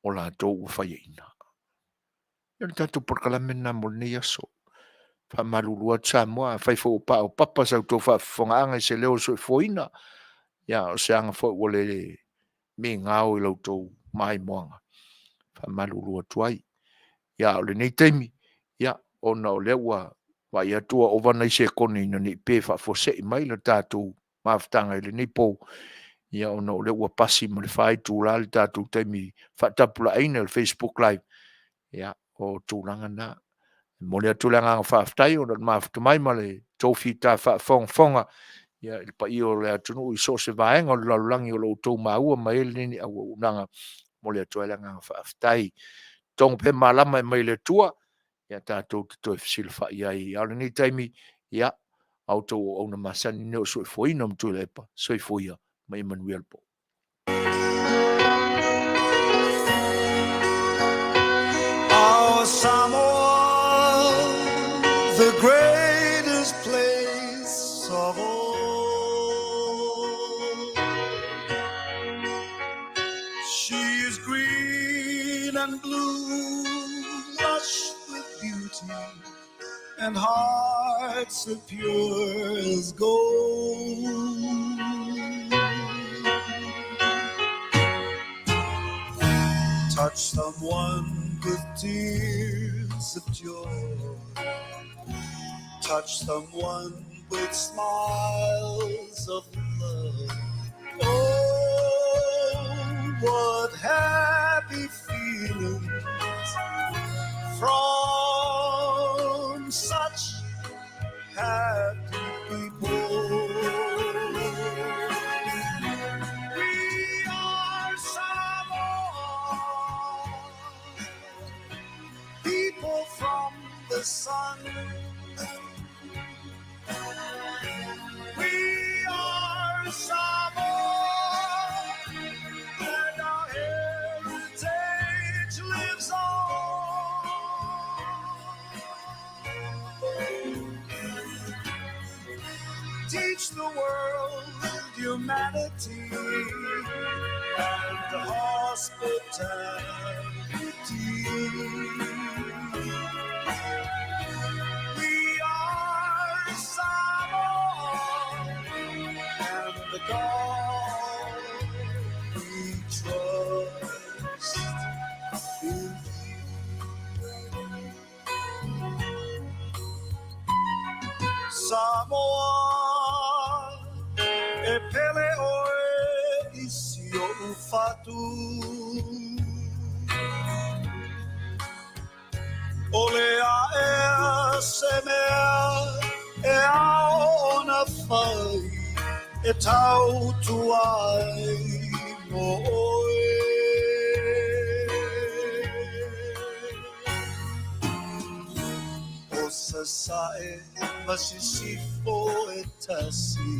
o latou ua faiaina. Ia o le tatou polokalame lena mo lenei aso. Faamalulu atu Samoa, afai foi ua paopapa sa outou faafofogaaga i se leo o le soifuaina, ia o se aga foi ua le migao i la outou maimoaga. Faamalulu atu ai. Ia a o lenei taimi, ia ona o lea ua vaai atu ua ova nai sekone ina ne i pe faafuasei mai le tatou mafutaga i lenei po, ia ona o lea ua pasi ma le 4 itula le tatou taimi faatapulaaina i le Facebook Live, ia o tulaga na. E momoli atu le agaga faafetai ona o le mafuta mai ma le tou fita faafogafoga ia i le paia o le atunuu i so o se vaega o le lalolagi o lo o outou maua mai ai lenei auaunaga. Momoli atu ai le agaga faafetai. Togo pea malama e mai le Atua, ia tatou te toe fesilafai ai. A o lenei taimi, ia, a outou auauna masani nei o Soifuaina ma Tuilaepa, soifua ia ma ia manuia le po. Oh, Samoa, the greatest place of all. She is green and blue, lush with beauty, and hearts as pure as gold. Touch someone with tears of joy. Touch someone with smiles of love. Oh, what happy feelings from such happy people. We are Samoa, people from the sun. We are Samoa, and our heritage lives on. Teach the world humanity and hospitality. We are Samoa, and the God we trust is Samoa, e pele oe i si o'u fatu. O le aea se mea e ao ona fai e tautua ai mo oe. O Sasae ma Sisifo e tasi,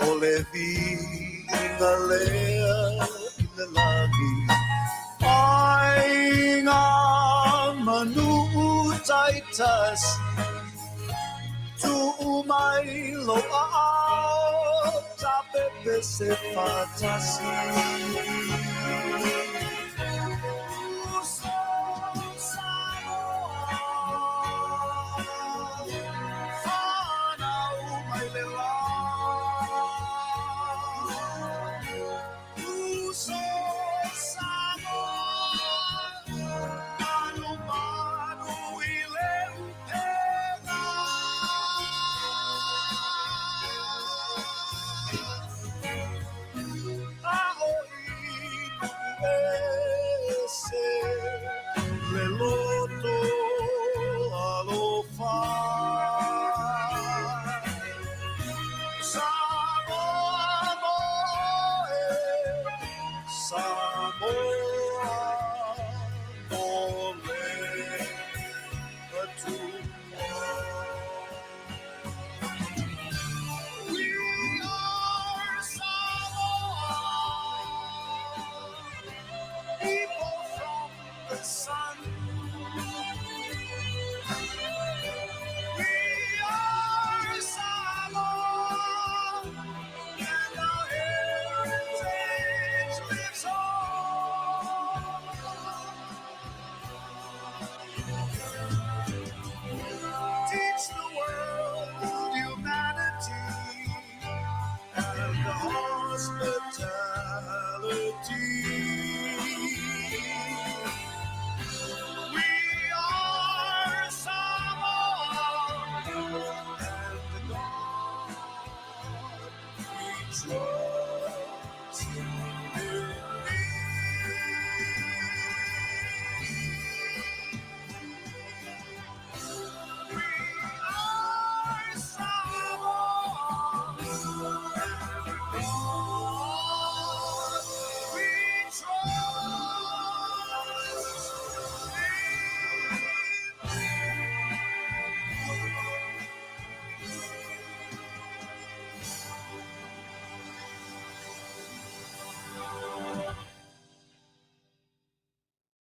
o le viiga lea i le lagi. Ai ngā manu taitasi, tuu mai lo aao, ta pepe se faatasi.